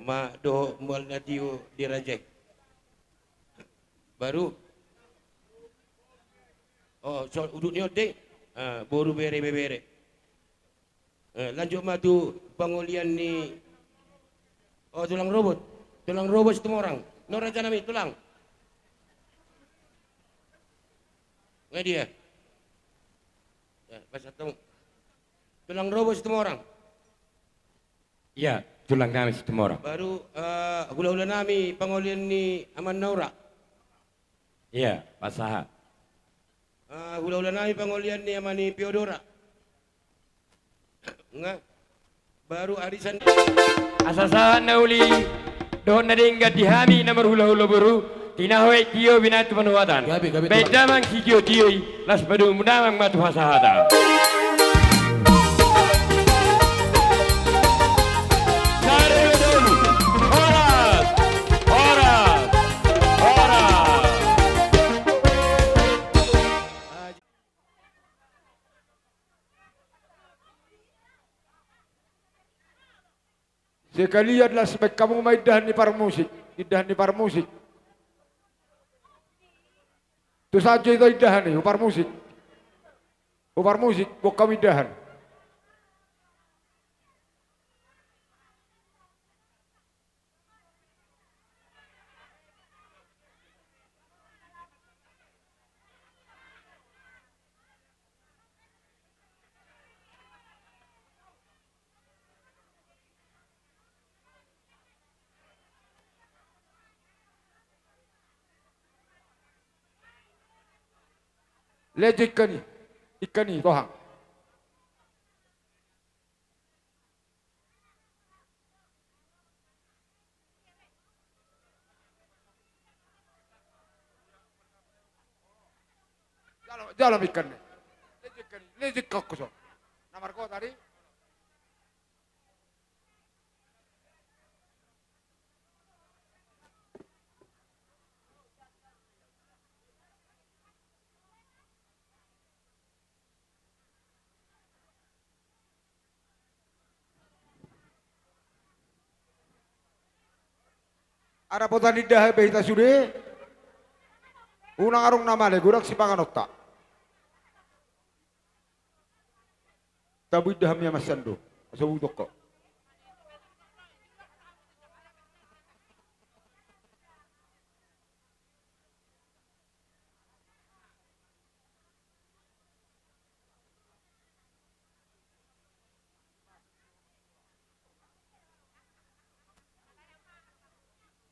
ma dohot mual na tio di raja i. Baru. O, so, udut ni on dei. Ah, boru, bere, ibebere. Eh, lanjut ma tu pangolian ni, o, tulang robot. Tulang robot Situmorang. Nunga raja nami, tulang. Nga dia. Ya, pas ketemu. Tulang robot Situmorang. Ia, tulang nami Situmorang. Baru, eh, hulahula nami pangolian ni Aman Naura. Ia, pasahat. Eh, hulahula nami pangolian ni Ama ni Piodora. Nga. Baru arisan. Asa sahat na uli dohot na denggan di hami na marhulahula boru, tinaho aek tio, binatu panuhatan. Gabe, gabe, baen tulang. Damang sitiotio i, laos padomu damang ma tu hasahatan. Sada, dua, tolu. Horas! Horas! Horas! Sekalian las baen hamu ma indahan ni parmusik, indahan ni parmusik. Tu sajo ito indahan i, hu parmusik. Hu parmusik, boan hamu indahan. Lejo ikan i, ikan i, tohang. Jalo, jalo ma ikan i. Lejo ikan i, lejo ikan i, so. Na margota di. Adapotan indahan be hita sude. Unang adong na male, godang sipanganonta. Tabo indahan, Ama Sando. Asa butong ho.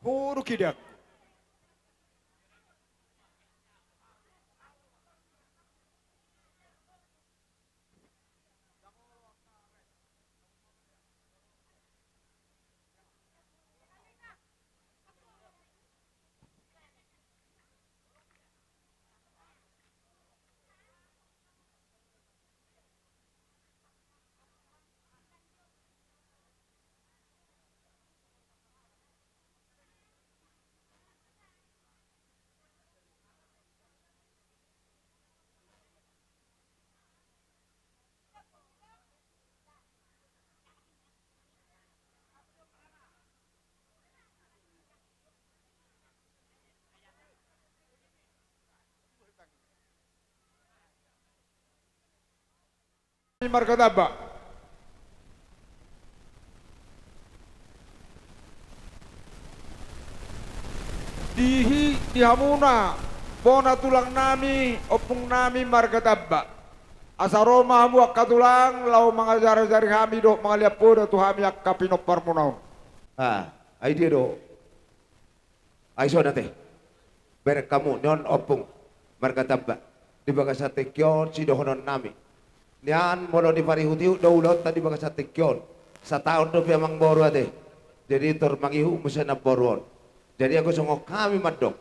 Huruk idak. Marga Tamba. Di hi-, di hamuna, bona tulang nami, ompung nami marga Tamba. Asa ro ma hamu angka tulang, laho mangajarajari hami dohot mangaliat poda tu hami angka pinomparmuna on. Ah, ai dia do. Ai songon i ate. Bereng hamu, ni on ompung marga Tamba. Di bagasan tingki on sidohonon nami. Nian molo diparihutihut do ulaonta di bagasan tingki on. Sataon dope amangboru ate. Jadi tor mangihut muse namboru on. Jadi anggo songon hami mandok.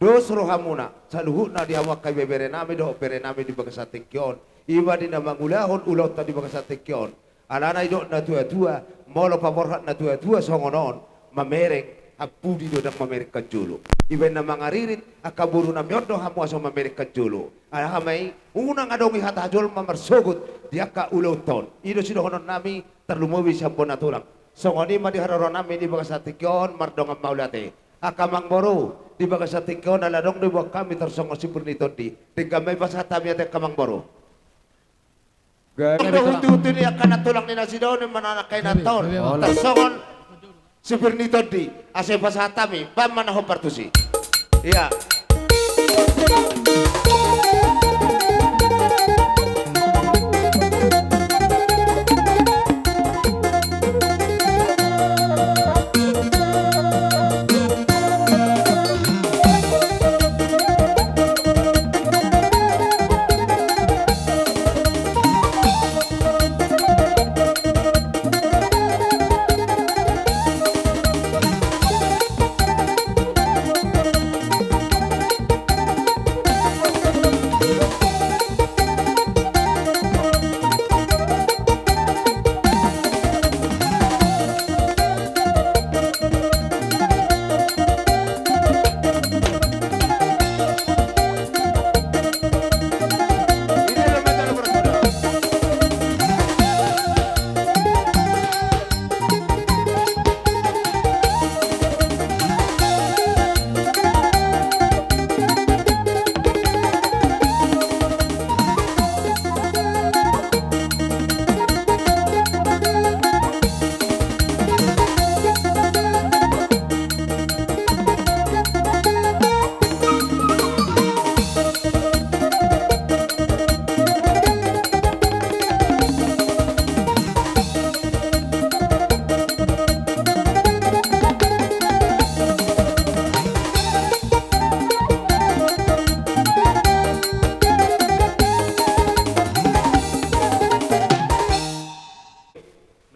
Dos rohamuna, saluhutna di hamu angka ibebere nami dohot bere nami di bagasan tingki on. I ma di na mangulahon ulaonta di bagasan tingki on. Alana didok natuatua, molo paborhat natuatua songon on, mamereng hampudi do, ndang mamereng hanjolo. Ibaen na mangaririt, angka boru nami on do hamu asa mamereng hanjolo. Alana ma i, unang adong i hata jolma marsogot di angka ulaonta on. I do sidohonon nami, tarlumobi sian bona tulang. Songon i ma di haroro nami di bagasan tingki on, mardongan mauliate. Angka amangboru, di bagasan tingki on ala adong do diboan hami tarsongon sipir ni tondi. Denggan ma i pasahat hami ate angka amangboru. Gabe, gabe, gabe, tulang. Hutu-hutu ni angka nantulang ni na sidao ni manang angka inanta on. Gabe, gabe, gabe. Tarsongon sipir ni tondi, asa pasahat hami, baen ma na hombar tusi. Ia.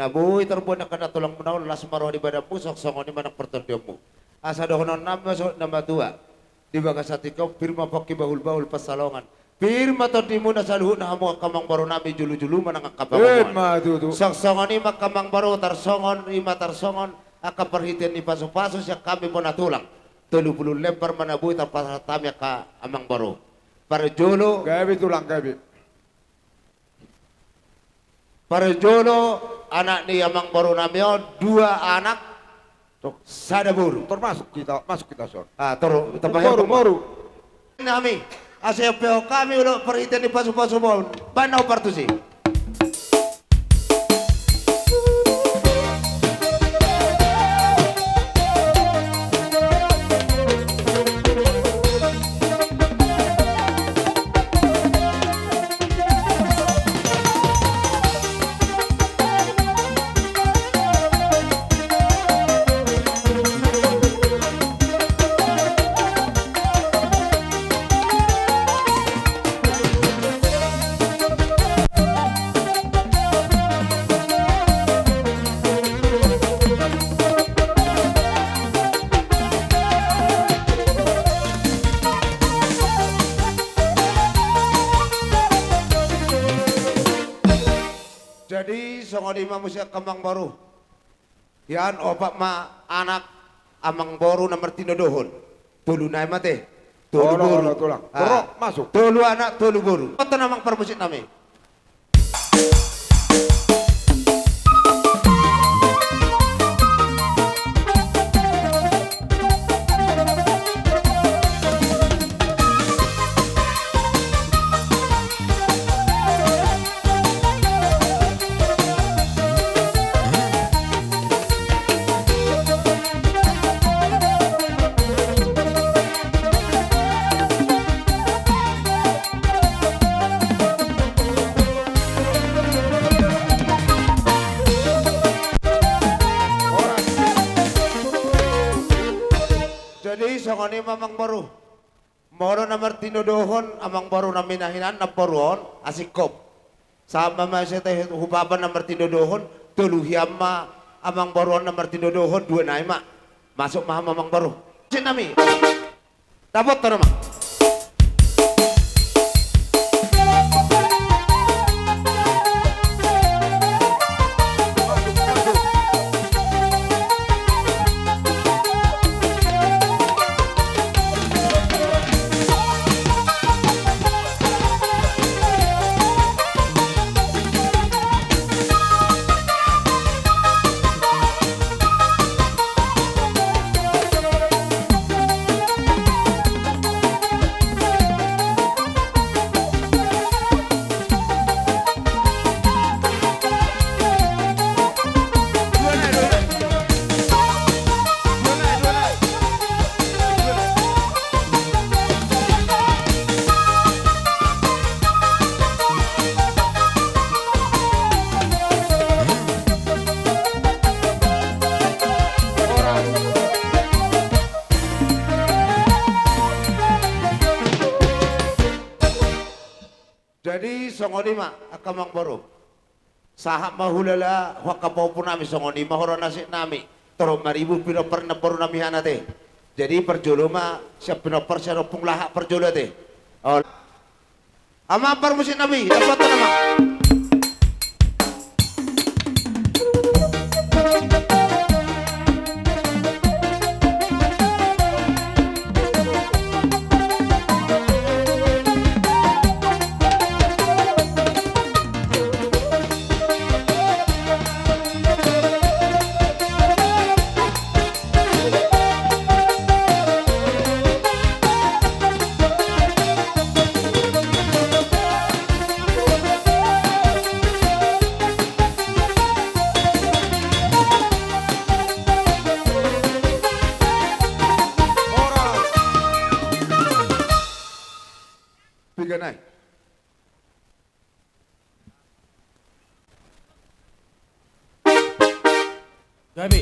Na boi tarbuan angka nantulang muna on, las ma roha di badanmu, songon i ma nang partondionmu. Asa dohonon nami ma songon na matua. Di bagasan tingki on pir ma pongki bahul-bahul pansalongan. Pir ma tondimuna saluhutna hamu angka amangboru nami, julu-julu ma nang angka pangomoan. Ima tutu. Songon i ma angka amangboru, tarsongon i ma tarsongon angka parhitean ni pasu-pasu sian hami bona tulang. Tolu pulu lembar ma na boi tarpasahat hami angka amangboru. Parjolo. Gabe tulang, gabe. Parjolo anak ni amangboru nami on, dua anak, tok, sada boru. Tor masuk hita, masuk hita son. Ah, tor, tor boru, boru. Nami, asa diampehon hami olo parhitean ni pasu-pasu on. Baen na hombar tusi. Jadi songon i ma muse angka amangboru. Hian opat ma anak amangboru na martinodohon. Tolu nai ma te. Tolu boru. Olo, olo, tulang. Ah. Tolu, masuk. Tolu anak, tolu boru. Oto na amang parmusik nami. Jadi songon i ma amangboru. Molo na martinodohon amangboru nami na hinan namboru on, asing hop. Sahat ma muse te tu papa na martinodohon, tolu hian ma amangboru on na martinodohon, dua nai ma. Masuk ma hamu amangboru. Sin nami. Dapot tona ma. Songon i ma angka amangboru. Sahat ma hulala ho angka pahompunami, songon i ma horong na sian nami. Torop ma ribut pinompar ni namborunami hana te. Jadi parjolo ma sian pinompar sian ompung laho parjolo ate. Ol. Amang parmusiknami, dapotan amang. Piga nai. Gabe.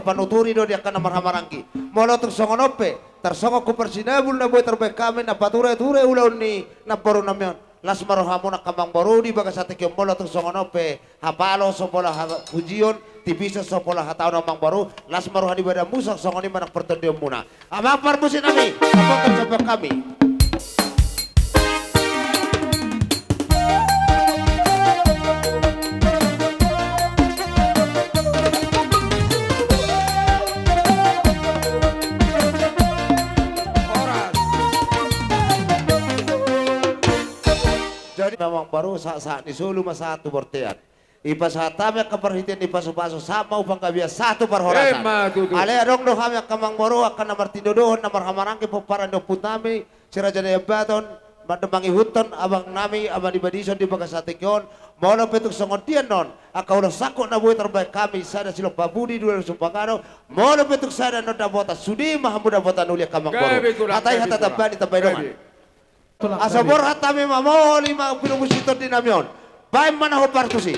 Panuturi do di angka na marhahamaranggi. Molo tung songon on pe tarsongon tu parsinabul na boi tarbaen hami na patureture ulaon ni namborunami on. Las ma rohamuna angka amangboru di bagasan tingki on, molo tung songon on pe hapalo so pola hapujion, tipison so pola hataon amangboru, las ma roha ni badanmu, songon i ma nang partondionmuna. Amang parmusiknami, dapotan sampe hami. Horas. Jadi amangboru, sahat-sahat ni solu ma sahat tu bontean. Dipasahat hami angka parhitean ni pasupasu sahat ma tu panggabean sahat tu parhorasan. Emma tutu. Alai adong do hami angka amangboru, angka na martinodohon na marhahamaranggi pomparan ni ompunami Si Raja Nai Ambaton, ma-, mangihuthon abangnami Ama ni Badison di bagasan tingki on. Molo pe tung songon dia annon angka ulaon sangkut na boi tarbaen hami, sada silompa pudi, dua ulaon sumpang gadong. Molo pe tung sada annon dapotan, sude ma hamu dapotan uli angka amangboru. Gabe tulang, gabe tulang. Hata i hata tamba ni tamba i dongan. Gabe. Asa borhat hami mamoholi ma pinombusi tondinami on. Baen ma na hombar tusi.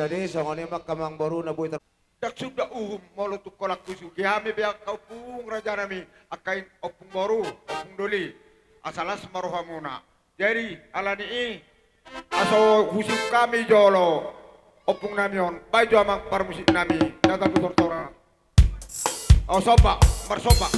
Jadi songon i ma angka amangboru na boi tar- Ndang suda uhum molo tung holan husuhi hami be angka ompung rajanami, angka i ompung boru, ompung doli, asa las ma rohamuna. Jadi alani i, asa husiuk hami jolo ompungnami on, baen jo amang parmusiknami, na tabu tortora. O, somba, marsomba.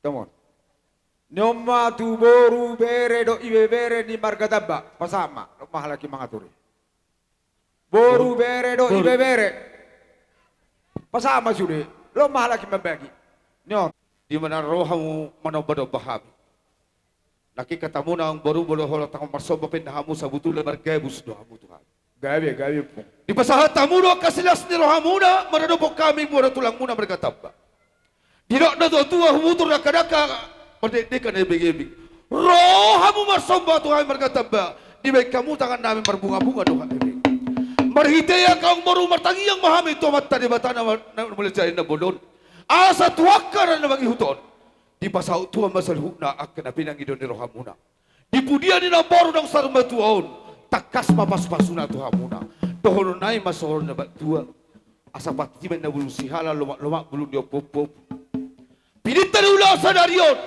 Come on. Nion ma tu boru, bere dohot ibebere ni marga Tamba. Pasahat ma, loas ma halak i mangatur i. Boru, bere dohot ibebere. Pasahat ma sude, loas ma halak i mambagi. Nion. Di mana rohamu manomba-nomba hami. Nangkin hatamuna amang boru, molo holan tangkas marsomba pe inna hamu, sabotulna margabus do hamu tu hami. Gabe, gabe, Ompung. Dipasahat hamu do angka silas ni rohamuna maradophon hami bona tulangmuna marga Tamba. Didok na tua-tua, hubutur angka dangka, mardekdek na ebeng-ebeng. Ro hamu marsomba tu hami marga Tamba, dibaen hamu tangannami marbunga-bunga do hami. Marhite i angka amang boru martangiang ma hami tu Amanta Debata na, na, na mauliate na bolon. Asa tu angka na mangihut on. Dipasaut Tuhan ma saluhutna angka na pinangido ni rohamuna. Di pudian ni namboru naung saur matua on, tangkas ma pasu-pasuna tu hamuna. Dohononnami ma songon na batua. Asa pati ma inna bulung sihala, lomak-lomak bulung ni ompung-ompung. Pidinta ni ulaon sadari on,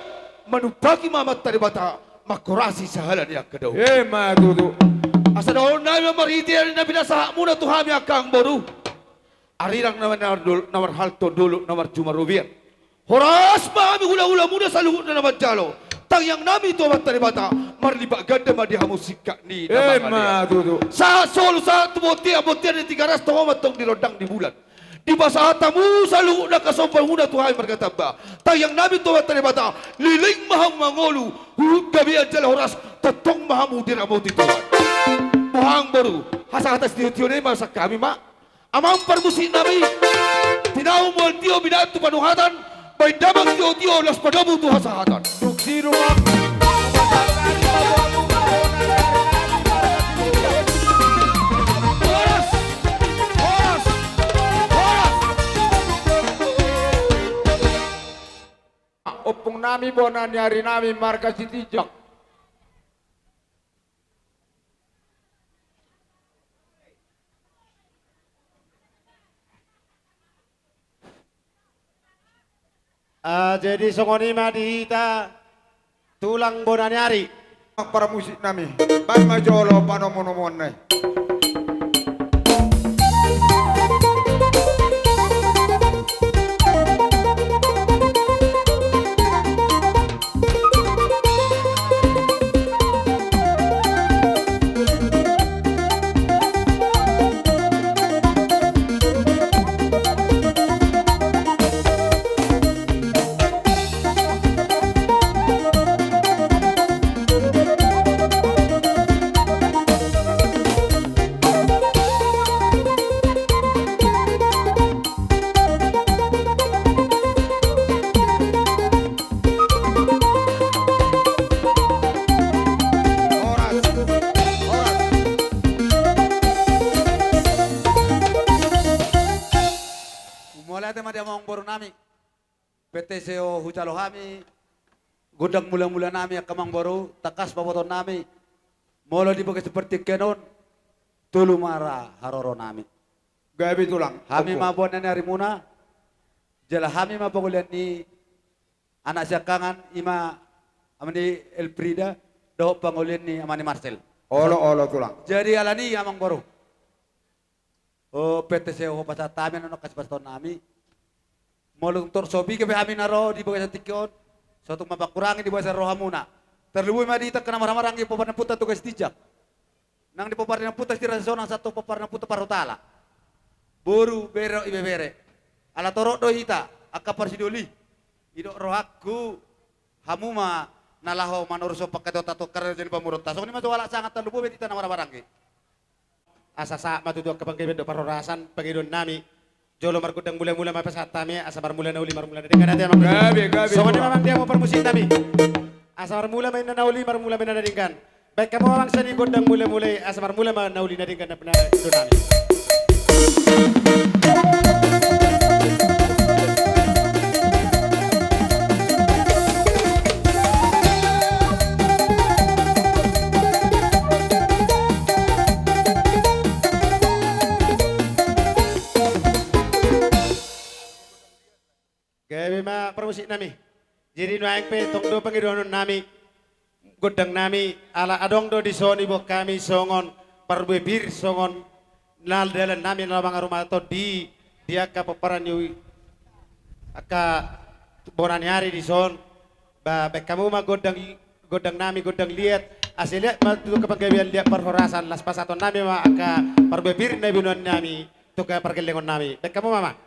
manumpahi ma Amanta Debata, manghorasi sahala ni angka daoh. Emma tutu. Asa dohononnami ma marhite na pinasahatmuna tu hami angka amang boru. Arirang na, na, na marhalto, dolok na marjumaro biar. Horas ma hami hula-hulamuna saluhutna na manjalo. Tangiangnami tu Amanta Debata, marlipat ganda ma di hamu singkat ni na mangalean. Emma tutu. Sahat solu sahat tu bontean, bontean ni Tigaras, tonga ma antong di rondang ni bulan. Dipasahat hamu saluhutna angka sombaonmuna tu hami marga Tamba. Tangiangnami tu Amanta Debata, leleng ma hamu mangolu, huhut gabean jala horas, tongtong ma hamu diramoti Tuhan. Boha amang boru, hasahatan sitio-tio na i ma sian hami ma. Amang parmusiknami, tinahu mual tio, binaan tu panuhatan, baen damang tio-tio, laos padomu tu hasahatan. Dung sidung. Horas! Horas! Horas! Ompungnami, bona ni arinami, marga Sitinjak. Ah, jadi songon i ma di hita tulang bona ni ari. Parmusiknami, baen ma jolo panomu-nomuanna i. Horas. Horas. Mauliate ma di hamu amang borunami. Pete seho hujalo hami gondang mula-mulanami angka amang boru, tangkas pabotoonnami. Molo di bagasan partingkian on, tolu ma ra haroronami. Gabe tulang. Hami ma bona ni arimuna, jala hami ma pangolian ni anak siangkangan, i ma ama ni Elfrida, dohot pangolian ni ama ni Marcel. Olo, olo tulang. Jadi alani i amang boru. O, pete seho pasahat hami annon angka sipasahatonnami. Molo tung torus so piga pe hami na ro di bagasan tingki on, so tung mamangkurangi di bagasan rohamuna. Tarlumobi ma di hita angka na marhahamaranggi, pomparan ni ompunta Toga Sitinjak. Nang di pomparan ni ompunta Sitinjak, sonang sahat tu pomparan ni ompunta Parhutala. Boru, bere, ibebere. Ala torop do hita angka parsidoli. Didok rohangku, hamu ma na laho manurushon pangkataionta tu angka raja ni pamoruonta. Songon i ma jo halak sangap, tarlumobi di hita na marhahamaranggi. Asa sahat ma tutu angka panggabean dohot parhorasan pangidoannami. Jolo margondang mula-mula ma pasahat hami, asa marmula na uli marmula na denggan, ate amang. Gabe, gabe. Songon i ma amang di hamu parmusiknami. Asa marmula ma inna na uli marmula ma inna na denggan. Baen hamu amang sian i gondang mula-mula i, asa marmula ma na uli na denggan na pinaidonami. Gabe ma parmusiknami. Jadi nuaeng pe tong do pangidoannami, gondangnami, ala adong do dison iboan hami songon parbue pir, songon na dalannami na laho mangarumaton di, di angka pomparan ni angka bona ni ari dison. Ba, baen hamu ma gondang, gondang nami, gondang liat. Asa liat ma tu angka panggabean, liat parhorasan, laos pasahaton nami ma angka parbue pir na binoan nami tu angka pargellengon nami. Baen hamu ma, amang.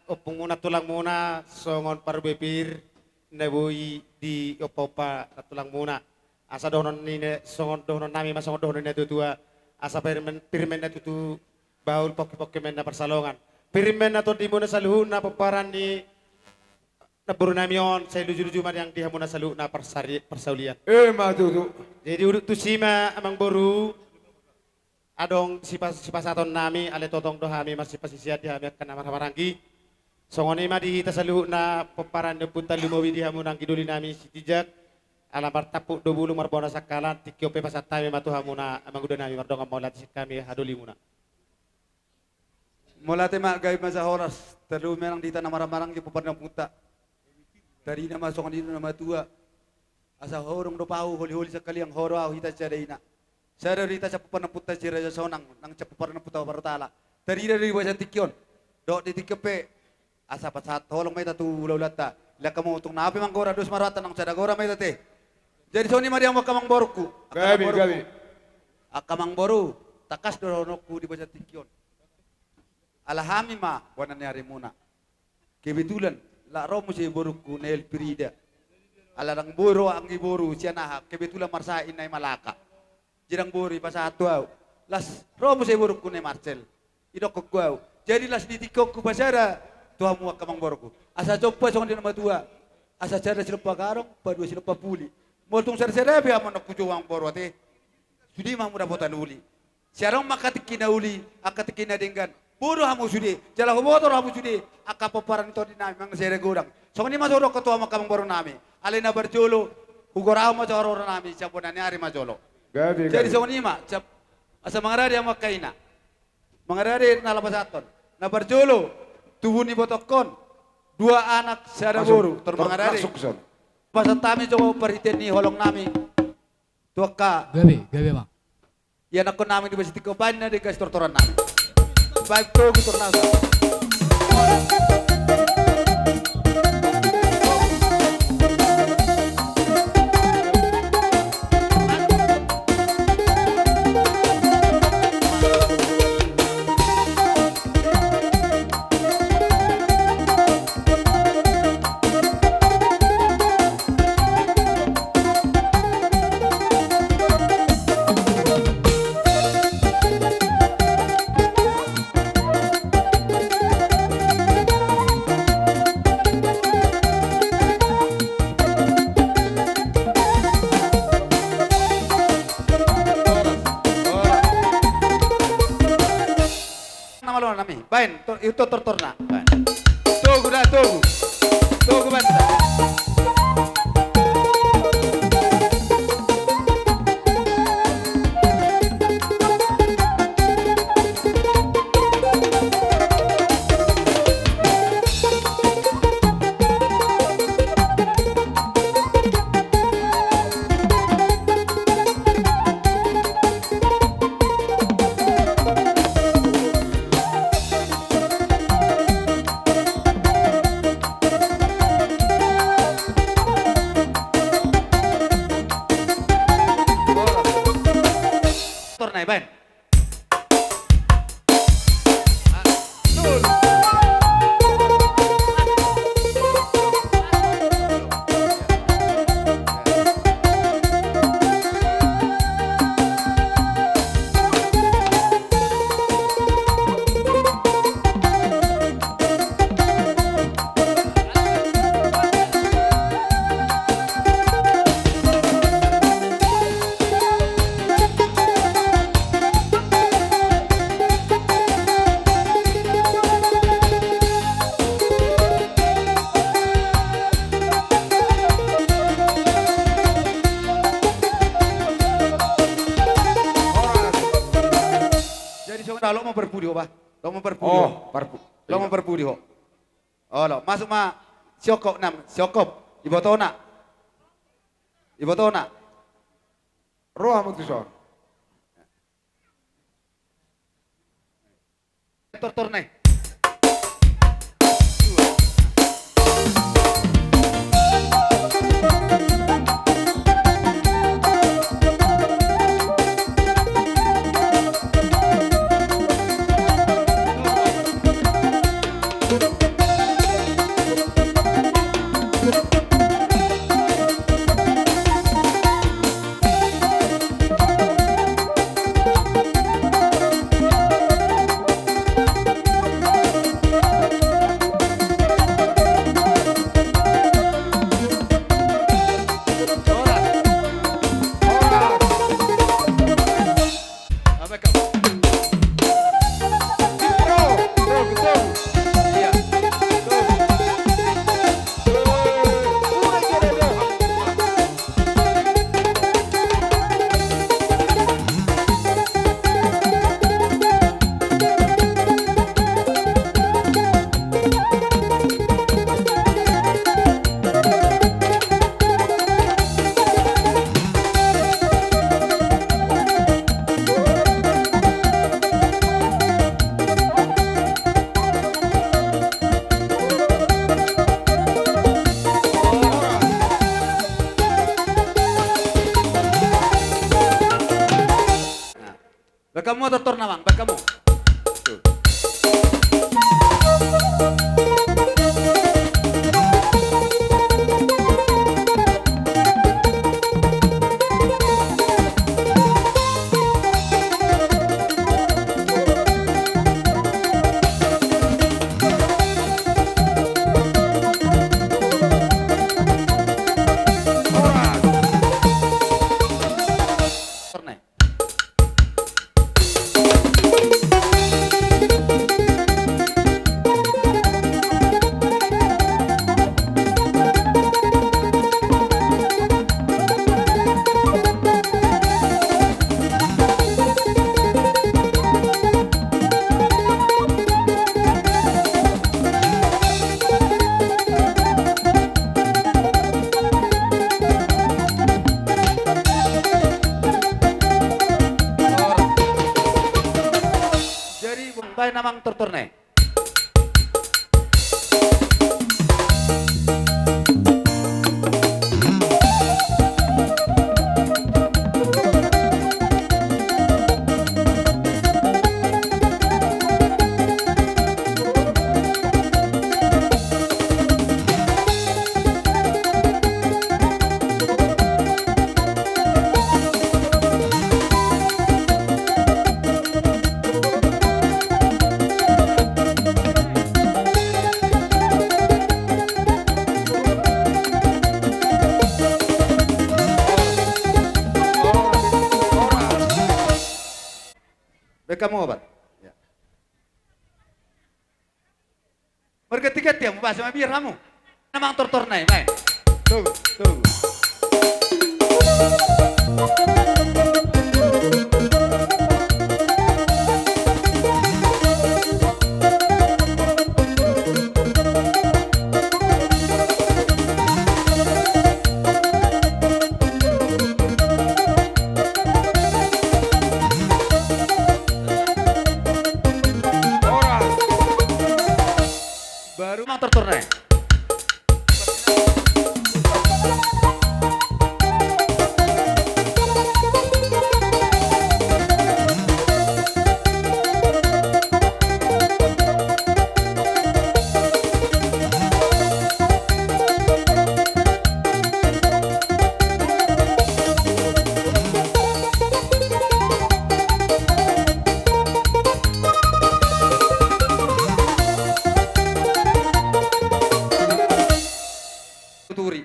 Ompungmuna, tulangmuna, songon parbue pir na boi diompa-ompa na tulangmuna. Asa dohonon ni na, songon dohonon nami ma, songon dohonon ni na tua-tua. Asa pir ma, pir ma inna tutu bahul, pongki-pongki ma inna pansalongan. Pir ma inna tondimuna saluhutna pomparan ni namboru nami on, sai luju-luju ma nian di hamuna saluhutna parsari-, parsaulian. Emma tutu. Jadi, udut tusi ma, amangboru. Adong sipa-, sipasahaton nami, alai tongtong do hami marsipasisian di hami angka na marhahamaranggi. Songon i ma di hita saluhutna pomparan ni ompunta, lumobi di hamuna anggi doli nami Sitinjak. Ala martampuk do bulung, marbona sangkalan, tingki on pe pasahat hami ma tu hamuna, amanguda nami, mardongan mauliate sian hami hadolimuna. Mauliate ma, gabe ma jala horas, tarlumobi nang di hita na marhahamaranggi, pomparan ni ompunta. Tarida ma songon nidok ni na matua. Asa hurang dope ahu holi-holi, sangkaliang ho do ahu hita sada ina. Sada do hita sian pomparan ni ompunta Si Raja Sonang, nang sian pomparan ni ompunta Parhutala. Tarida do di bagasan tingki on. Dohot di tingki on pe, asa pasahat holong ma hita tu hula-hulanta. Lehon hamu tung na pe manggora, dos ma rohanta, nang sada gora ma hita ate. Jadi songon i ma di hamu angka amangborungku. Angka amangborungku. Gabe, gabe. Angka amangboru, tangkas do dohononku di bagasan tingki on. Ala hami ma bona ni arimuna. Kebetulan, la ro muse borungku na Elfrida. Ala ndang boi ro anggi boru sian aha, kebetulan marsahat inna i Malaka. Jadi ndang boi ro, dipasahat tu ahu. Las ro muse borungku na Marcel. Didokhonku ahu. Jadi las di tingki on hupasada tu hamu angka amangborungku. Asa jompa songon nidok ni na matua. Asa sada silompa garong, padua silompa puli. Molo tung sada-sada pe hamu annon hujou, amangboru, ate. Sude ma hamu dapotan uli. Sai adong ma angka tingki na uli, angka tingki na denggan. Boi do hamu sude, jala huboto do hamu sude, angka pomparan ni tondi nami, manang sada godang. Songon i ma hudokhon tu hamu angka amangboru nami. Alai na parjolo, hugorahon ma jolo haroro nami, sian bona ni ari ma jolo. Gabe, gabe. Jadi songon i ma, siap. Asa mangarade hamu angka ina. Mangarade na laho pasahathon. Na parjolo, tubu ni ibotongkon, dua anak, sada boru. Langsung, tor mangarade. Langsung, son. Pasahat hami jolo parhitean ni holong nami. Tu angka. Gabe, gabe, amang. Ianakhon nami di bagasan tingki on, baen na denggan sitortoran nami. Baen togu tortoran nami. Na malo nami, baen, to-, ihuthon tortorna, baen. Togu da, togu. Togu banta. Coba dah, lo mau parpudi ho, bah. Lo mau parpudi ho. Oh, parpu-, lo mau parpudi ho. Olo, masuk ma. Siokop nam, siokop. Ibotona. Ibotona. Ro hamu tu son. Tortorna i. Baen hamu tortorna, Amang, baen hamu. Jadi, baen, Amang, tortorna i. Baen hamu, Amang. Marganti-ganti hamu, bah, asa mabiar hamu. Amang, tortorna i, baen. Tunggu, tunggu. Baru, Amang, tortorna i. Nuturi.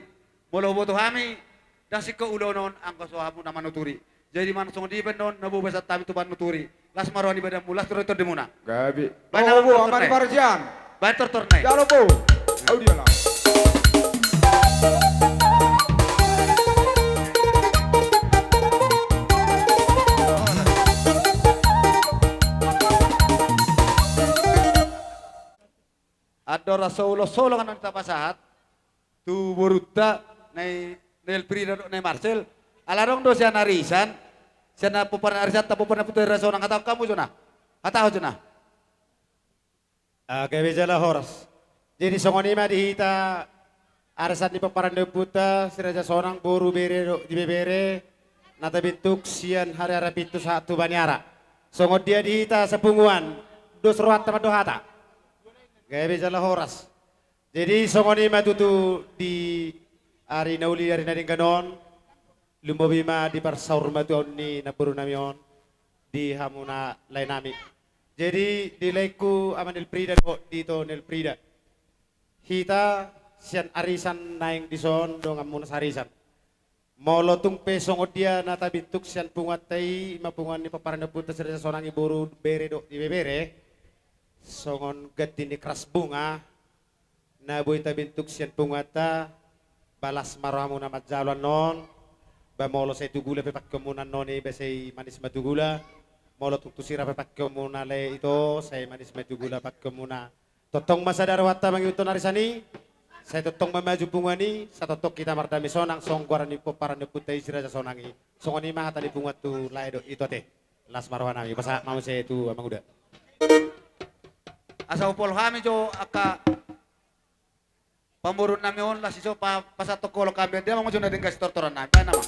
Molo huboto hami, ndang singkop ulaon on anggo so hamu na manuturi. Jadi manang songon dia pe annon na boi basaon hami tu panuturi. Las ma roha ni badanmu, las roha ni tondimuna. Gabe. Baen, Amang, tortorna i. Baen tortorna i. Jalo, bo. Au dia lah. Andorang so ulos holong annon tapasahat tu borunta na i, na i Elfrida dohot na i Marcel. Ala adong do sian arisan, sian na pomparan arisanta, pomparan ompunta Sirajasonang, hatahon hamu jona. Hatahon jona. Ah, gabe jala horas. Jadi songon i ma di hita arisan ni pomparan ni ompunta Sirajasonang, boru, bere dohot ibebere, na tabintuk sian Hariara Pintu sahat tu Baniara. Songon dia di hita sapunguan, dos rohanta mandok hata. Gabe jala horas. Jadi songon i ma tutu di ari na uli, ari na denggan on, lumobi ma di parsaurmatuaon ni namboru nami on, di hamuna lae nami. Jadi di laengku Ama ni Elfrida dohot di ito ni Elfrida, hita sian arisan naeng dison donganmuna sarisan. Molo tung pe songon dia na tabintuk sian punguanta i, i ma punguan ni pomparan ni ompunta Sirajasonang i, boru, bere dohot ibebere, songon ganti ni keras bunga na boi tabintuk sian punguanta, ba las ma rohamuna manjalo annon. Ba molo sai tu gula pe pangkeonmuna annon i, ba sai manis ma tu gula. Molo tung tu sira pe pangkeonmuna, lae ito, sai manis ma tu gula pangkeonmuna. Tongtong ma sada rohanta mangihuthon arisan i, sai tongtong ma maju punguan i, sai tongtong hita mardame sonang songon goaran ni pomparan ni ompunta i Sirajasonang i. Songon i ma hata ni punguan tu lae dohot ito ate. Las ma roha nami, pasahat ma muse tu amanguda. Asa hupol hami jo angka pamoruon nami on, las i jo pa-, pasahat holong hami, dia ma jo na denggan sitortoran nami, baen nama.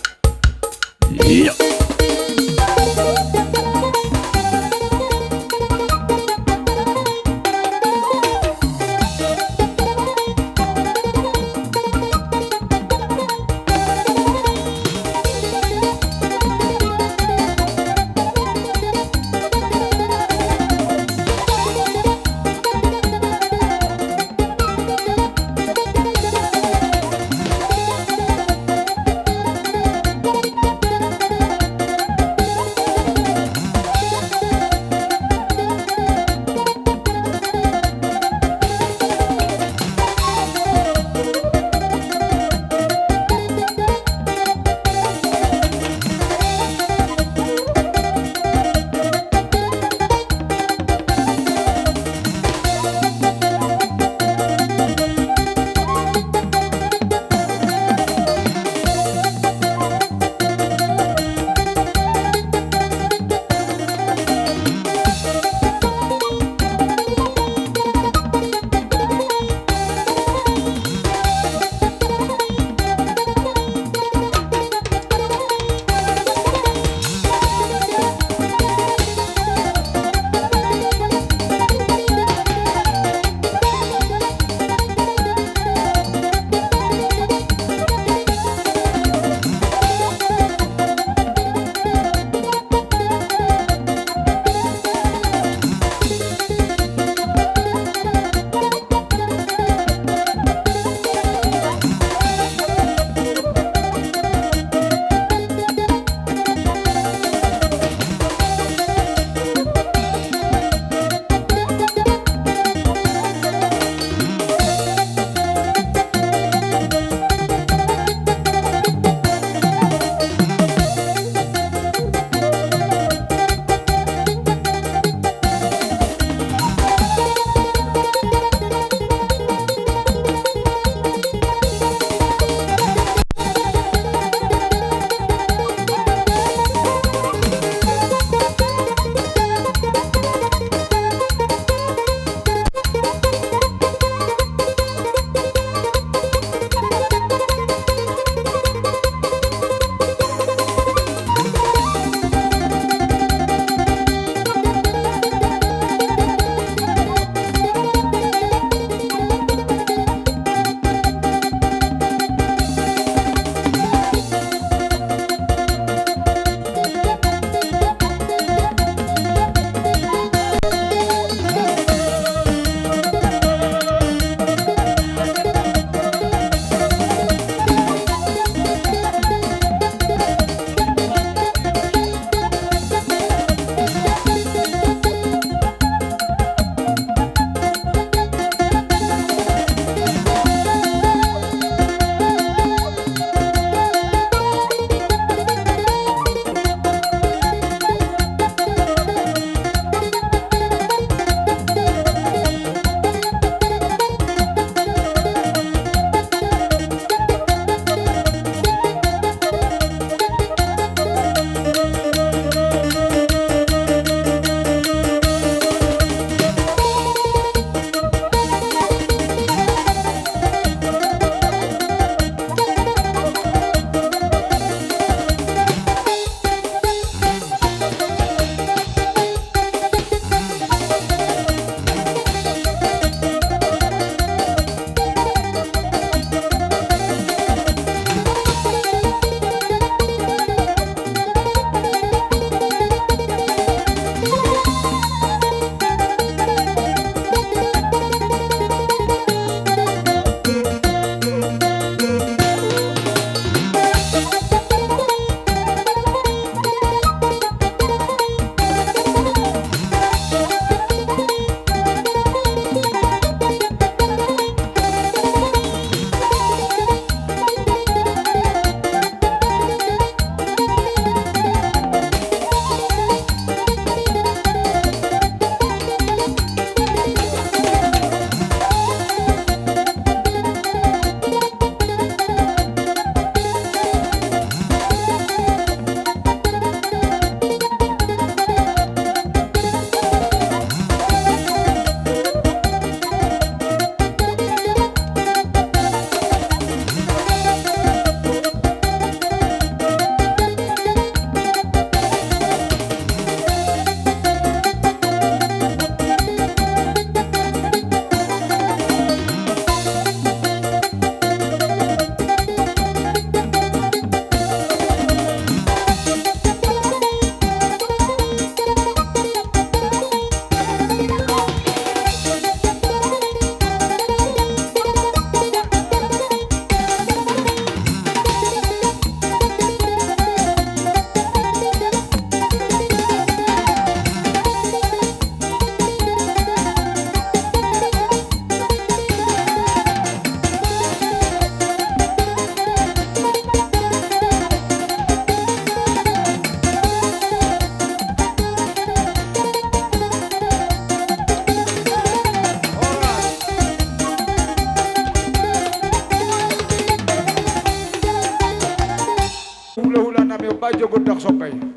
Somba i.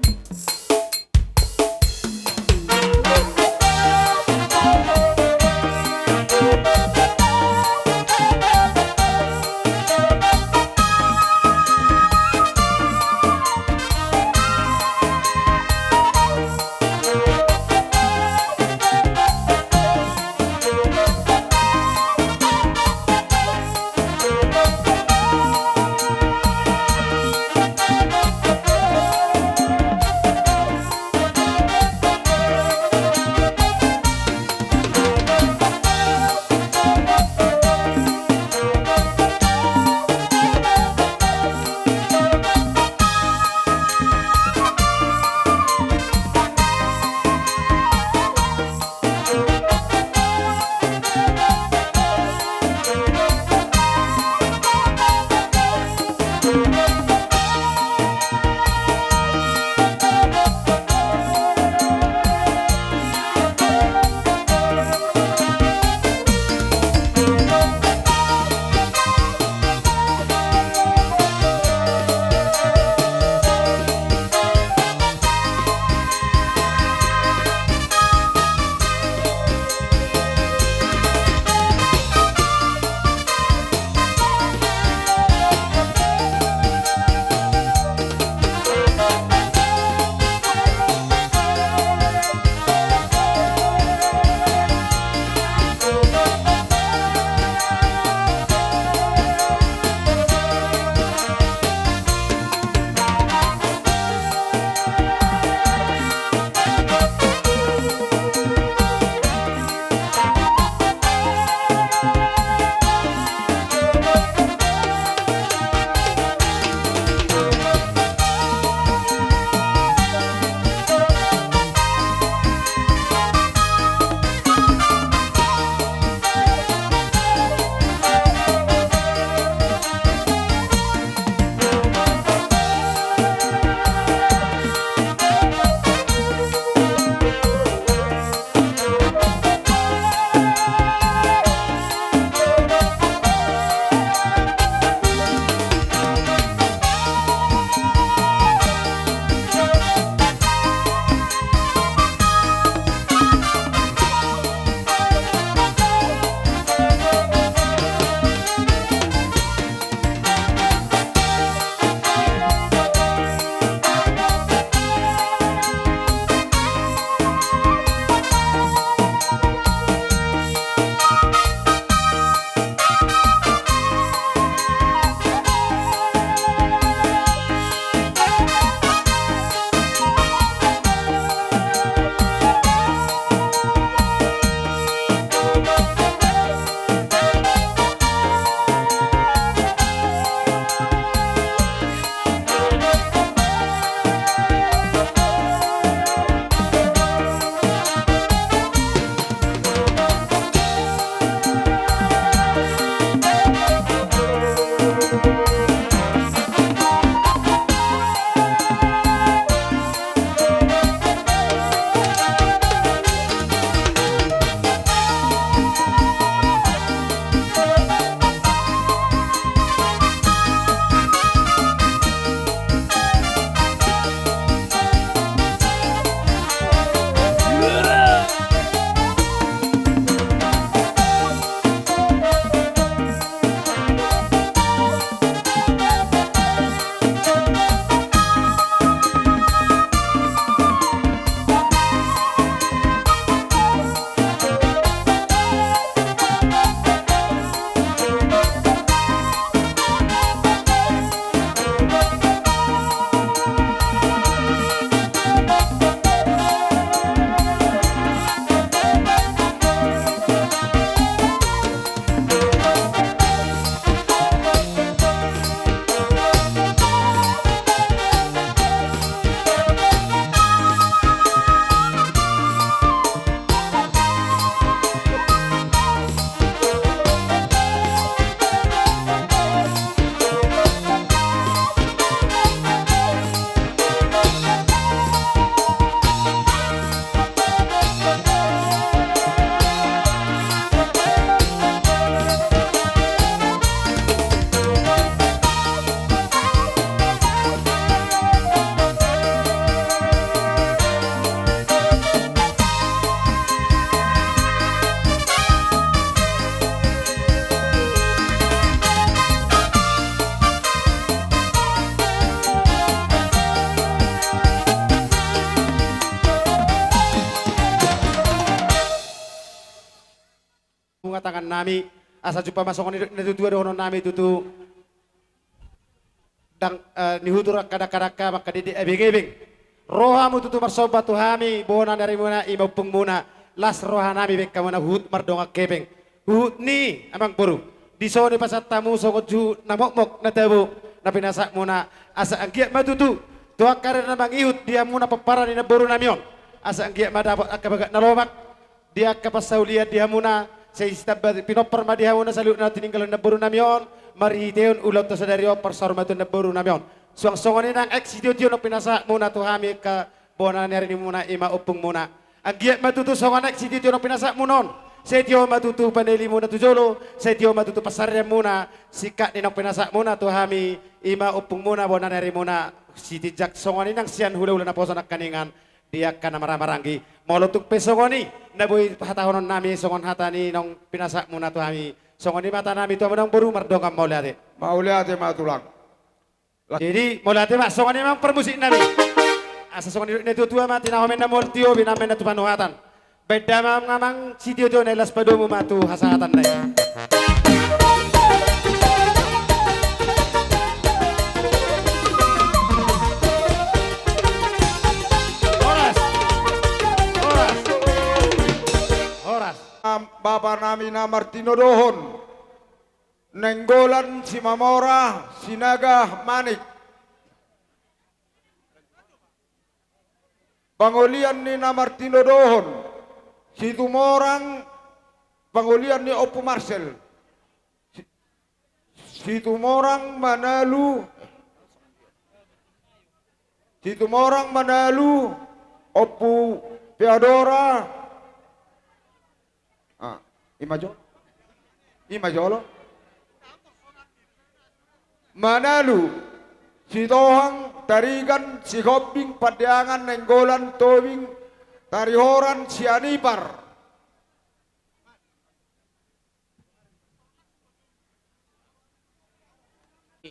bunga tangannami, asa jumpang ma songon i dok ni natuatua dohononnami tutu. Ndang, eh, nihutur angka dangkadangka mangkadindik ebengebeng. Ro hamu tutu marsomba tu hami, bona ni arimuna, i ma ompungmuna. Las rohanami baen hamuna huhut mardongan hepeng. Huhut ni, amangboru, dison dipasahat hamu songon juhut na mokmok na tabo na pinasahatmuna, asa anggiat ma tutu tu angka ari na mangihut di hamuna pomparan ni namborunami on, asa anggiat ma dapot angka bagas na lomak di angka parsaulian di hamuna, sai sitamba pinompar ma di hamuna saluhutna na tininggal ni namborunami on, marhitehon ulaonta sadari on parsaur matua ni namborunami on. Suang songon i nang aek sitio-tio na pinasahatmuna tu hami angka bona ni arimuna, i ma ompungmuna. Anggiat ma tutu songon aek sitio-tio na pinasahatmuna on, sai tio ma tutu panelimuna tu jolo, sai tio ma tutu pansarianmuna, singkat ni na pinasahatmuna tu hami, i ma ompungmuna, bona ni arimuna, sitinjak songon i nang sian hula-hula naposo nangkiningan, di angka na marhaha maranggi. Molo tung pe songon i na boi hatahononnami songon hata ni naung pinasahatmuna tu hami, songon i ma hatanami tu hamuna amangboru, mardongan mauliate. Mauliate ma tulang. Jadi mauliate ma, songon i ma amang parmusiknami. Asa songon i dok ni natuatua ma, tinaho ma inna mual tio, binahen ma inna tu panuhatan. Baen damang ma amang sitio-tio na i, laos padomu ma tu hasahatan na i. Horas. Horas. Horas. Am, bapanami na martinodohon, Nainggolan Simamora Sinaga Manik. Pangolian ni na martinodohon, Situmorang, pangolian ni Ompu Marsel. Si-, Situmorang Manalu, Situmorang Manalu, Ompu Peadora. Ah, i ma jo-, i ma jolo. Manalu, Sitohang, Tarigan, Sihombing, Pandeangan, Nainggolan, Tobing, Tarihoran, Sianipar.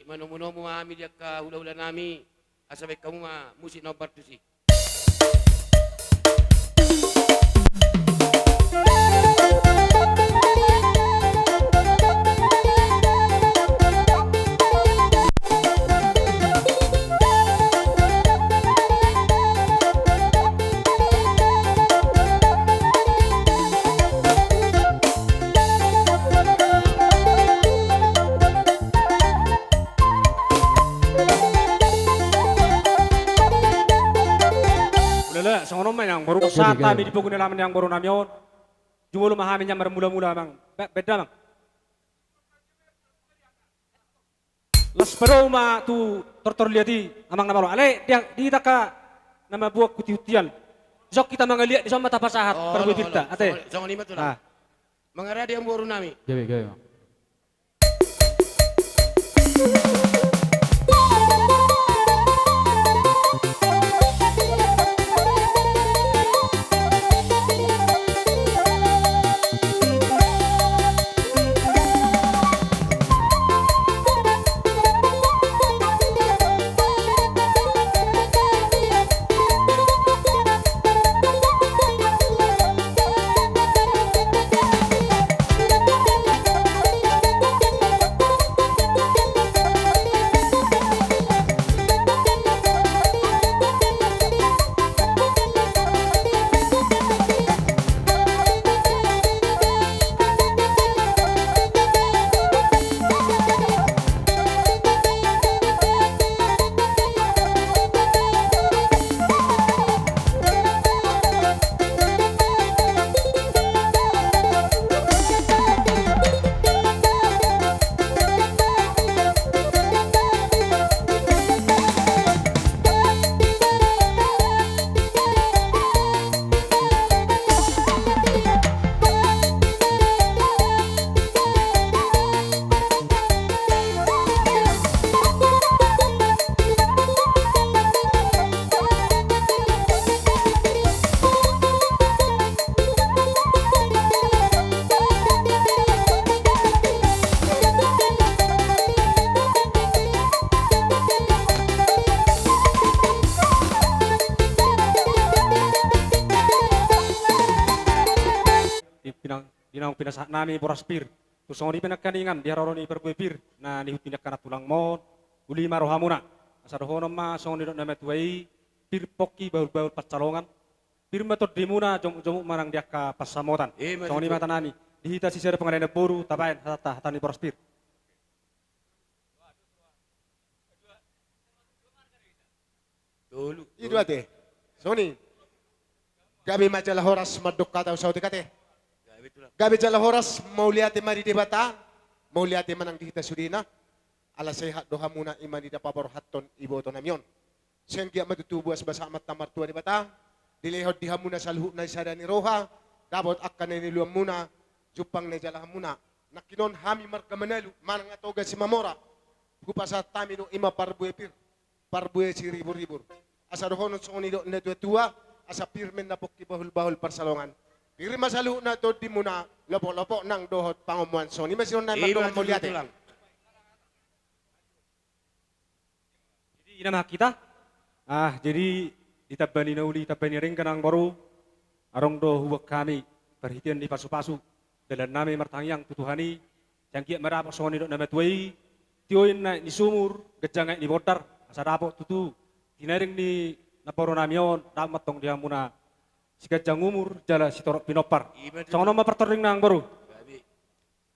Manomu-nomu ma hami di angka hula-hula nami, asa baen hamu ma musik na hombar tusi. Ulala, songon on ma inna amangboru, songon i ma hami di pogu ni alaman ni amangboru nami on. Jumolo ma hami nian marmula-mula amang. Ba-, baen damang. Laos padomu ma tu tortor liat i, amang na malo. Alai di, di hita angka na mamboan hutihutian, dison hita mangaliat, dison ma tapasahat parbuetinta. Ate. Songon i ma tulang. Ah. Mangaradi amangboru nami. Gabe, gabe ma. Di pinang, Di naung pinasahat nami boras pir. Tu songon i pe nangkaningan di haroro ni parbue pir na nihuti ni angka na tulang mon, uli ma rohamuna. Asa dohonon ma songon nidok na matua i, pir pongki bahul-bahul pansalongan, pir ma tondimuna, jomuk-jomuk ma nang di angka pansamotan. Songon i ma hata nami. Di hita sisada pengendalian boru, tabaen hata, hata ni boras pir. Tolu. I do ate. Songon i. Gabe ma jala horas mandok hata, saotik ate. Gabe jala horas, mauliate ma di Debata, mauliate ma nang di hita sudena. Ala sehat do hamuna, i ma na dipaborhathon iboto nami on. Sai anggiat ma tutu boas basa amanta martua Debata, dilehon di hamuna saluhutna sada ni roha, dapot angka na niluluanmuna, jumpang na nijalahanmuna. Nangkinon hami marga Manalu, manang Atoga Simamora, hupasahat hami do i ma parbue pir, parbue siribur-ribur. Asa dohonon songon nidok ni na tua-tua, asa pir ma na pongki bahul-bahul pansalongan, pir ma saluhutna tondimuna, lopok-lopok nang dohot pangomoan. Songon i ma sian nami, mauliate. Jadi ina ma hita. Ah, jadi di tamba ni na uli, tamba ni na denggan, amang boru, adong do huboan hami parhitean ni pasu-pasu dalan nami martangiang tu Tuhan i. Sai anggiat ma dapot songon nidok na matua i, tio inna aek ni sumur, ganjang aek ni bondar, asa dapot tutu tinaring ni namboru nami on, dapot ma tong di hamuna siganjang umur jala sitorop pinompar. Songon on ma partording na, amang boru.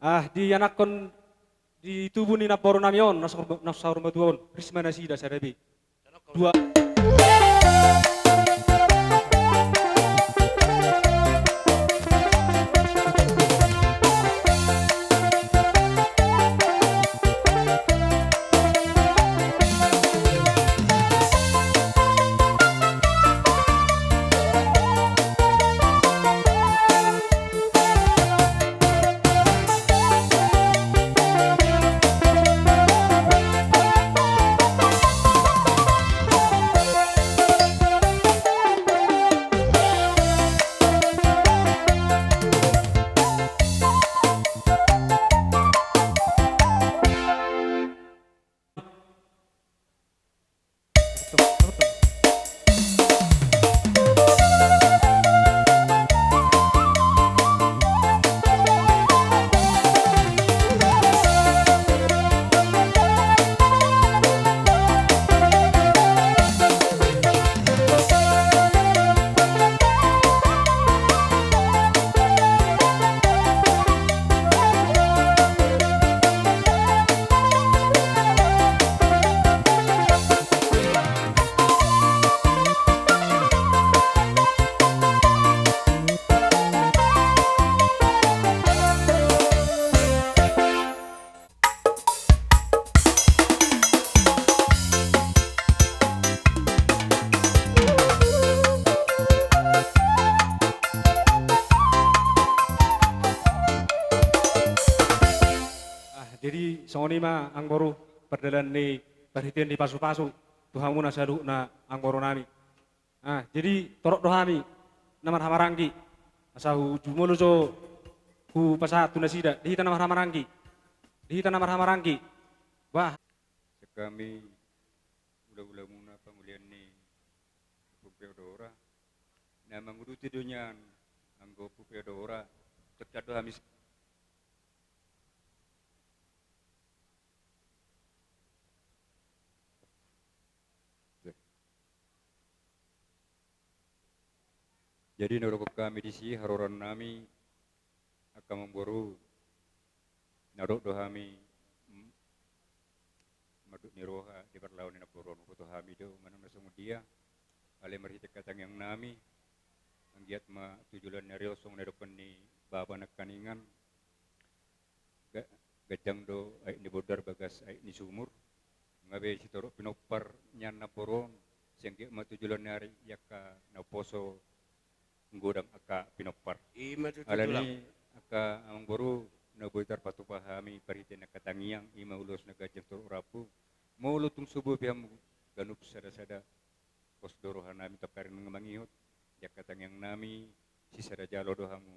Ah, di anakkon, di tubu ni namboru nami on na saur, na saur matua on, ris ma nasida sada be. Dua. Ah, jadi songon i ma, amang boru, pardalan ni parhitean ni pasu-pasu tu hamuna saluhutna, amang boru nami. Ah, jadi torop do hami na marhahamaranggi, asa hu, jumolo jo hupasahat tu nasida, di hita na marhahamaranggi. Di hita na marhahamaranggi. Bah. Sian hami hula-hulamuna, pangulian ni Ompu Peodora, na manguduti do nian anggo Ompu Peodora, tongtong do hami. Jadi na hudok hami disi, haroroan nami, angka amang boru, na dok do hami, mm, mandok ni roha di parlaho ni namboru on. Huboto hami do manang na songon dia, alai marhite angka tangiang nami, anggiat ma tu joloan ni ari on songon na didokkon ni bapa nangkaningan, ga-, ganjang do aek ni bondar bagas aek ni sumur, nunga be sitorop pinompar nian namboru on, sai anggiat ma tu joloan ni ari i angka na umposo manggodang angka pinompar. Ima tutu. Alani i angka amang boru, na boi tarpatupa hami parhite angka tangiang, ima ulos na ganjang torop rambu, molo tung so boi pe hamu ganup sada-sada, pos do roha nami tongkaring nunga mangihut, di angka tangiang nami, sisada jalo do hamu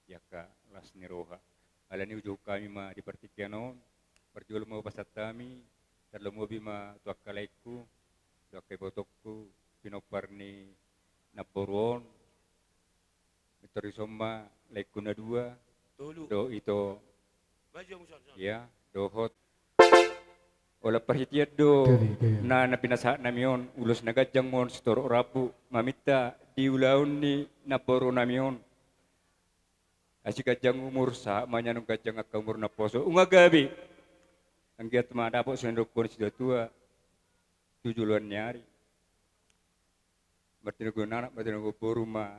di angka las ni roha. Alani i uju hami ma di partingkian on, parjolo ma hupasahat hami, tarlomobi ma tu angka laengku, tu angka ibotongku, pinompar ni namboru on, pintor dison ma laengku na dua, Tolu. Do ito. Maju, Muson, son. Ia, dohot. Holan parhitean do. Gabe, gabe. Na, na pinasahat nami on, ulos na ganjang ma on sitorop rambu, maminta di ulaon ni namboru nami on. Asi ganjang umur, sahat ma nian ganjang angka umur naposo. Nunga gabe. Anggiat ma dapot songon dohonon ni situatua tu joloan ni ari. Martinodohon anak, martinodohon boru ma,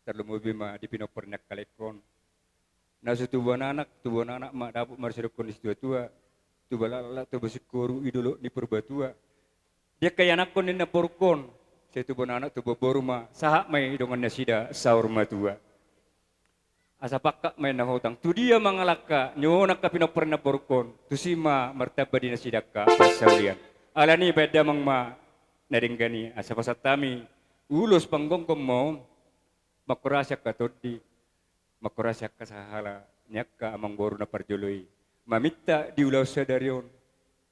tarlumobi ma di pinompar ni angka lae on. Na so tubuan anak, tubuan anak ma dapot marsidohonon ni situatua. Tubu laklak, tubu singkoru, di dolok ni Purbatua. Di angka ianakhon ni namboru on, sai tubuan anak, tubuan boru ma, sahat ma i dongan nasida saur matua. Asa pangkat ma i na hotang, tu dia mangalangka, nion angka pinompar ni namboru on, tusi ma martamba di nasida angka parsaulian. Alani i bahen damang ma na denggan i, asa pasahat hami ulos panggomgom ma on, mangkorasi angka tondi, mangkorasi angka sahala ni angka amangboru na parjolo i. Maminta di ulaon sadari on,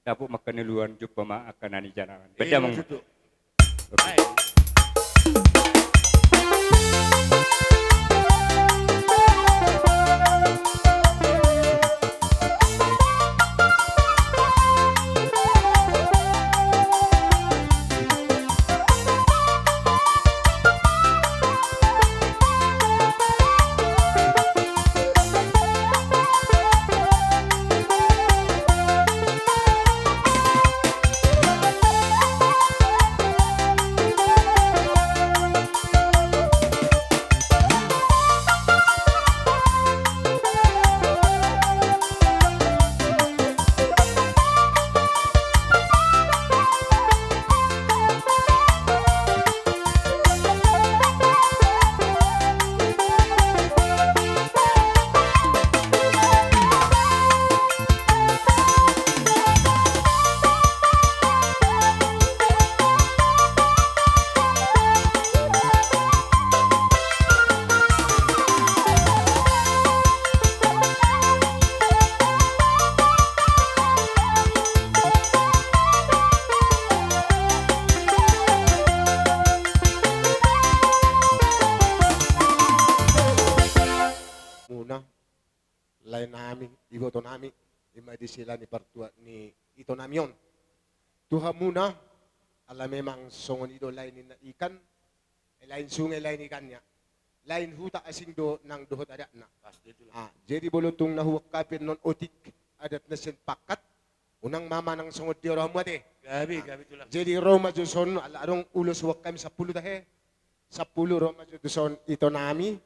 dapot ma angka na uluan, jumpa ma angka na nijalahan. Bahen damang ma. Tutu. Oke. Baik. Muna, lae nami, iboto nami, i ma di sela ni partua ni ito nami on. Tu hamuna, ala memang songon i do lae ni na ikan, eh, lae ni sunge, lae ni ikannya. Lae ni huta asing do nang dohot adatna. Pasti itulah. Ah, jadi molo tung na huangkapi annon otik adat na sian pangkat, unang ma manang songon dia rohamu ate. Gabe, ah, gabe tulang. Jadi ro ma jo dison, ala adong ulos huangkami sampulu tahe. Sampulu ro ma jo dison ito nami,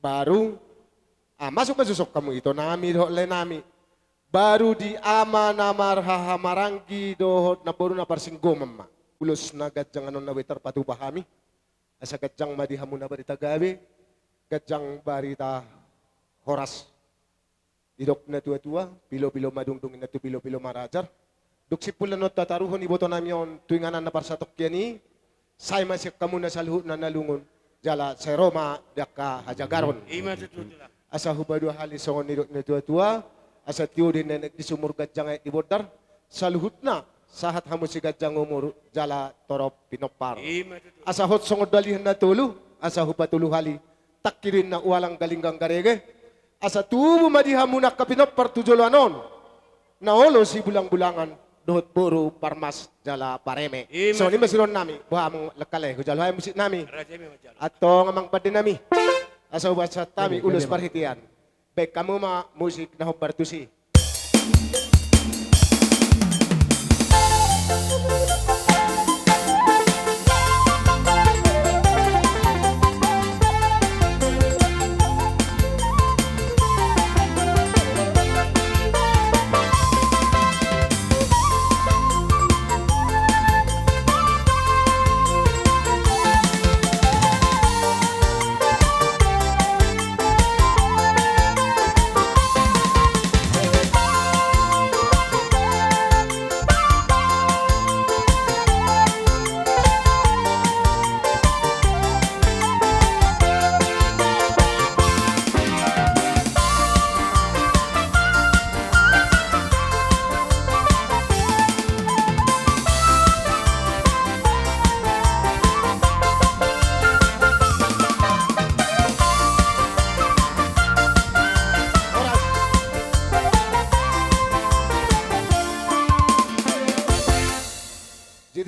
baru, ah, masuk ma jo dison hamu ito nami dohot lae nami. Baru di ama na marhahamaranggi dohot namboru na parsinggoman ma. Ulos na ganjang annon na boi tarpatupa hami. Asa ganjang ma di hamu na barita gabe, ganjang barita horas. Didok na tuatua, pilopilo madungdung inna tu pilopilo marajar. Dung simpul annon tataruhon iboto nami on tu inganan na parsatongkian i, sai ma sian hamu na saluhutna na lungun, jala sai ro ma di angka hajagaron. I ma tutu, tulang. Asa hupadua hali songon nidok ni tuatua, asa tio di nenek di sumur, ganjang aek di bondar, saluhutna sahat hamu siganjang umur jala torop pinompar. I ma tutu. Asa hot songon dalihan na tolu, asa hupatolu hali, tangki do inna ualang, galinggang, garege, asa tubu ma di hamu na angka pinompar tu joloan on na olo sibulangbulangan dohot boru parmas jala pareme. I ma tutu. Songon i ma sidohonon nami, boha amang lae, hujalo hae musik nami. Raja i ma jalo. Antong amang pande nami, asa hupasahat hami ulos parhitean. Baen hamu ma musik na hombar tusi.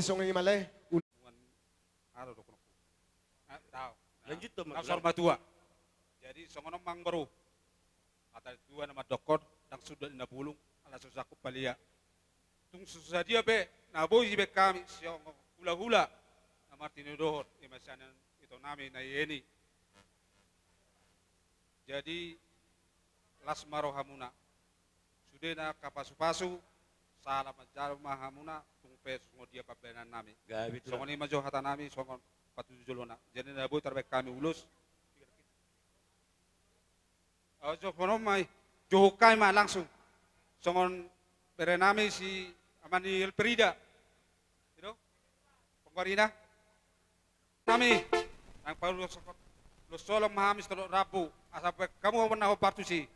Songon i ma lae. Aro do kono. Ah, tau. Lanjut do, Mas. Saur matua. Jadi songon on ma amang boru. Hata ni dua na mandokkon, ndang sundat ni na bulung, ala so sangkup palia. Tung so sadia pe na boi dibaen hami sian hula-hula na martinodohon, i ma sian ito nami na i, Eni. Jadi las ma rohamuna. Sude na angka pasu-pasu, salam manjalo ma hamuna, tung pe songon dia pambahenan nami. Gabe tulang. Songon i ma jo hata nami, songon patuju jolona. Jadi na boi tarbaen hami ulos. Ajo, songon on ma i. Johon hami ma langsung. Songon bere nami si ama ni Elfrida. I do? Pengwarina. Nami. Nang paulus sokot. Los holong ma hami sitolok rambu. Asa pe hamu na hombar tusi.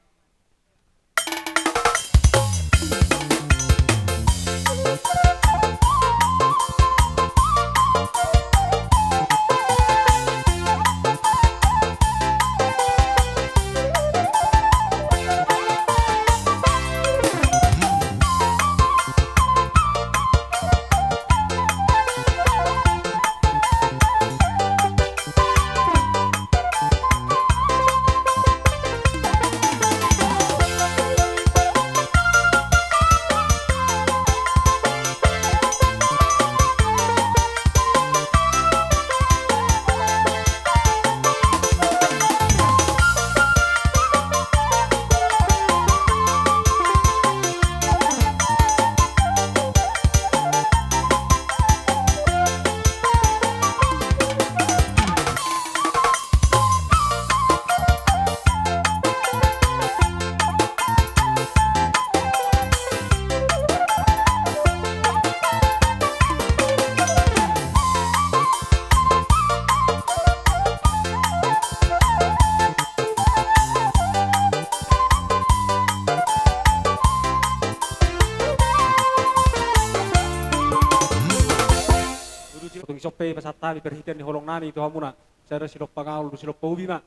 Tung i songon i pe pasahat hami parhitean ni holong nami tu hamuna. Sada silompa ngolu, dua silompa ubi ma.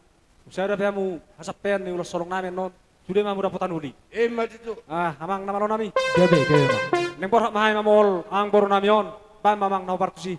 Sada pe hamu hasampean ni ulos holong nami annon. Sude ma hamu dapotan uli. Ima tutu. Ah, amang na malo nami. Gabe, gabe ma. Naeng borhat ma hami mamol amang boru nami on. Baen ma amang na hombar tusi.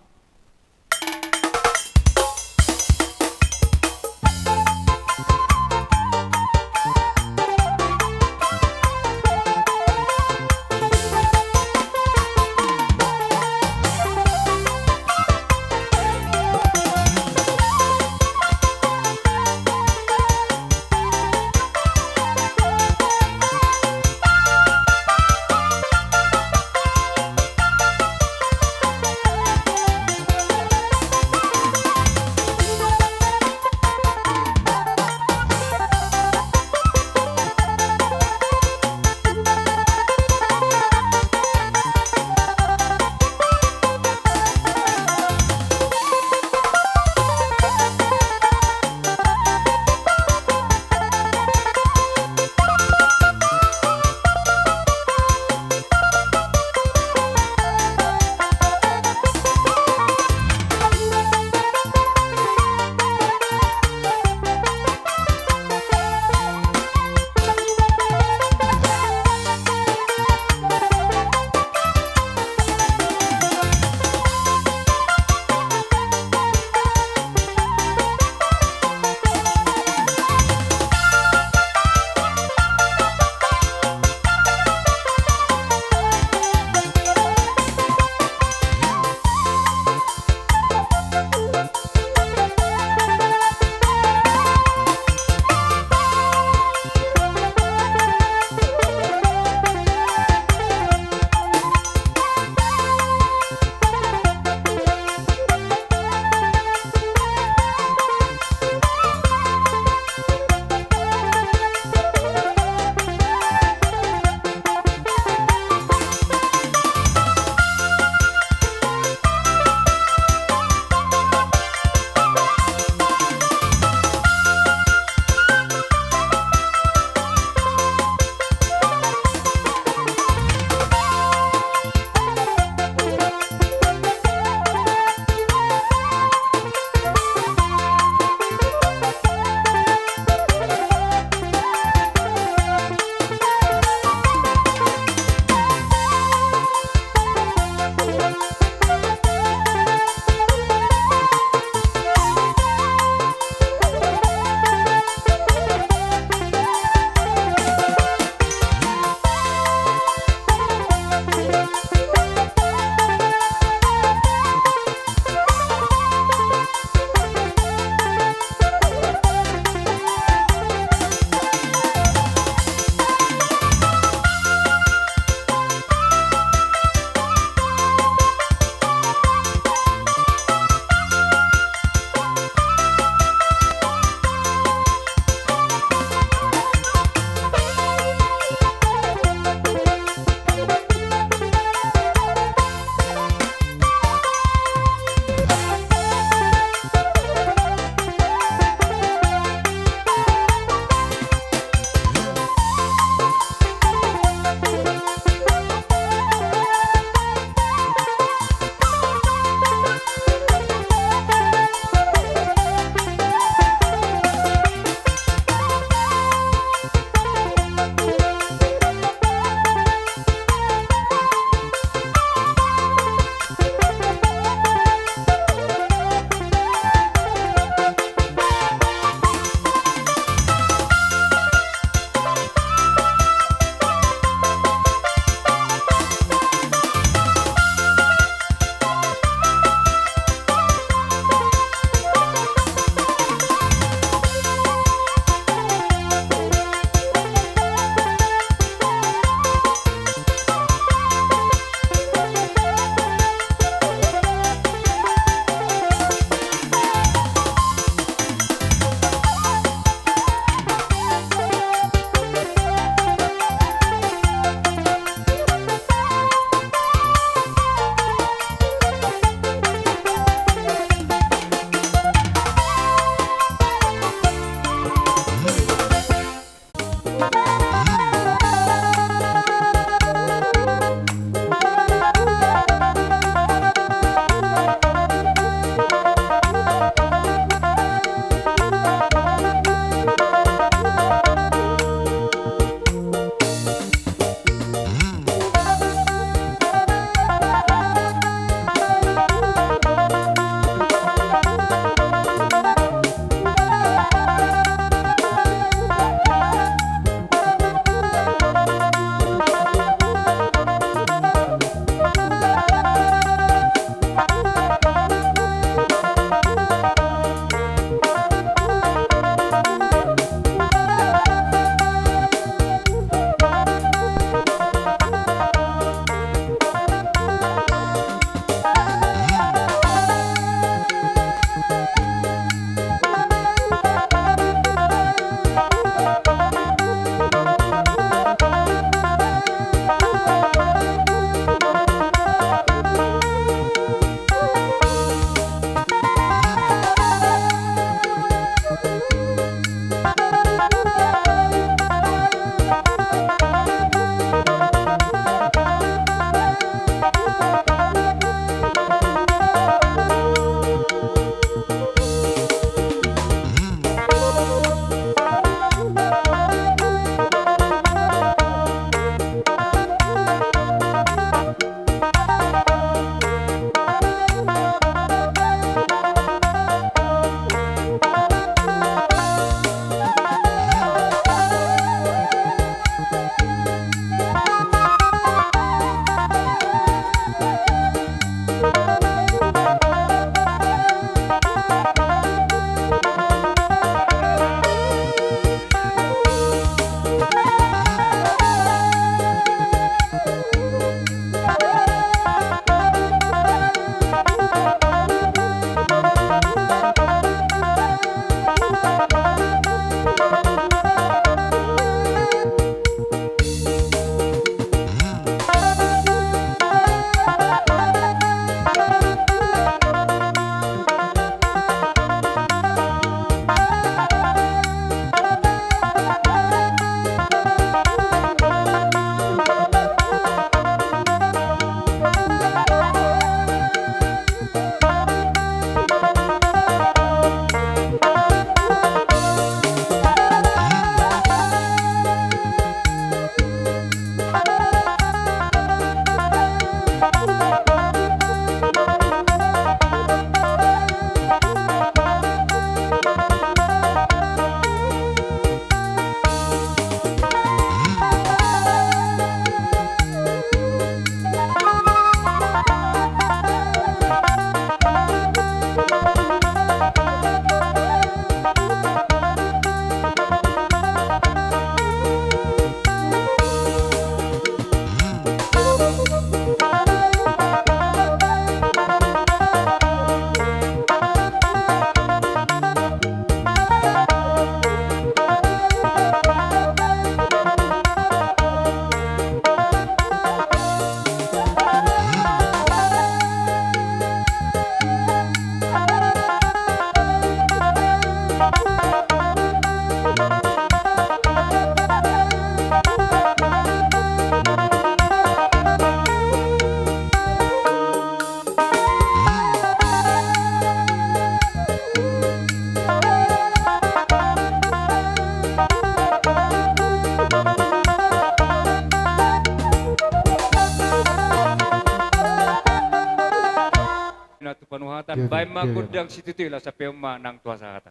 Baen ma gondang situtu, laos sampeon ma nang tu hasahatan.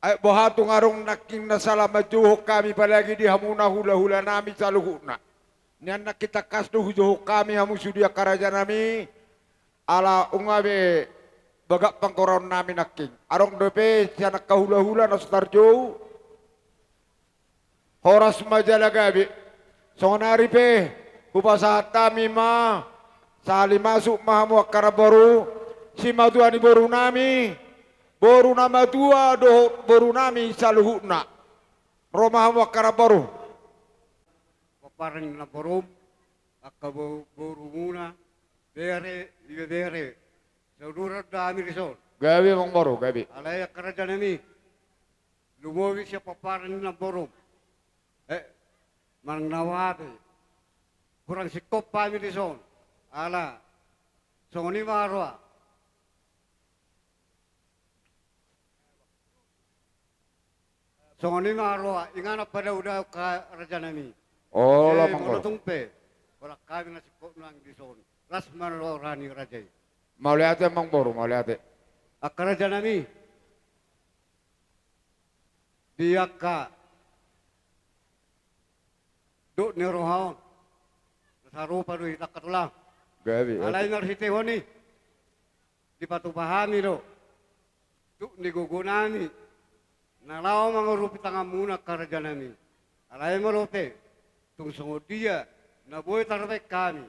Ai boha tung adong nangkin na sala manjouhon hami apalagi di hamuna hulahulanami saluhutna. Nian nangkin tangkas do hujouhon hami hamu sude angka rajanami, ala nunga be bagak panggoraonnami nangkin. Adong dope sian angka hulahula na so tarjou. Horas ma jala gabe. Songon nari pe hupasahat hami ma, sahali masuk ma hamu angka namboru, simatua ni borunami, boru na matua dohot borunami saluhutna. Ro ma hamu angka namboru. Pomparan ni namborum, angka bo-, borumuna, bere, ibebere. Saudara do hami dison. Gabe amangboru, gabe. Alai angka rajanami, lumobi sian pomparan ni namborum. Eh, manang na boha pe. Hurang singkop hami dison. Ala songon i ma roha. Songon i ma roha, inganan padaodao angka rajanami. Olo, eh, amangboru. Molo tung pe holan hami na singkop nang dison, las ma roha ni raja i. Mauliate amangboru, mauliate. Angka rajanami, di angka dok ni roha on, na sarupa do hita angka tulang. Gabe. Alai marhitehon i, dipatupa hami do tuk ni gogonami na laho mangurupi tanganmuna angka rajanami. Alai molo pe tung songon dia na boi tarbaen hami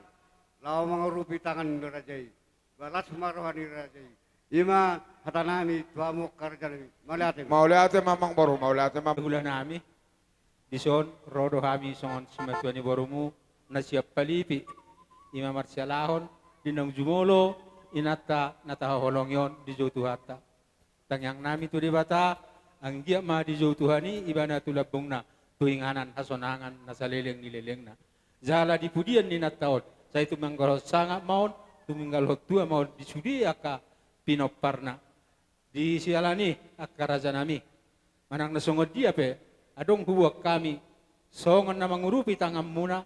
laho mangurupi tangan ni raja i, ba las ma roha ni raja i. I ma hatanami tu hamu angka rajanami. Mauliate. Mauliate ma amangboru, mauliate ma. Hulanami, dison ro do hami songon simatua ni borumu na sian Palipi. I ma marsialahon di naung jumolo inanta na tahaholongi on dijou Tuhanta. Tangiangnami tu Debata, anggiat ma dijou Tuhan i ibana tu lambungna, tu inganan hasonangan na saleleng ni lelengna. Jala di pudian ni inanta on, sai tumanggalhon sangap ma on, tumanggalhon tua ma on di sude angka pinomparna. Di siala ni i angka rajanami, manang na songon dia pe adong huboan hami songon na mangurupi tanganmuna,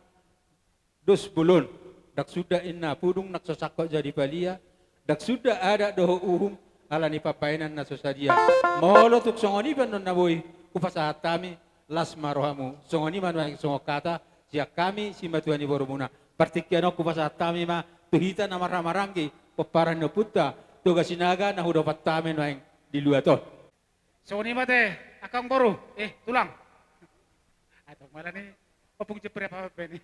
dos bolon, ndang suda inna pudung nang so sangkot jadi palia, ndang suda adat dohot uhum ala ni pambahenan na so sadia. Molo tung songon i pe annon na boi hupasahat hami, las ma rohamu. Songon i ma nuaeng songon hata sian hami simatua ni borumuna. Partingkian on hupasahat hami ma tu hita na marhahamaranggi pomparan ni ompunta Toga Sinaga na hudopak hami nuaeng di luat on. Songon i ma te, angka amangboru, eh, tulang. Atau malah ni, ompung jepri apa beni.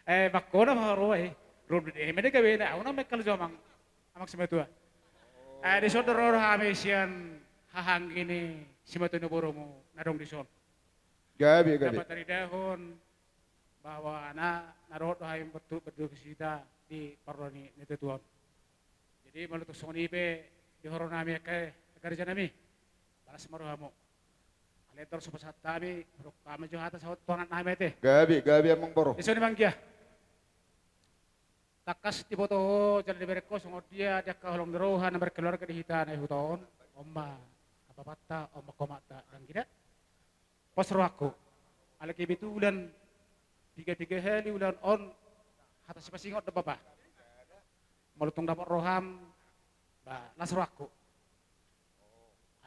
Eh, bangkona ma roha i. Rum di eme de gabe na, au na mekal jo amang, amang simatua. Eh, dison do ro hami sian hahaanggi ni simatua ni borumu na adong dison. Gabe, gabe. Dapat taridahon bahwa na, na dohot do hami bertu-, berdua di sita di parroha ni, ni tutuon. Jadi molo tung songon i pe di horong nami angka, angka raja nami, balas ma rohamu. Alai torus hupasahat hami, hudok hami jo hata sahat tu anak nami ate. Gabe, gabe amangboru. Dison i ma anggia. Tangkas diboto ho jala dibereng ho songon dia di angka holong ni roha na berkeluarga di hita na di huta on. On ma bapanta, on ma amanta, dang gida. Pos rohangku. Alai kebetulan piga-piga hali ulaon on hata sipasingot do bapa. Molo tung dapot roham, ba, las rohangku.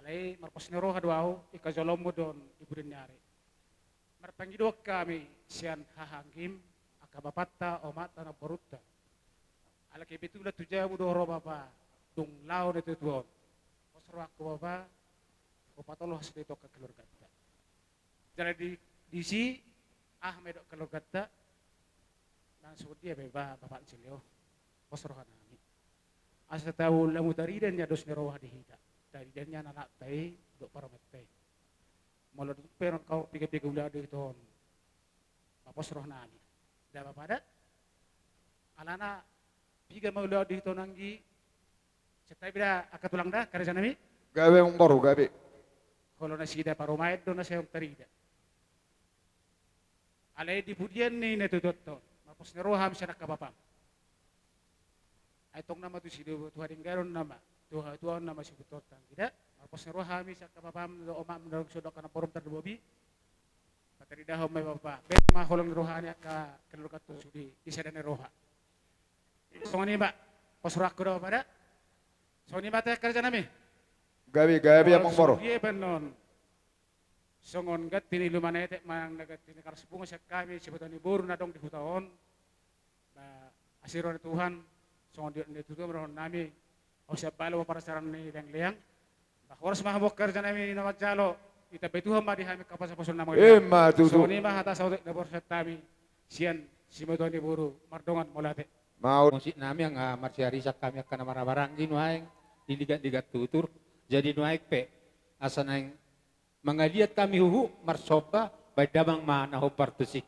Alai marpos ni roha do au, ingkon jolommu do on di pudi ni ari. Marpangidoan hami sian hahaanggim, angka bapanta, amanta, namborunta. Alai kebetulan tu jabu do ro bapa, dung laho na tutuon. Pos rohangku bapa, hupatolhas do i tu angka keluarganta. Jala di, disi, aha ma didok keluarganta, nang songon dia pe ba, bapak ni si Leo, pos roha nami. Asa tau lam tarida nian dos ni roha di hita. Tarida nian anakta i, dohot parumaenta i. Molo dung pe nang kau piga-piga ulaon di hita on. Ba pos roha nami. Nda bapa da. Alana piga ma ulaon di hita on anggi. Santabi da angka tulang da, angka raja nami. Gabe amangboru, gabe. Olo nasida parumaen do na sai tarida. Alai di pudian ni na tutuonta on. Marpos ni roha hami sian angka bapam. Ai tong nama tusi do, tu hadengganon nama. tu hatuaon na masibutonta. Marpos ni roha hami sian angka bapam dohot omam dohot angka namborum tarlumobi. Pataridahon ma i Bapa, baen ma holong ni roha ni angka keluarga tusi di sada ni roha. Songon i ma pos rohangku da Bapa da. Songon i ma tahe angka raja nami. Gabe, gabe amang boru. Songon i ma annon. Songon ganti ni luman etek manang na ganti ni karas bunga sian hami siboto ni boru na adong di huta on. Ba asi roha ni Tuhan, songon dia ni tutu ma dohonon nami. Au sian balo ma parsaoran ni leangleang. Ba horas ma hamu angka raja nami na manjalo. Ditambai Tuhan ma di hami angka posoposo na mangalean. Ima tutu. Songon i ma hata saotik na borhat hami sian siboto ni boru, mardongan mauliate. Musik nami, angka marsiarisan hami angka na marhahamaranggi nuaeng di ligatligat tutur. Jadi nuaeng pe asa naeng mangaliat hami huhut marsomba, baen damang ma na hombar tusi.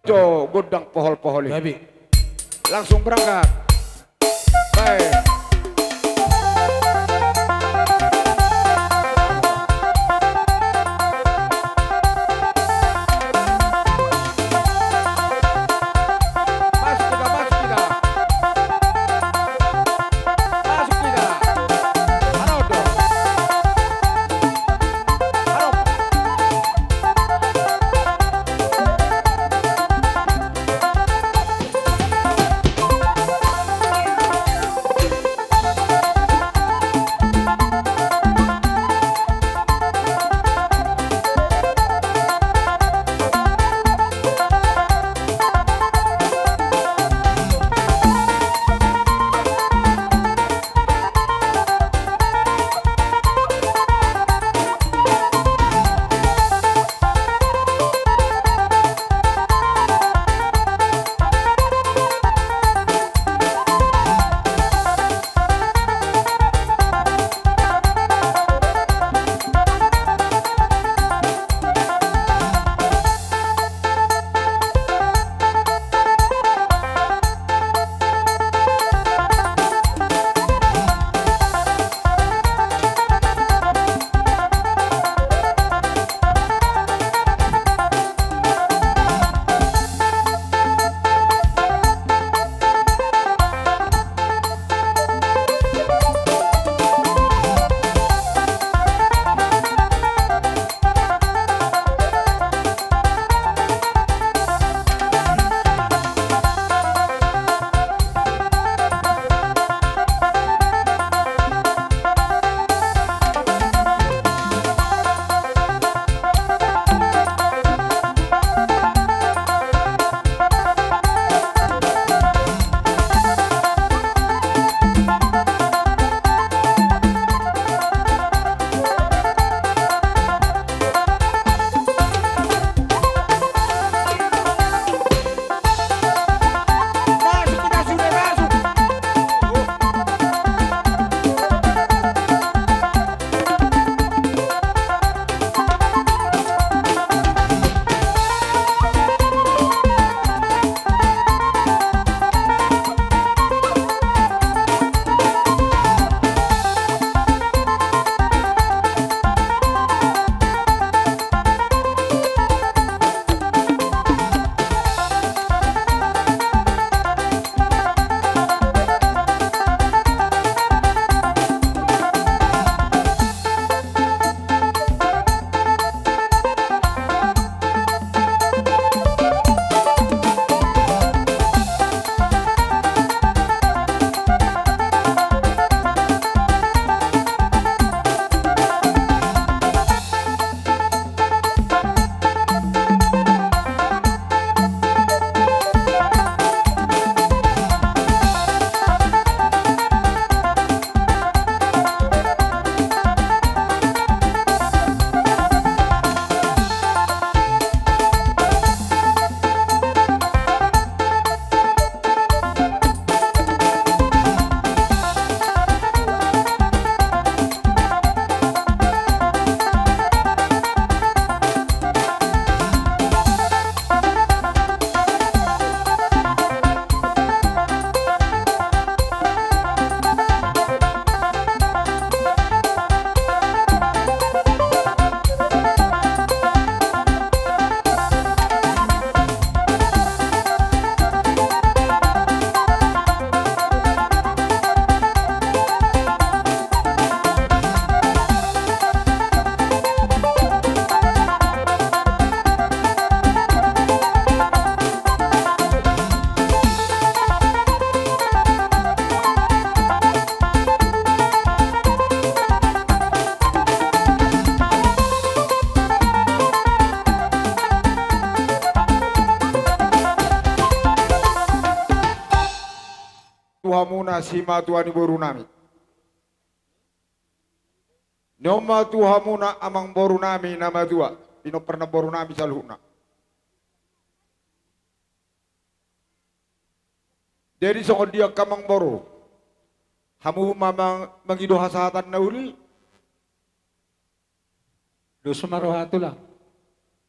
Jo gondang pohol-pohol i. Gabe. Langsung berangkat. Baik. Masuk kita, masuk kita. Masuk kita. Halo, dong. Halo. Hamuna simatua ni boru nami. Ni on ma tu hamuna amang boru nami na matua, pinompar na boru nami saluhutna. Jadi songon dia angka amang boru, hamu ma mang-, mangido hasahatan na uli? Dos ma roha tulang.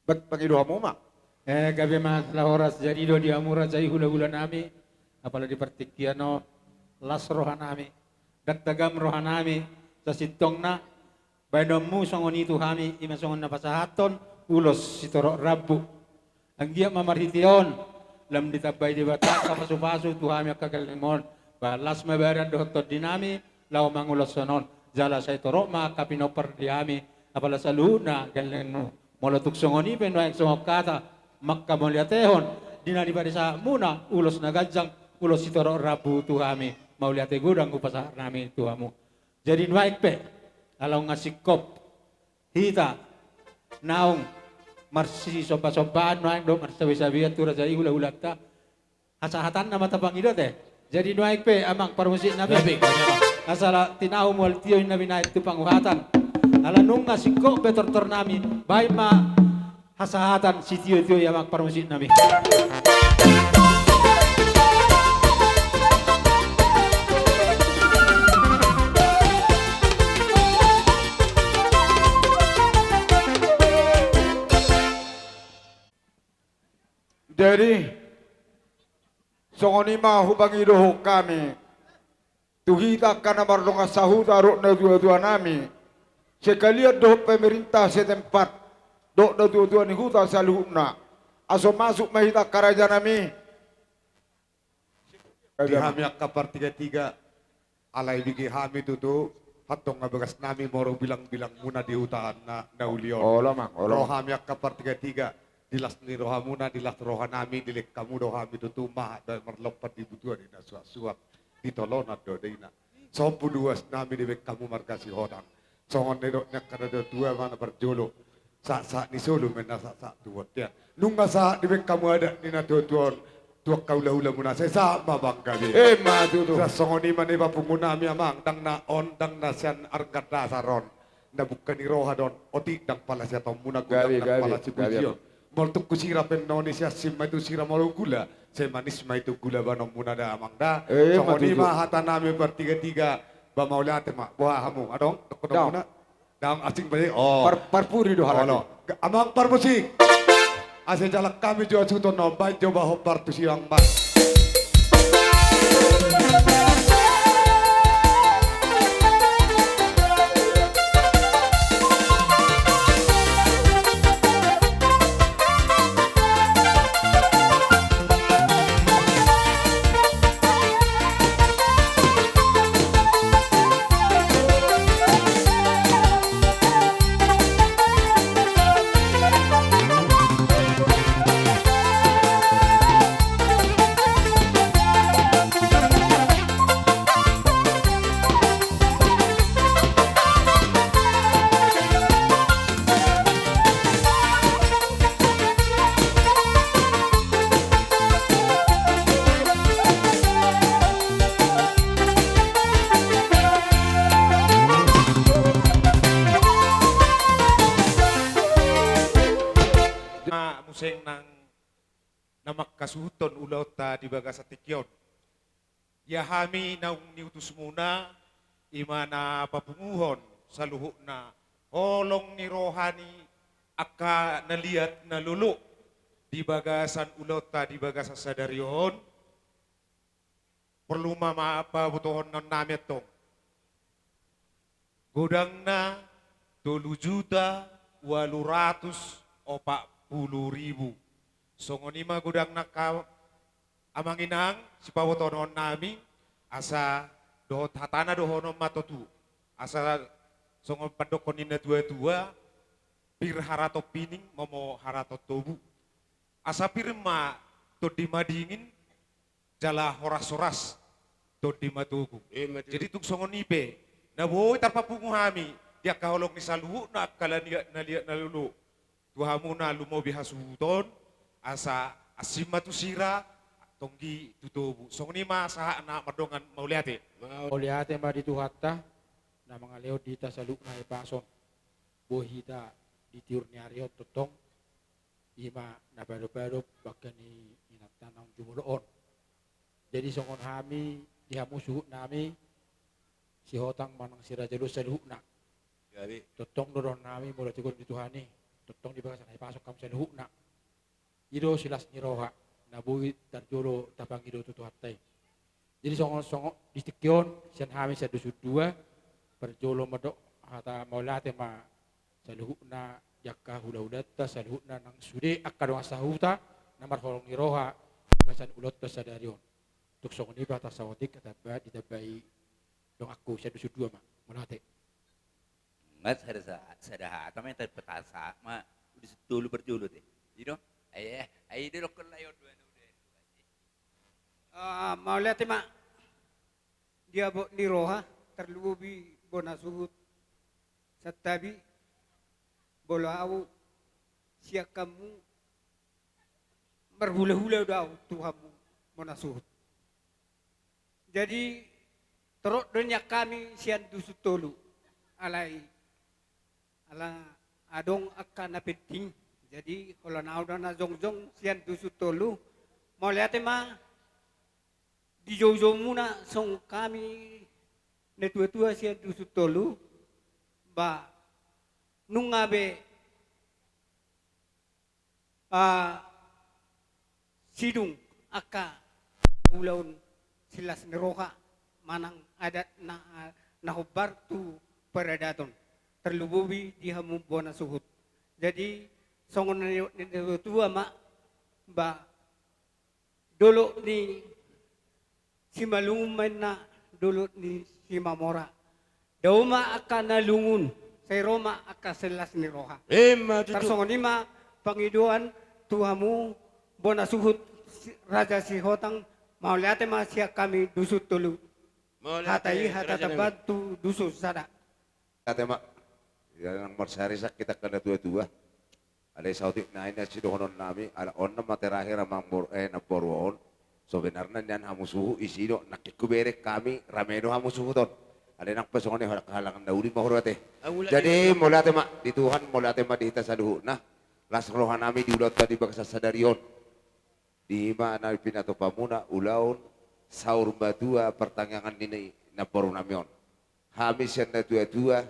Ba-, mangido hamu ma. Eh, gabe ma laho horas jadi do di hamu raja i hulahula nami. Apala di partingkian on las roha nami, ndang tagam roha nami. Sasintongna baenonmu songon i tu hami, i ma songon na pasahathon ulos sitorop rambu. Anggiat ma marhite on lam ditambai Debata angka pasupasu tu hami angka gellengmu on. Ba las ma badan dohot tondi nami laho manguloshon on. Jala sai torop ma angka pinompar di hami, apala saluhutna gellengmu. Molo tung songon i pe nuaeng songon hata mangkamauliatehon di na dipasahatmuna ulos na ganjang, ulos sitorop rambu tu hami, mauliate godang hupasahat hami tu hamu. Jadi nuaeng pe, ala nunga singkop hita naung marsisombasombaan, nuaeng dohot marsabesabean tu raja i hulahulanta, hasahatanna ma tapangido ate. Jadi nuaeng pe amang parmusik nami, gabe, gabe, amang. Asa tinahu mual tio i na binahen tu panguhatan. Ala nunga singkop be tortor nami, baen ma hasahatan sitiotio i amang parmusik nami. Jadi songon i ma hupangidohon hami tu hita angka na mardongan sahuta dohot natuatua nami, sekalian dohot pemerintah setempat dohot natuatua ni huta saluhutna, asa masuk ma hita angka raja nami. Di hami angka partigatiga, alai bege hami tutu, antong na bagas nami molo bilangbilangmuna di huta na, na uli on. Olo, amang, olo. Ro hami angka partigatiga, di las ni rohamuna, di las roha nami, dilehon hamu do hami tutu, mahat do marlompan di butuan i na suaksuak, di tolonan do daina. Sombu luas nami dilehon hamu marga Sihotang. Songon na nidok ni angka natuatua ma na parjolo, sahat-sahat ni solu ma na sahat-sahat tu bontean. Nunga sahat dilehon hamu adat ni natuatua on tu angka hulahulamuna, sai sahat ma bangga be. Ima tutu. Sai songon i ma na ipapungu nami amang, ndang na on, ndang na sian arga dasar on. Na bungka ni roha do on, otik ndang pala siatonmuna, gabe, ndang pala sibusion. Molo tung husira pe annon i, sai ansim ma i tu sira, molo gula, sai manis ma i tu gula baenonmuna da amang da. Songon i ma hata nami partigatiga. Ba mauliate ma, boha hamu adong dohononmuna? Ndang asing be. Olo. Parpudi do halak i. Amang parmusik, asa jalang hami jo hasuhuton on, baen jo ba hombar tu silang ba. Muse nang na manghasuhuthon ulaonta di bagasan tingki on. Ia hami naung niutusmuna, i ma na papunguhon saluhutna holong ni roha ni angka na liat na lolo di bagasan ulaonta di bagasan sadari on. Porlu ma, ma pabotohon nami antong. Godangna tolu juta ualu ratus opat pulu ribu. Songon i ma godangna angka amang inang sipabotohon nami, asa dohot hatana dohonon ma tutu. Asa songon pandokhon ni natuatua, pir haraton pining, momo haraton tobu. Asa pir ma tondi madingin, jala horashoras tondi matogu. Ima tutu. Jadi tung songon i pe na boi tarpapungu hami di angka holong ni saluhutna angka na liat, na liat na lolo, tu hamu na lumobi hasuhuton, asa ansim ma tu sira, tonggi tu tobu. Songon i ma sahatna mardongan mauliate. Mauliate ma di Tuhanta na mangalehon di hita saluhutna hahipason. Boi hita di tiur ni ari on tongtong, i ma na padopadop bangke ni inanta naung jumolo on. Jadi songon hami di hamu suhutnami, Sihotang manang Siraja Luhut saluhutna. Jadi tongtong do dohononnami mauliate on di Tuhan i, tongtong di bagasan hahipason hamu saluhutna. I do silas ni roha na boi tarjolo tapangido tu Tuhanta i. Jadi songon, songon di tingki on sian hami sian Dusun Dua, parjolo mandok hata mauliate ma saluhutna di angka hulahulanta, saluhutna nang sude angka dongan sahuta na marholong ni roha di bagasan ulaonta sadari on. Tung songon i ma hata saotik, tamba ditambai donganku sian Dusun Dua ma. Mauliate. Nunga sada sa-, sada hata ma, tamba hata sahat ma Dusun Tolu parjolo te. I do? Ai, ai, ai, i do dokkon lae on dua, dua, dua. Ah, mauliate ma di habot ni roha, tarlumobi bona suhut. Santabi, molo au sian hamu, marhulahula do au tu hamu bona suhut. Jadi torop do nian hami sian Dusun Tolu, alai ala adong angka na penting. Jadi holan au do na jongjong sian Dusun Tolu. Mauliate ma di joujoumuna songon hami natuatua sian Dusun Tolu, ba nunga be, ah, sidung angka ulaon silas ni roha manang adat na, na hombar tu paradaton, tarlumobi di hamu bona suhut. Jadi songon na nidok ni natuatua ma, ba dolok ni Simalungun ma inna, dolok ni Simamora. Dao ma angka na lungun, sai ro ma angka silas ni roha. Ima tutu. Tarsongon i ma pangidoan tu hamu bona suhut si-, Raja Sihotang, mauliate ma sian hami Dusun Tolu. Mauliate, hata i hata tambat tu Dusun Sada. Ate ma, ia nang marsarisak hita angka natuatua. Alai saotik nai na sidohononnami, ala on nama terakhir amang bor-, eh, namboru on. Sebenarna nian hamu suhut i sidok, nangkin hubereng hami, rame do hamu suhut on. Alai nang pe songon i, halangan na uli ma huroha te. Jadi mauliate ma di Tuhan, mauliate ma di hita saluhutna. Las rohanami di ulaonta di bagasan sadari on. Di ma na pinatupamuna ulaon saur matua partangiangan ni namborunami on. Hami sian natuatua,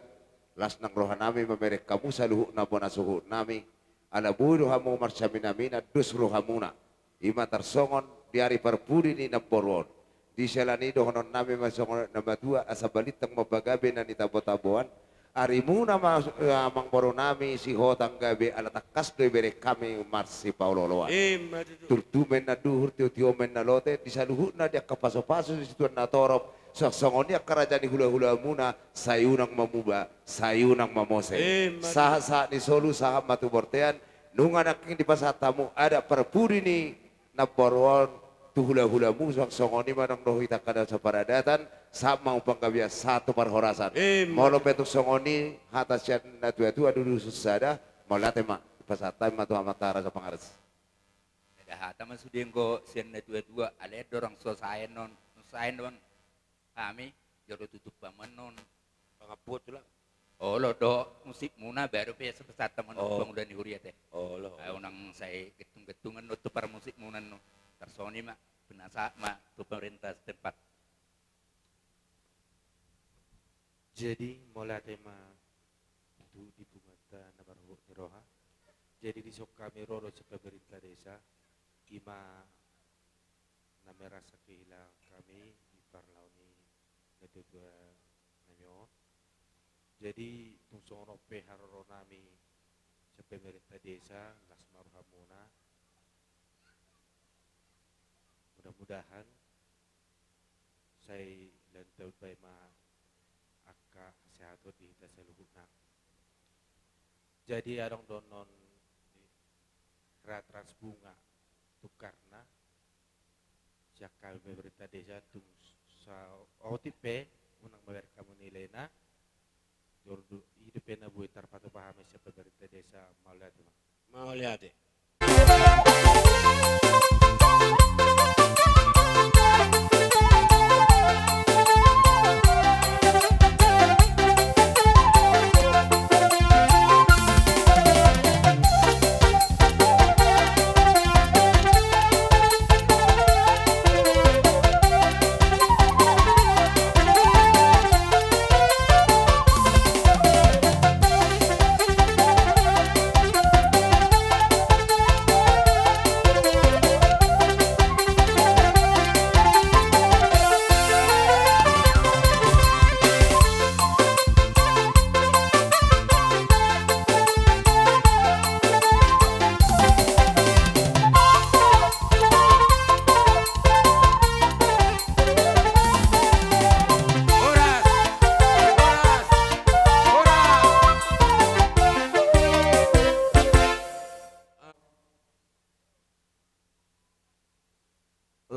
las nang rohanami mamereng hamu saluhutna bona suhutnami, ala boi do hamu marsiaminaminan dos rohamuna. I ma tarsongon di ari parpudi ni namboru on. Di siala ni i dohononnami ma songon na matua, asa balintang ma pagabe na nitabotabo on. Arimuna ma, eh, amang borunami Sihotang gabe ala tangkas do ibereng hami marsipaolooloan. Ima tutu. Turtu ma inna duhur, tiotio ma inna lote, di saluhutna di angka pasupasu di situan na torop, songon i angka raja ni hulahulamuna, sai unang ma muba, sai unang ma mose. Ima tutu. Sahatsahat ni solu, sahat ma tu bontean, nunga nangkin dipasahat hamu adat parpudi ni namboru on tu hulahulamu, songon i ma nang do hita angka na saparadatan, sahat ma tu panggabean, sahat tu parhorasan. Ima. Molo pe tung songon i hata sian natuatua di Dusun Sada, mauliate ma, pasahat hami ma tu amanta raja pangares. Sada hata ma sude anggo sian natuatua, alai andorang so saen on, so saen on. Hami, jolo tutup paman non. Pangapuan tu la. Olo do, musikmuna baru pe sahat ma non. Oh. Pangula ni huria te. Olo. Au nang sai gettung-gettungan non tu parmusikmuna non. Tarsongon i ma, pinasahat ma tu pemerintah setempat. Jadi, mauliate ma tu di punguanta na marhabot ni roha. Jadi, dison hami ro do sian pemerintah desa, i ma na merasa kehilangan hami di parlao ni natuatuanami on. Jadi, tung songon on pe haroronami sian pemerintah desa, las ma rohamuna. Mudah-mudahan sai lanjut baen ma angka hasehaton di hita saluhutna. Jadi, adong do annon ni Ratrans Bunga Tukarna, sian hami pemerintah desa, tung saotik pe unang mamereng hamu nilaina. Jolo do, i dope na boi tarpatupa hami sian pemerintah desa, mauliate ma. Mauliate.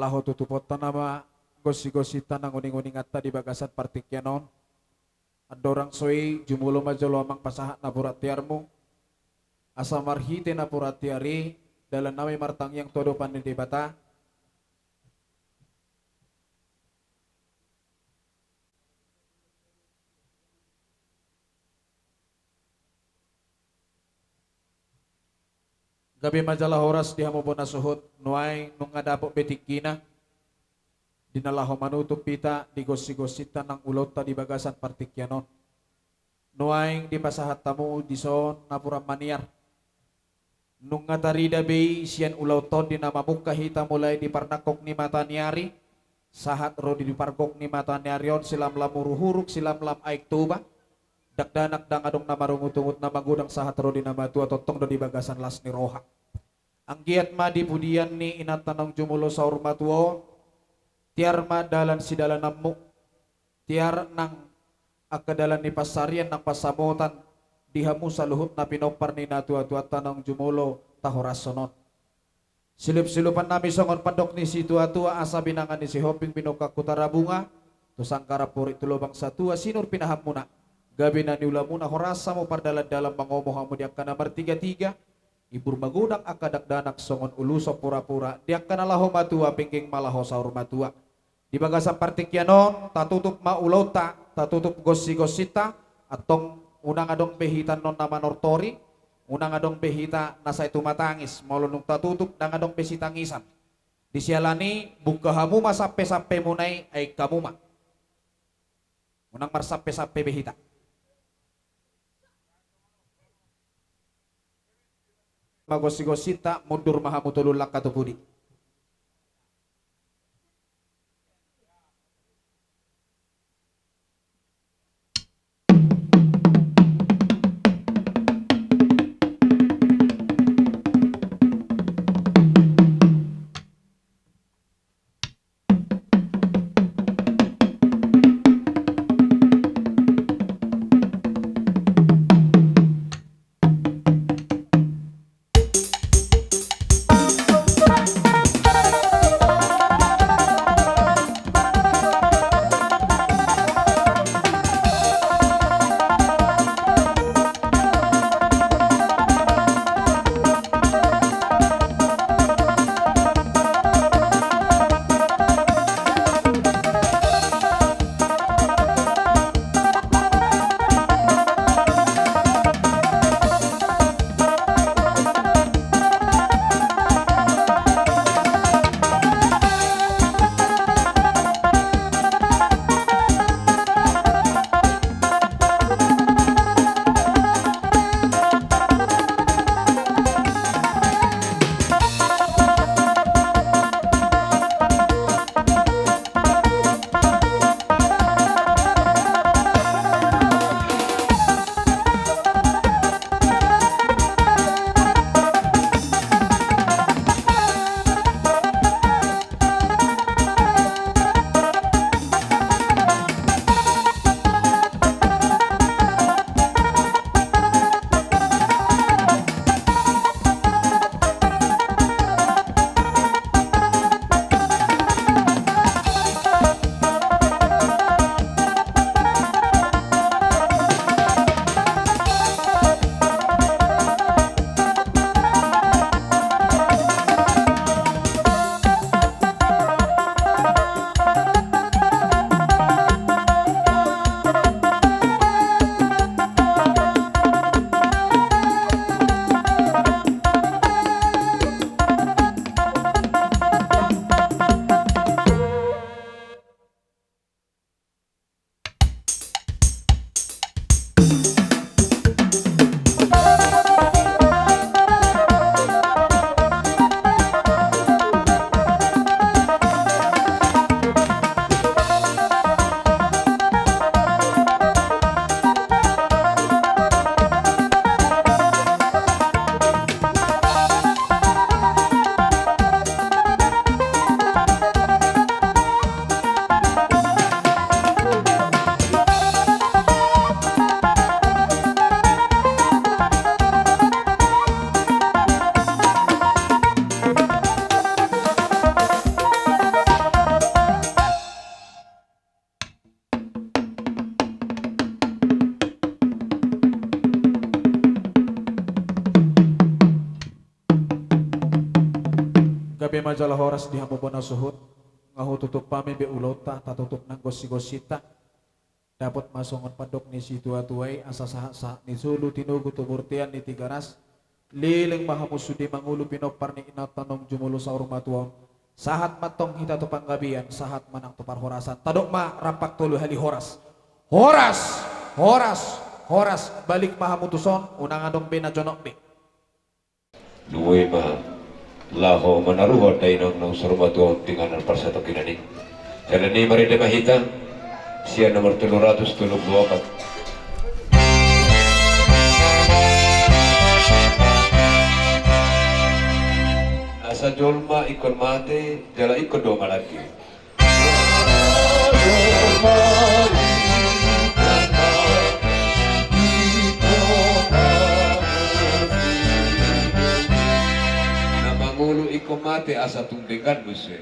Laho tutuponta nama, gonsi-gonsinta nang uning-uninganta di bagasan partingkian on. Andorang so i, jumolo ma jolo amang pasahat napuran tiarmu, asa marhite napuran tiar i dalan nami martangiang tu adopan ni Debata. Gabe ma jala horas di hamu bona suhut. Nuaeng nunga dapot be tingkina di na laho manutup hita di gonsi-gonsinta nang ulaonta di bagasan partingkian on. Nuaeng dipasahat hamu dison napuran maniar. Nunga tarida be i sian ulaonta on di na mamungka hita mulai di parnangkok ni mata ni ari sahat ro di pargok ni mata ni ari on, silamlam huruk-huruk, silamlam Aek Toba, dakdanak ndang adong na marungut-ungut, na magodang sahat ro di na matua, tongtong do di bagasan las ni roha. Anggiat ma di pudian ni inanta naung jumolo saur matua on, tiar ma dalan sidalananmu, tiar nang angka dalan ni pansarian nang pansamotan di hamu saluhut na pinompar ni natua-tuanta naung jumolo tahorashon on. Silup-silupan nami songon pandok ni situa-tua, asa binanga ni Sihombing binongkak Huta Rabunga, tu sanggar amporik tu lobang satua, sinur pinahanmuna, gabe na niulamuna, horas hamu pardalan-dalan mangomo hamu di angka na martiga-tiga, ibur magodang angka dakdanak songon ulos pura-pura, di angka na laho matua penggeng ma laho saur matua. Di bagasan partingkian on, tatutup ma ulaonta, tatutup gonsi-gonsinta, antong unang adong be hita annon na manortori, unang adong be hita na sai tumatangis, molo nunga tatutup ndang adong be sitangisan. Di siala ni i, buka hamu ma sampe-sampemuna i, aek hamu ma. Unang marsampe-sampe be hita. Ma gonsi-gonsinta, mundur ma hamu tolu langka tu pudi. Ma jala horas di hamu bona suhut. Nga hututup hami be ulaonta, tatutup nang gonsi-gonsinta. Dapot ma songon pandok ni situatua i, asa sahat-sahat ni solu tinogu tu bortean ni Tigaras. Leleng ma hamu sude mangolu pinompar ni inanta naung jumolo saur matua on. Sahat ma tong hita tu panggabean, sahat ma nang tu parhorasan. Tadok ma rampak tolu hali horas. Horas, horas, horas. Balik ma hamu tuson, unang adong be na jonok be. Lumobi ma laho manaruhon dainang naung saur matua on tu inganan parsatongkinan i. Jala ni marende ma hita sian nomor tolu ratus tolu pulu opat. Asa jolma ingkon mate, jala ingkon do malangke. Na mangolu ingkon mate asa tung denggan muse.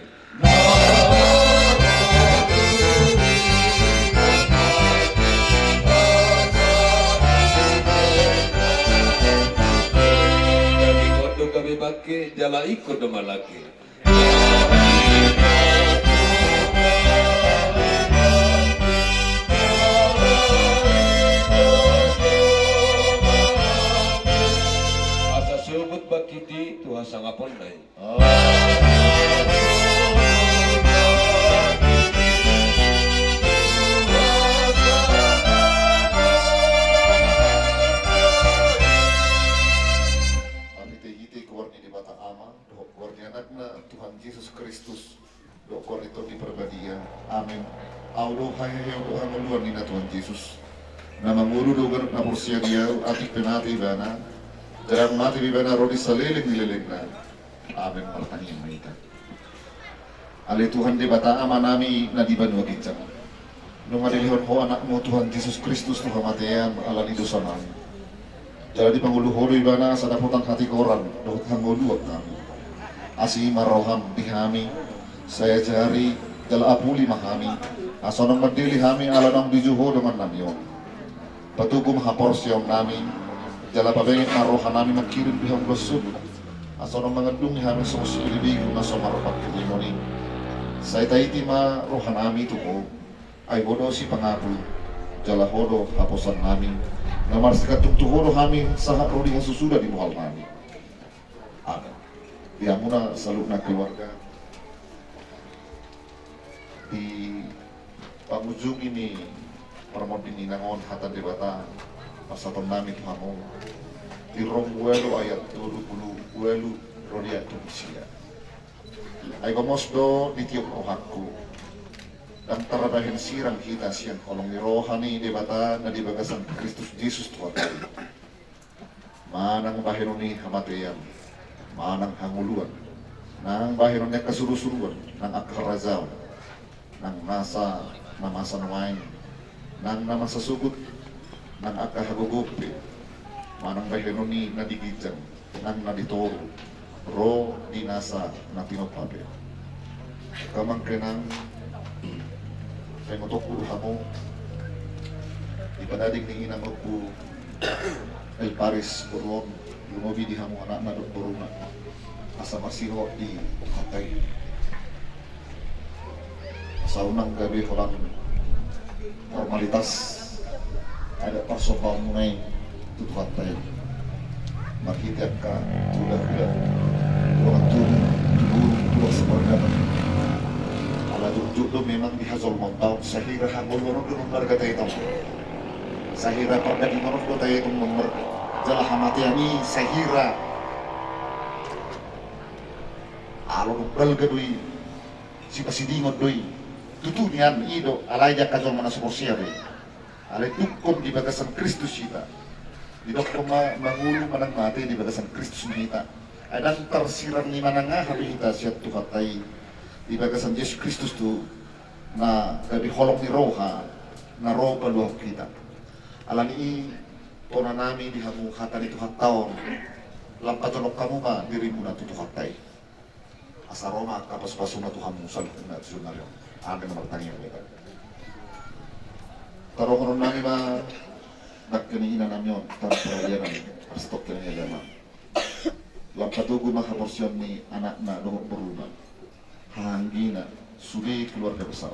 Gabe kondo gabe bangke jala ingkon do malangke. Asa sogot bangkit i tu hasangaponna i. Marhite-hite goar ni Debata Ama, dohot goar ni Anakna, Tuhan Jesus Kristus, dohot goar ni Tondi Parbadia. Amen. Ahu do haheheon dohot hangoluan ninna Tuhan Jesus. Na mangolu do ganup na porsea di Ahu, atik pe mate ibana, jala mate pe ibana ro di saleleng ni lelengna. Amen. Martangiang ma hita. Ale Tuhan Debata Amanami na di banua ginjang, nunga dilehon Ho Anakmu Tuhan Jesus Kristus tu hamatean ala ni dosanami. Jala dipangolu Ho do ibana asa dapotan hatigoran dohot hangoluan hami. Asi ma roham di hami, sai ajari jala apuli ma hami, asa unang mandele hami ala naung dijou Ho dongannami on. Patogu ma haporseaonnami, jala pabenget ma rohanami mangkirim di hamu losut, asa unang mangandungi hami songon sibegu na so marpangkirimon i. Sai taiti ma rohanami tu Ho, ai Ho do sipangapul, jala Ho do haposannami, na marsigantung tu Ho do hami sahat ro di hasusuda ni muhalnami. Amen. Di hamuna saluhutna keluarga, di pangujungi ni parmonding inang on hata Debata pasahatonnami tu hamu, di Rom ualu ayat tolu pulu ualu ro di ayat tolu pulu sia. Ai gomos do ditiop rohangku, ndang tarbahen sirang hita sian holong ni roha ni Debata na di bagasan Kristus Jesus Tuhanta i. Manang bahenon ni hamatean, manang hangoluan, nang bahenon ni angka surusuruan, nang angka harajaon, nang nasa na masa nuaeng, nang na masa sogot, nang angka hagogoon pe, manang bahenon ni na di ginjang, nang na di toru, ro di nasa na tinompa pe. Angka amang inang, paingotonku do hamu, di padading ni inang Ompu El Paris boru on, lumobi di hamu anakna dohot boruna, asa marsihot di hata i. Asa unang gabe holan formalitas adat parsombaonmuna i tu Tuhanta i. Marhite angka hulahula, tulang turun, tulang sapargata. Ala jotjot do memang di hajolmaonta on, sahira hangoluan on do marga taetong. Sahira pardagingon on do taetong marga. Jala hamatean i sahira ala dung balga do i, sipasidingon do i. Tutu nian i do, alai di angka jolma na so porsea do i. Alai dungkon di bagasan Kristus hita. Didokkon ma mangolu manang mate di bagasan Kristus ma hita. Ai ndang tarsirang ni manang aha be hita sian Tuhanta i. Di bagasan Jesus Kristus do na gabe holong ni roha na ro paluahon hita. Alani i, tonanami di hamu hata ni Tuhanta on, lam pajonok hamu ma dirimuna tu Tuhanta i. Asa ro ma angka pasupasuna tu hamu saluhutna tu joloan on. Amen. Martangiang ma hita. Taruhononnami ma dangka ni inanami on, tangan paradianan, asa tongkin ni agama. Lam patogu ma haporseaon ni anakna dohot boruna, hahaanggina, sude keluarga besar.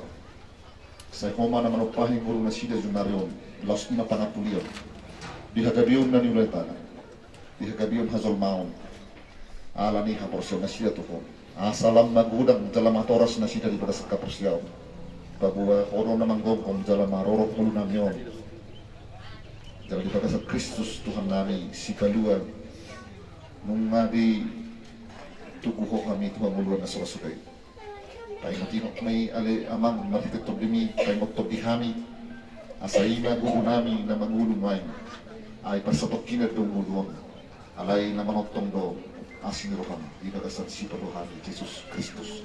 Sai Ho ma na manumpahi ngolu nasida jumari on, laos i ma pangampuon di hagabeon na niula i tana, di hagabeon hajolmaon, ala ni haporseaon nasida tu Ho. Asa lam magodang jala matoras nasida di bagasan haporseaon. Paboa Ho do na manggomgom jala marorot ngolu nami on. Jala di bagasan Kristus Tuhan nami, Sipalua, nunga ditogu Ho hami tu hangoluan na so ra suda i. Paingot-ingot ma i ale Amang, marhite Tondimi, paingot Tondi hami, asa i ma gogo nami na mangolu nuaeng. Ai parsatongkinan do ngolu on, alai na manongtong do asi ni roham, di bagasan Sipalua hami Jesus Kristus,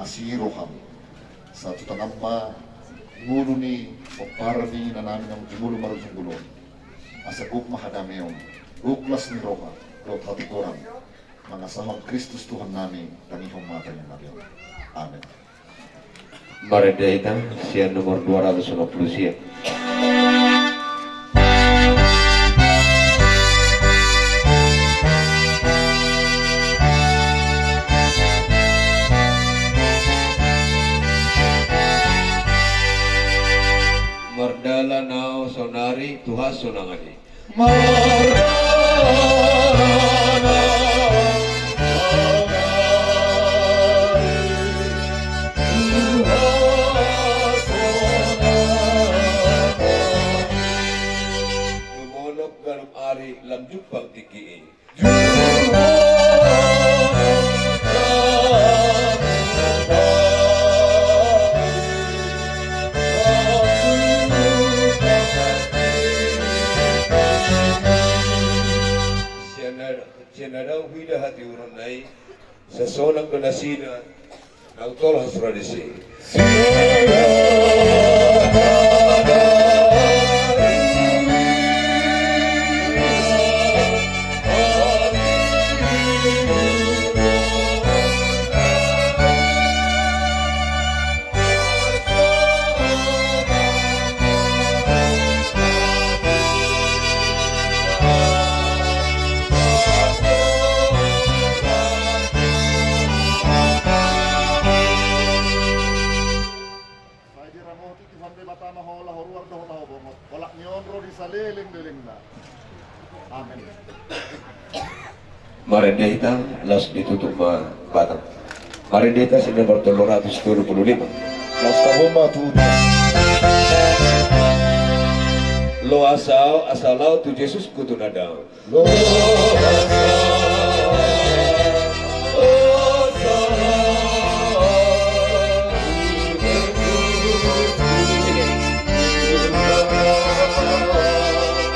asi ni roham. Sai tu tangan ma ngolu ni pomparan ni inanami naung jumolo marujung bolon. Asa gok ma hadameon, gok las ni roha, dohot hatigoran. Mangasahon Kristus Tuhan nami, tangihon ma tangiang nami on. Amen. Marende hita, sian nomor dua ratus onom pulu sia. Mardalan ahu saonari tu hasonangan i. Mardalan ahu saonari tu hasonangan i. Dumolop ganup ari lam jumpang tingki i. Sian na, sian na dao huida hatiuron na i, sasonang do nasida. Naung tolhas ro disi. Sai diramoti Tuhan Debata ma ho laho ruar dohot laho bongot. Olat ni on ro di saleleng-lelengna. Amen. Marende hita, laos ditutup ma batang. Marende hita sian nomor tolu ratus tolu pulu lima. Laos tabo ma tu. Loas ahu asa lao tu Jesus hutu na dao. Loas ahu asa lao tu Jesus hutu na dao.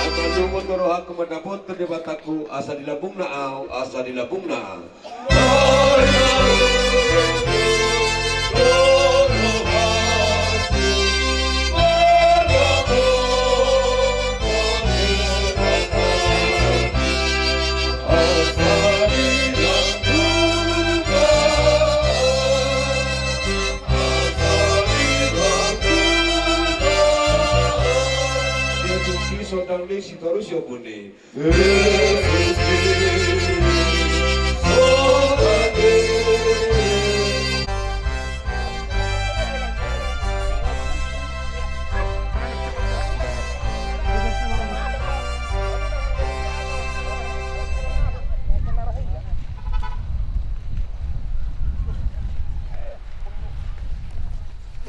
Asa lungun do rohangku mandapothon Debatangku, asa di lambungna ahu, asa di lambungna ahu. Sotang ni sitorus yo bone.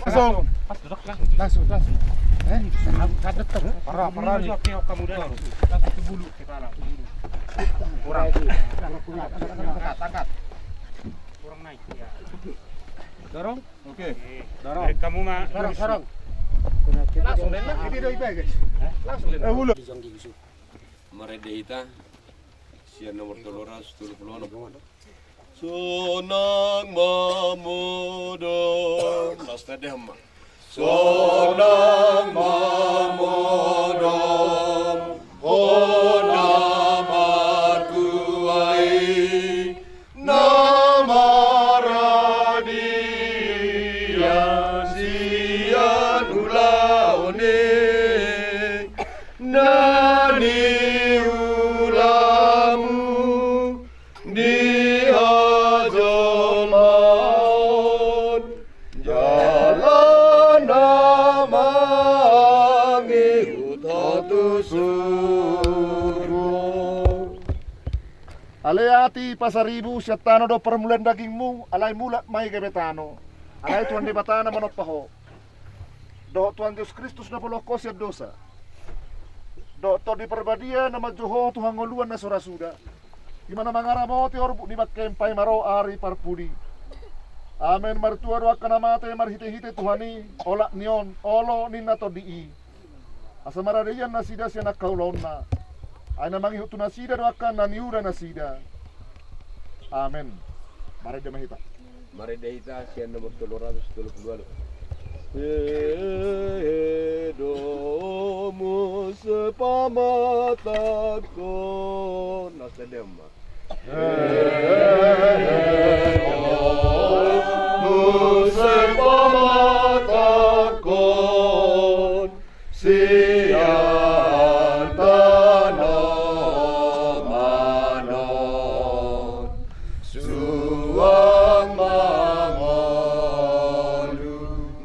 Langsung. Langsung, langsung. Eh? Parah, parah nih. Langsung ke bulu. Kurang. Angkat, angkat. Kurang naik, ya. Dorong. Oke. Dorong. Dari kamu mah dorong, dorong. Langsung, Len, lah. Ini dari bagus. Hah? Langsung, Len. Eh, ulo. Marende hita. Sian nomor tolu ratus tolu pulu onom. Sonang ma modom. Las tadi hama. Sonang ma modom. Hona ma tuai. Na maradian sian ulaon i. Na niulamu. Di Ale Aty Pasaribu, sian tano do parmulaan dagingmu, alai mulak ma i gabe tano. Alai Tuhan Debata na manompa ho, dohot Tuhan Jesus Kristus na paluahon ho sian dosa, dohot Tondi Parbadia na manjou ho tu hangoluan na so ra suda, i ma na mangaramoti orbuk ni bangkem paima ro ari parpudi. Amen. Martua do angka na mate marhitehite Tuhan i, olat ni on, olo ninna Tondi i, asa maradian nasida sian angka ulaonna. Ai na mangihut tu nasida do angka na niula nasida. Amen. Marende ma hita. Marende hita sian nomor tolu ratus tolu pulu ualu. Hehe, domu sipamatangkon. Nasa dema. Muse pamatangkon sian tanoman on, suang mangolu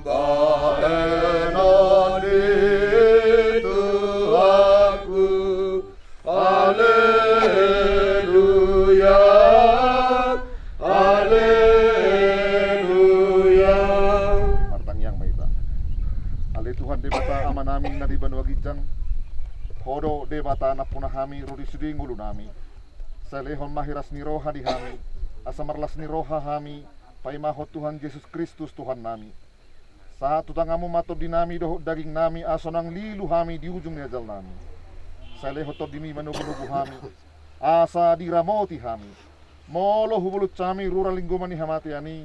bahenon di Tuhanku. Haleluya, haleluya. Martangiang ma hita. Ale Tuhan Debata Amanami na di banua ginjang, Ho do Debata nampuna hami ro di sude ngolunami. Sai lehon ma hiras ni roha di hami, asa marlas ni roha hami paimahon Tuhan Jesus Kristus Tuhannami. Sahat tu tanganmu ma tondinami dohot dagingnami, asa unang lilu hami di ujung ni ajalnami. Sai lehon tondimi manogunogu hami, asa diramoti hami. Molo hubolus hami rura linggoman ni hamatean i,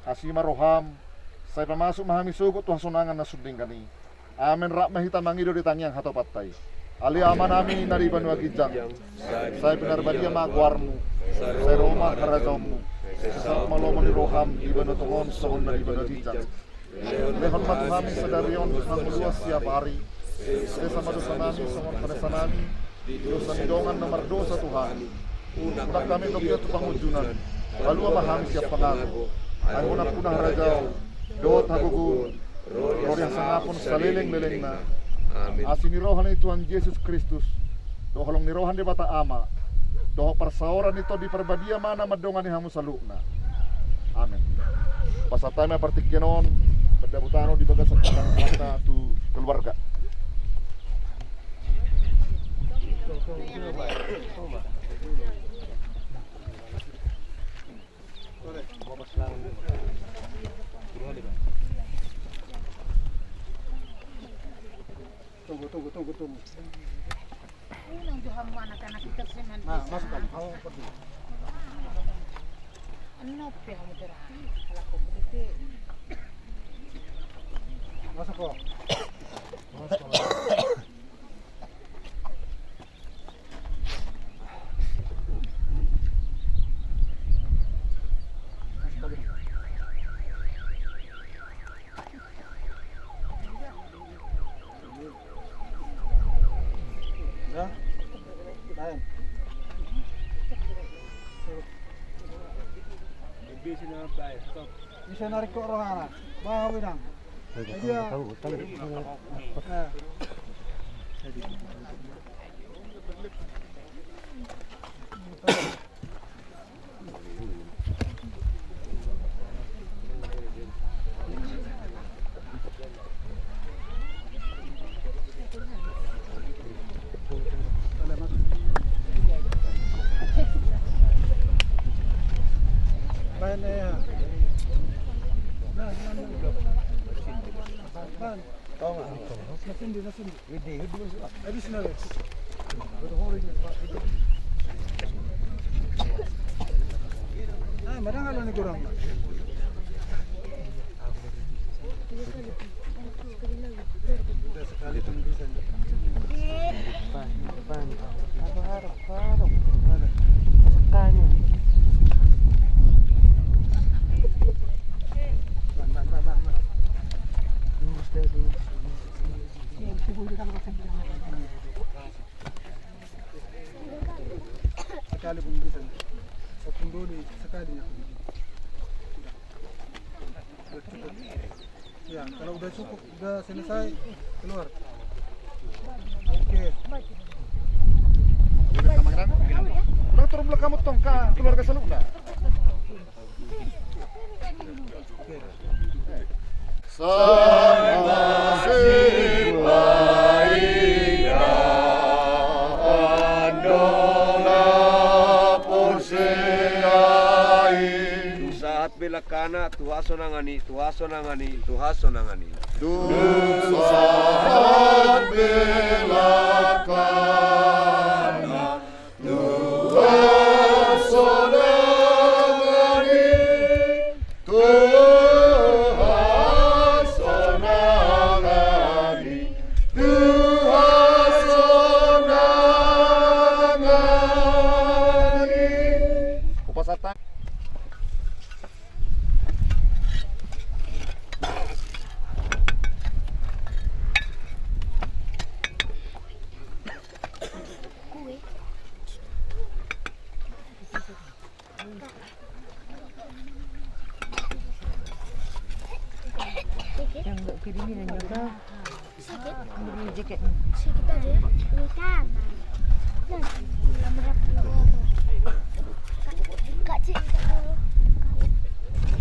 asi ma roham, sai pamasuk ma hami sogot tu hasonangan na sun denggan i. Amen. Rap ma hita mangido di tangiang hatopanta i. Ale Amanami na di banua ginjang, sai pinarbadia ma goarmu. Sai ro ma harajaonmu. Sai saut ma lomo ni roham di banua tonga on songon na di banua ginjang. Lehon ma tu hami sadari on hangoluan siapari. Sesa ma dosanami songon panesanami di dosa ni dongan na mardosa tu hami. Unang hami togihon tu pangunjunan. Palua ma hami sian pangago. Ai Ho nampuna harajaon dohot hagogoon, ro di hasangapon salelenglelengna. Amen. Asi ni roha ni Tuhan Jesus Kristus, dohot holong ni roha ni Debata Ama, dohot parsaoran ni Tondi Parbadia ma na mandongani hamu saluhutna. Amen. Pasahat hami ma partingkian on, mandapot tano di bagasan hata tu keluarga. Tunggu, tunggu, tunggu, tunggu. Unang jo hamu anak-anak i, kan semen. Nah, masuk kan? Mau pergi. Eno pe hamu terakhir. Kalau aku berhenti. Masuk kok. Masuk. Ya. Lain. Bisa narik kok rohana. Bawa bilang. Dia. Sekali pun bisa. Satu doni sekali. Ya, kalau udah cukup, udah selesai, keluar. Oke. Rum lah kamu tong ka keluarga saluhutna. Sai masipaingahan do na porsea i. Tu sahat be langkana, tu hasonangan i, tu hasonangan i, tu hasonangan i. Tu sahat be langkana, tu hasonangan i, tu hasonangan i, tu hasonangan i. Hupasahat. Yang nggak kedinginan ya, Kak? Sakit? Ambil dulu jaketnya. Sakit aja ya? Ini kan. Kak, Cik, minta tolong.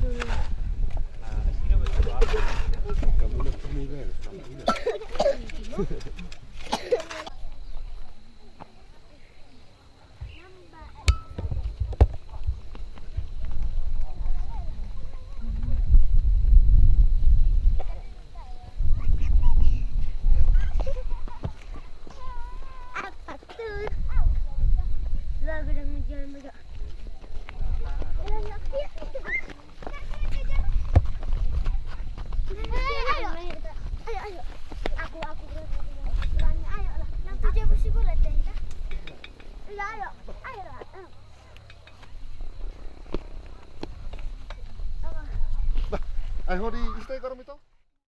Dulu. Apa tuh? Lu agak udah menjual, Bang. Ayo, ayo. Ayo, ayo. Aku, aku berani. Ayo lah. Nanti dia bersih bola, teh. Iya, ayo. Ayo lah. Ayo. Bah, ayo di istay garam itu.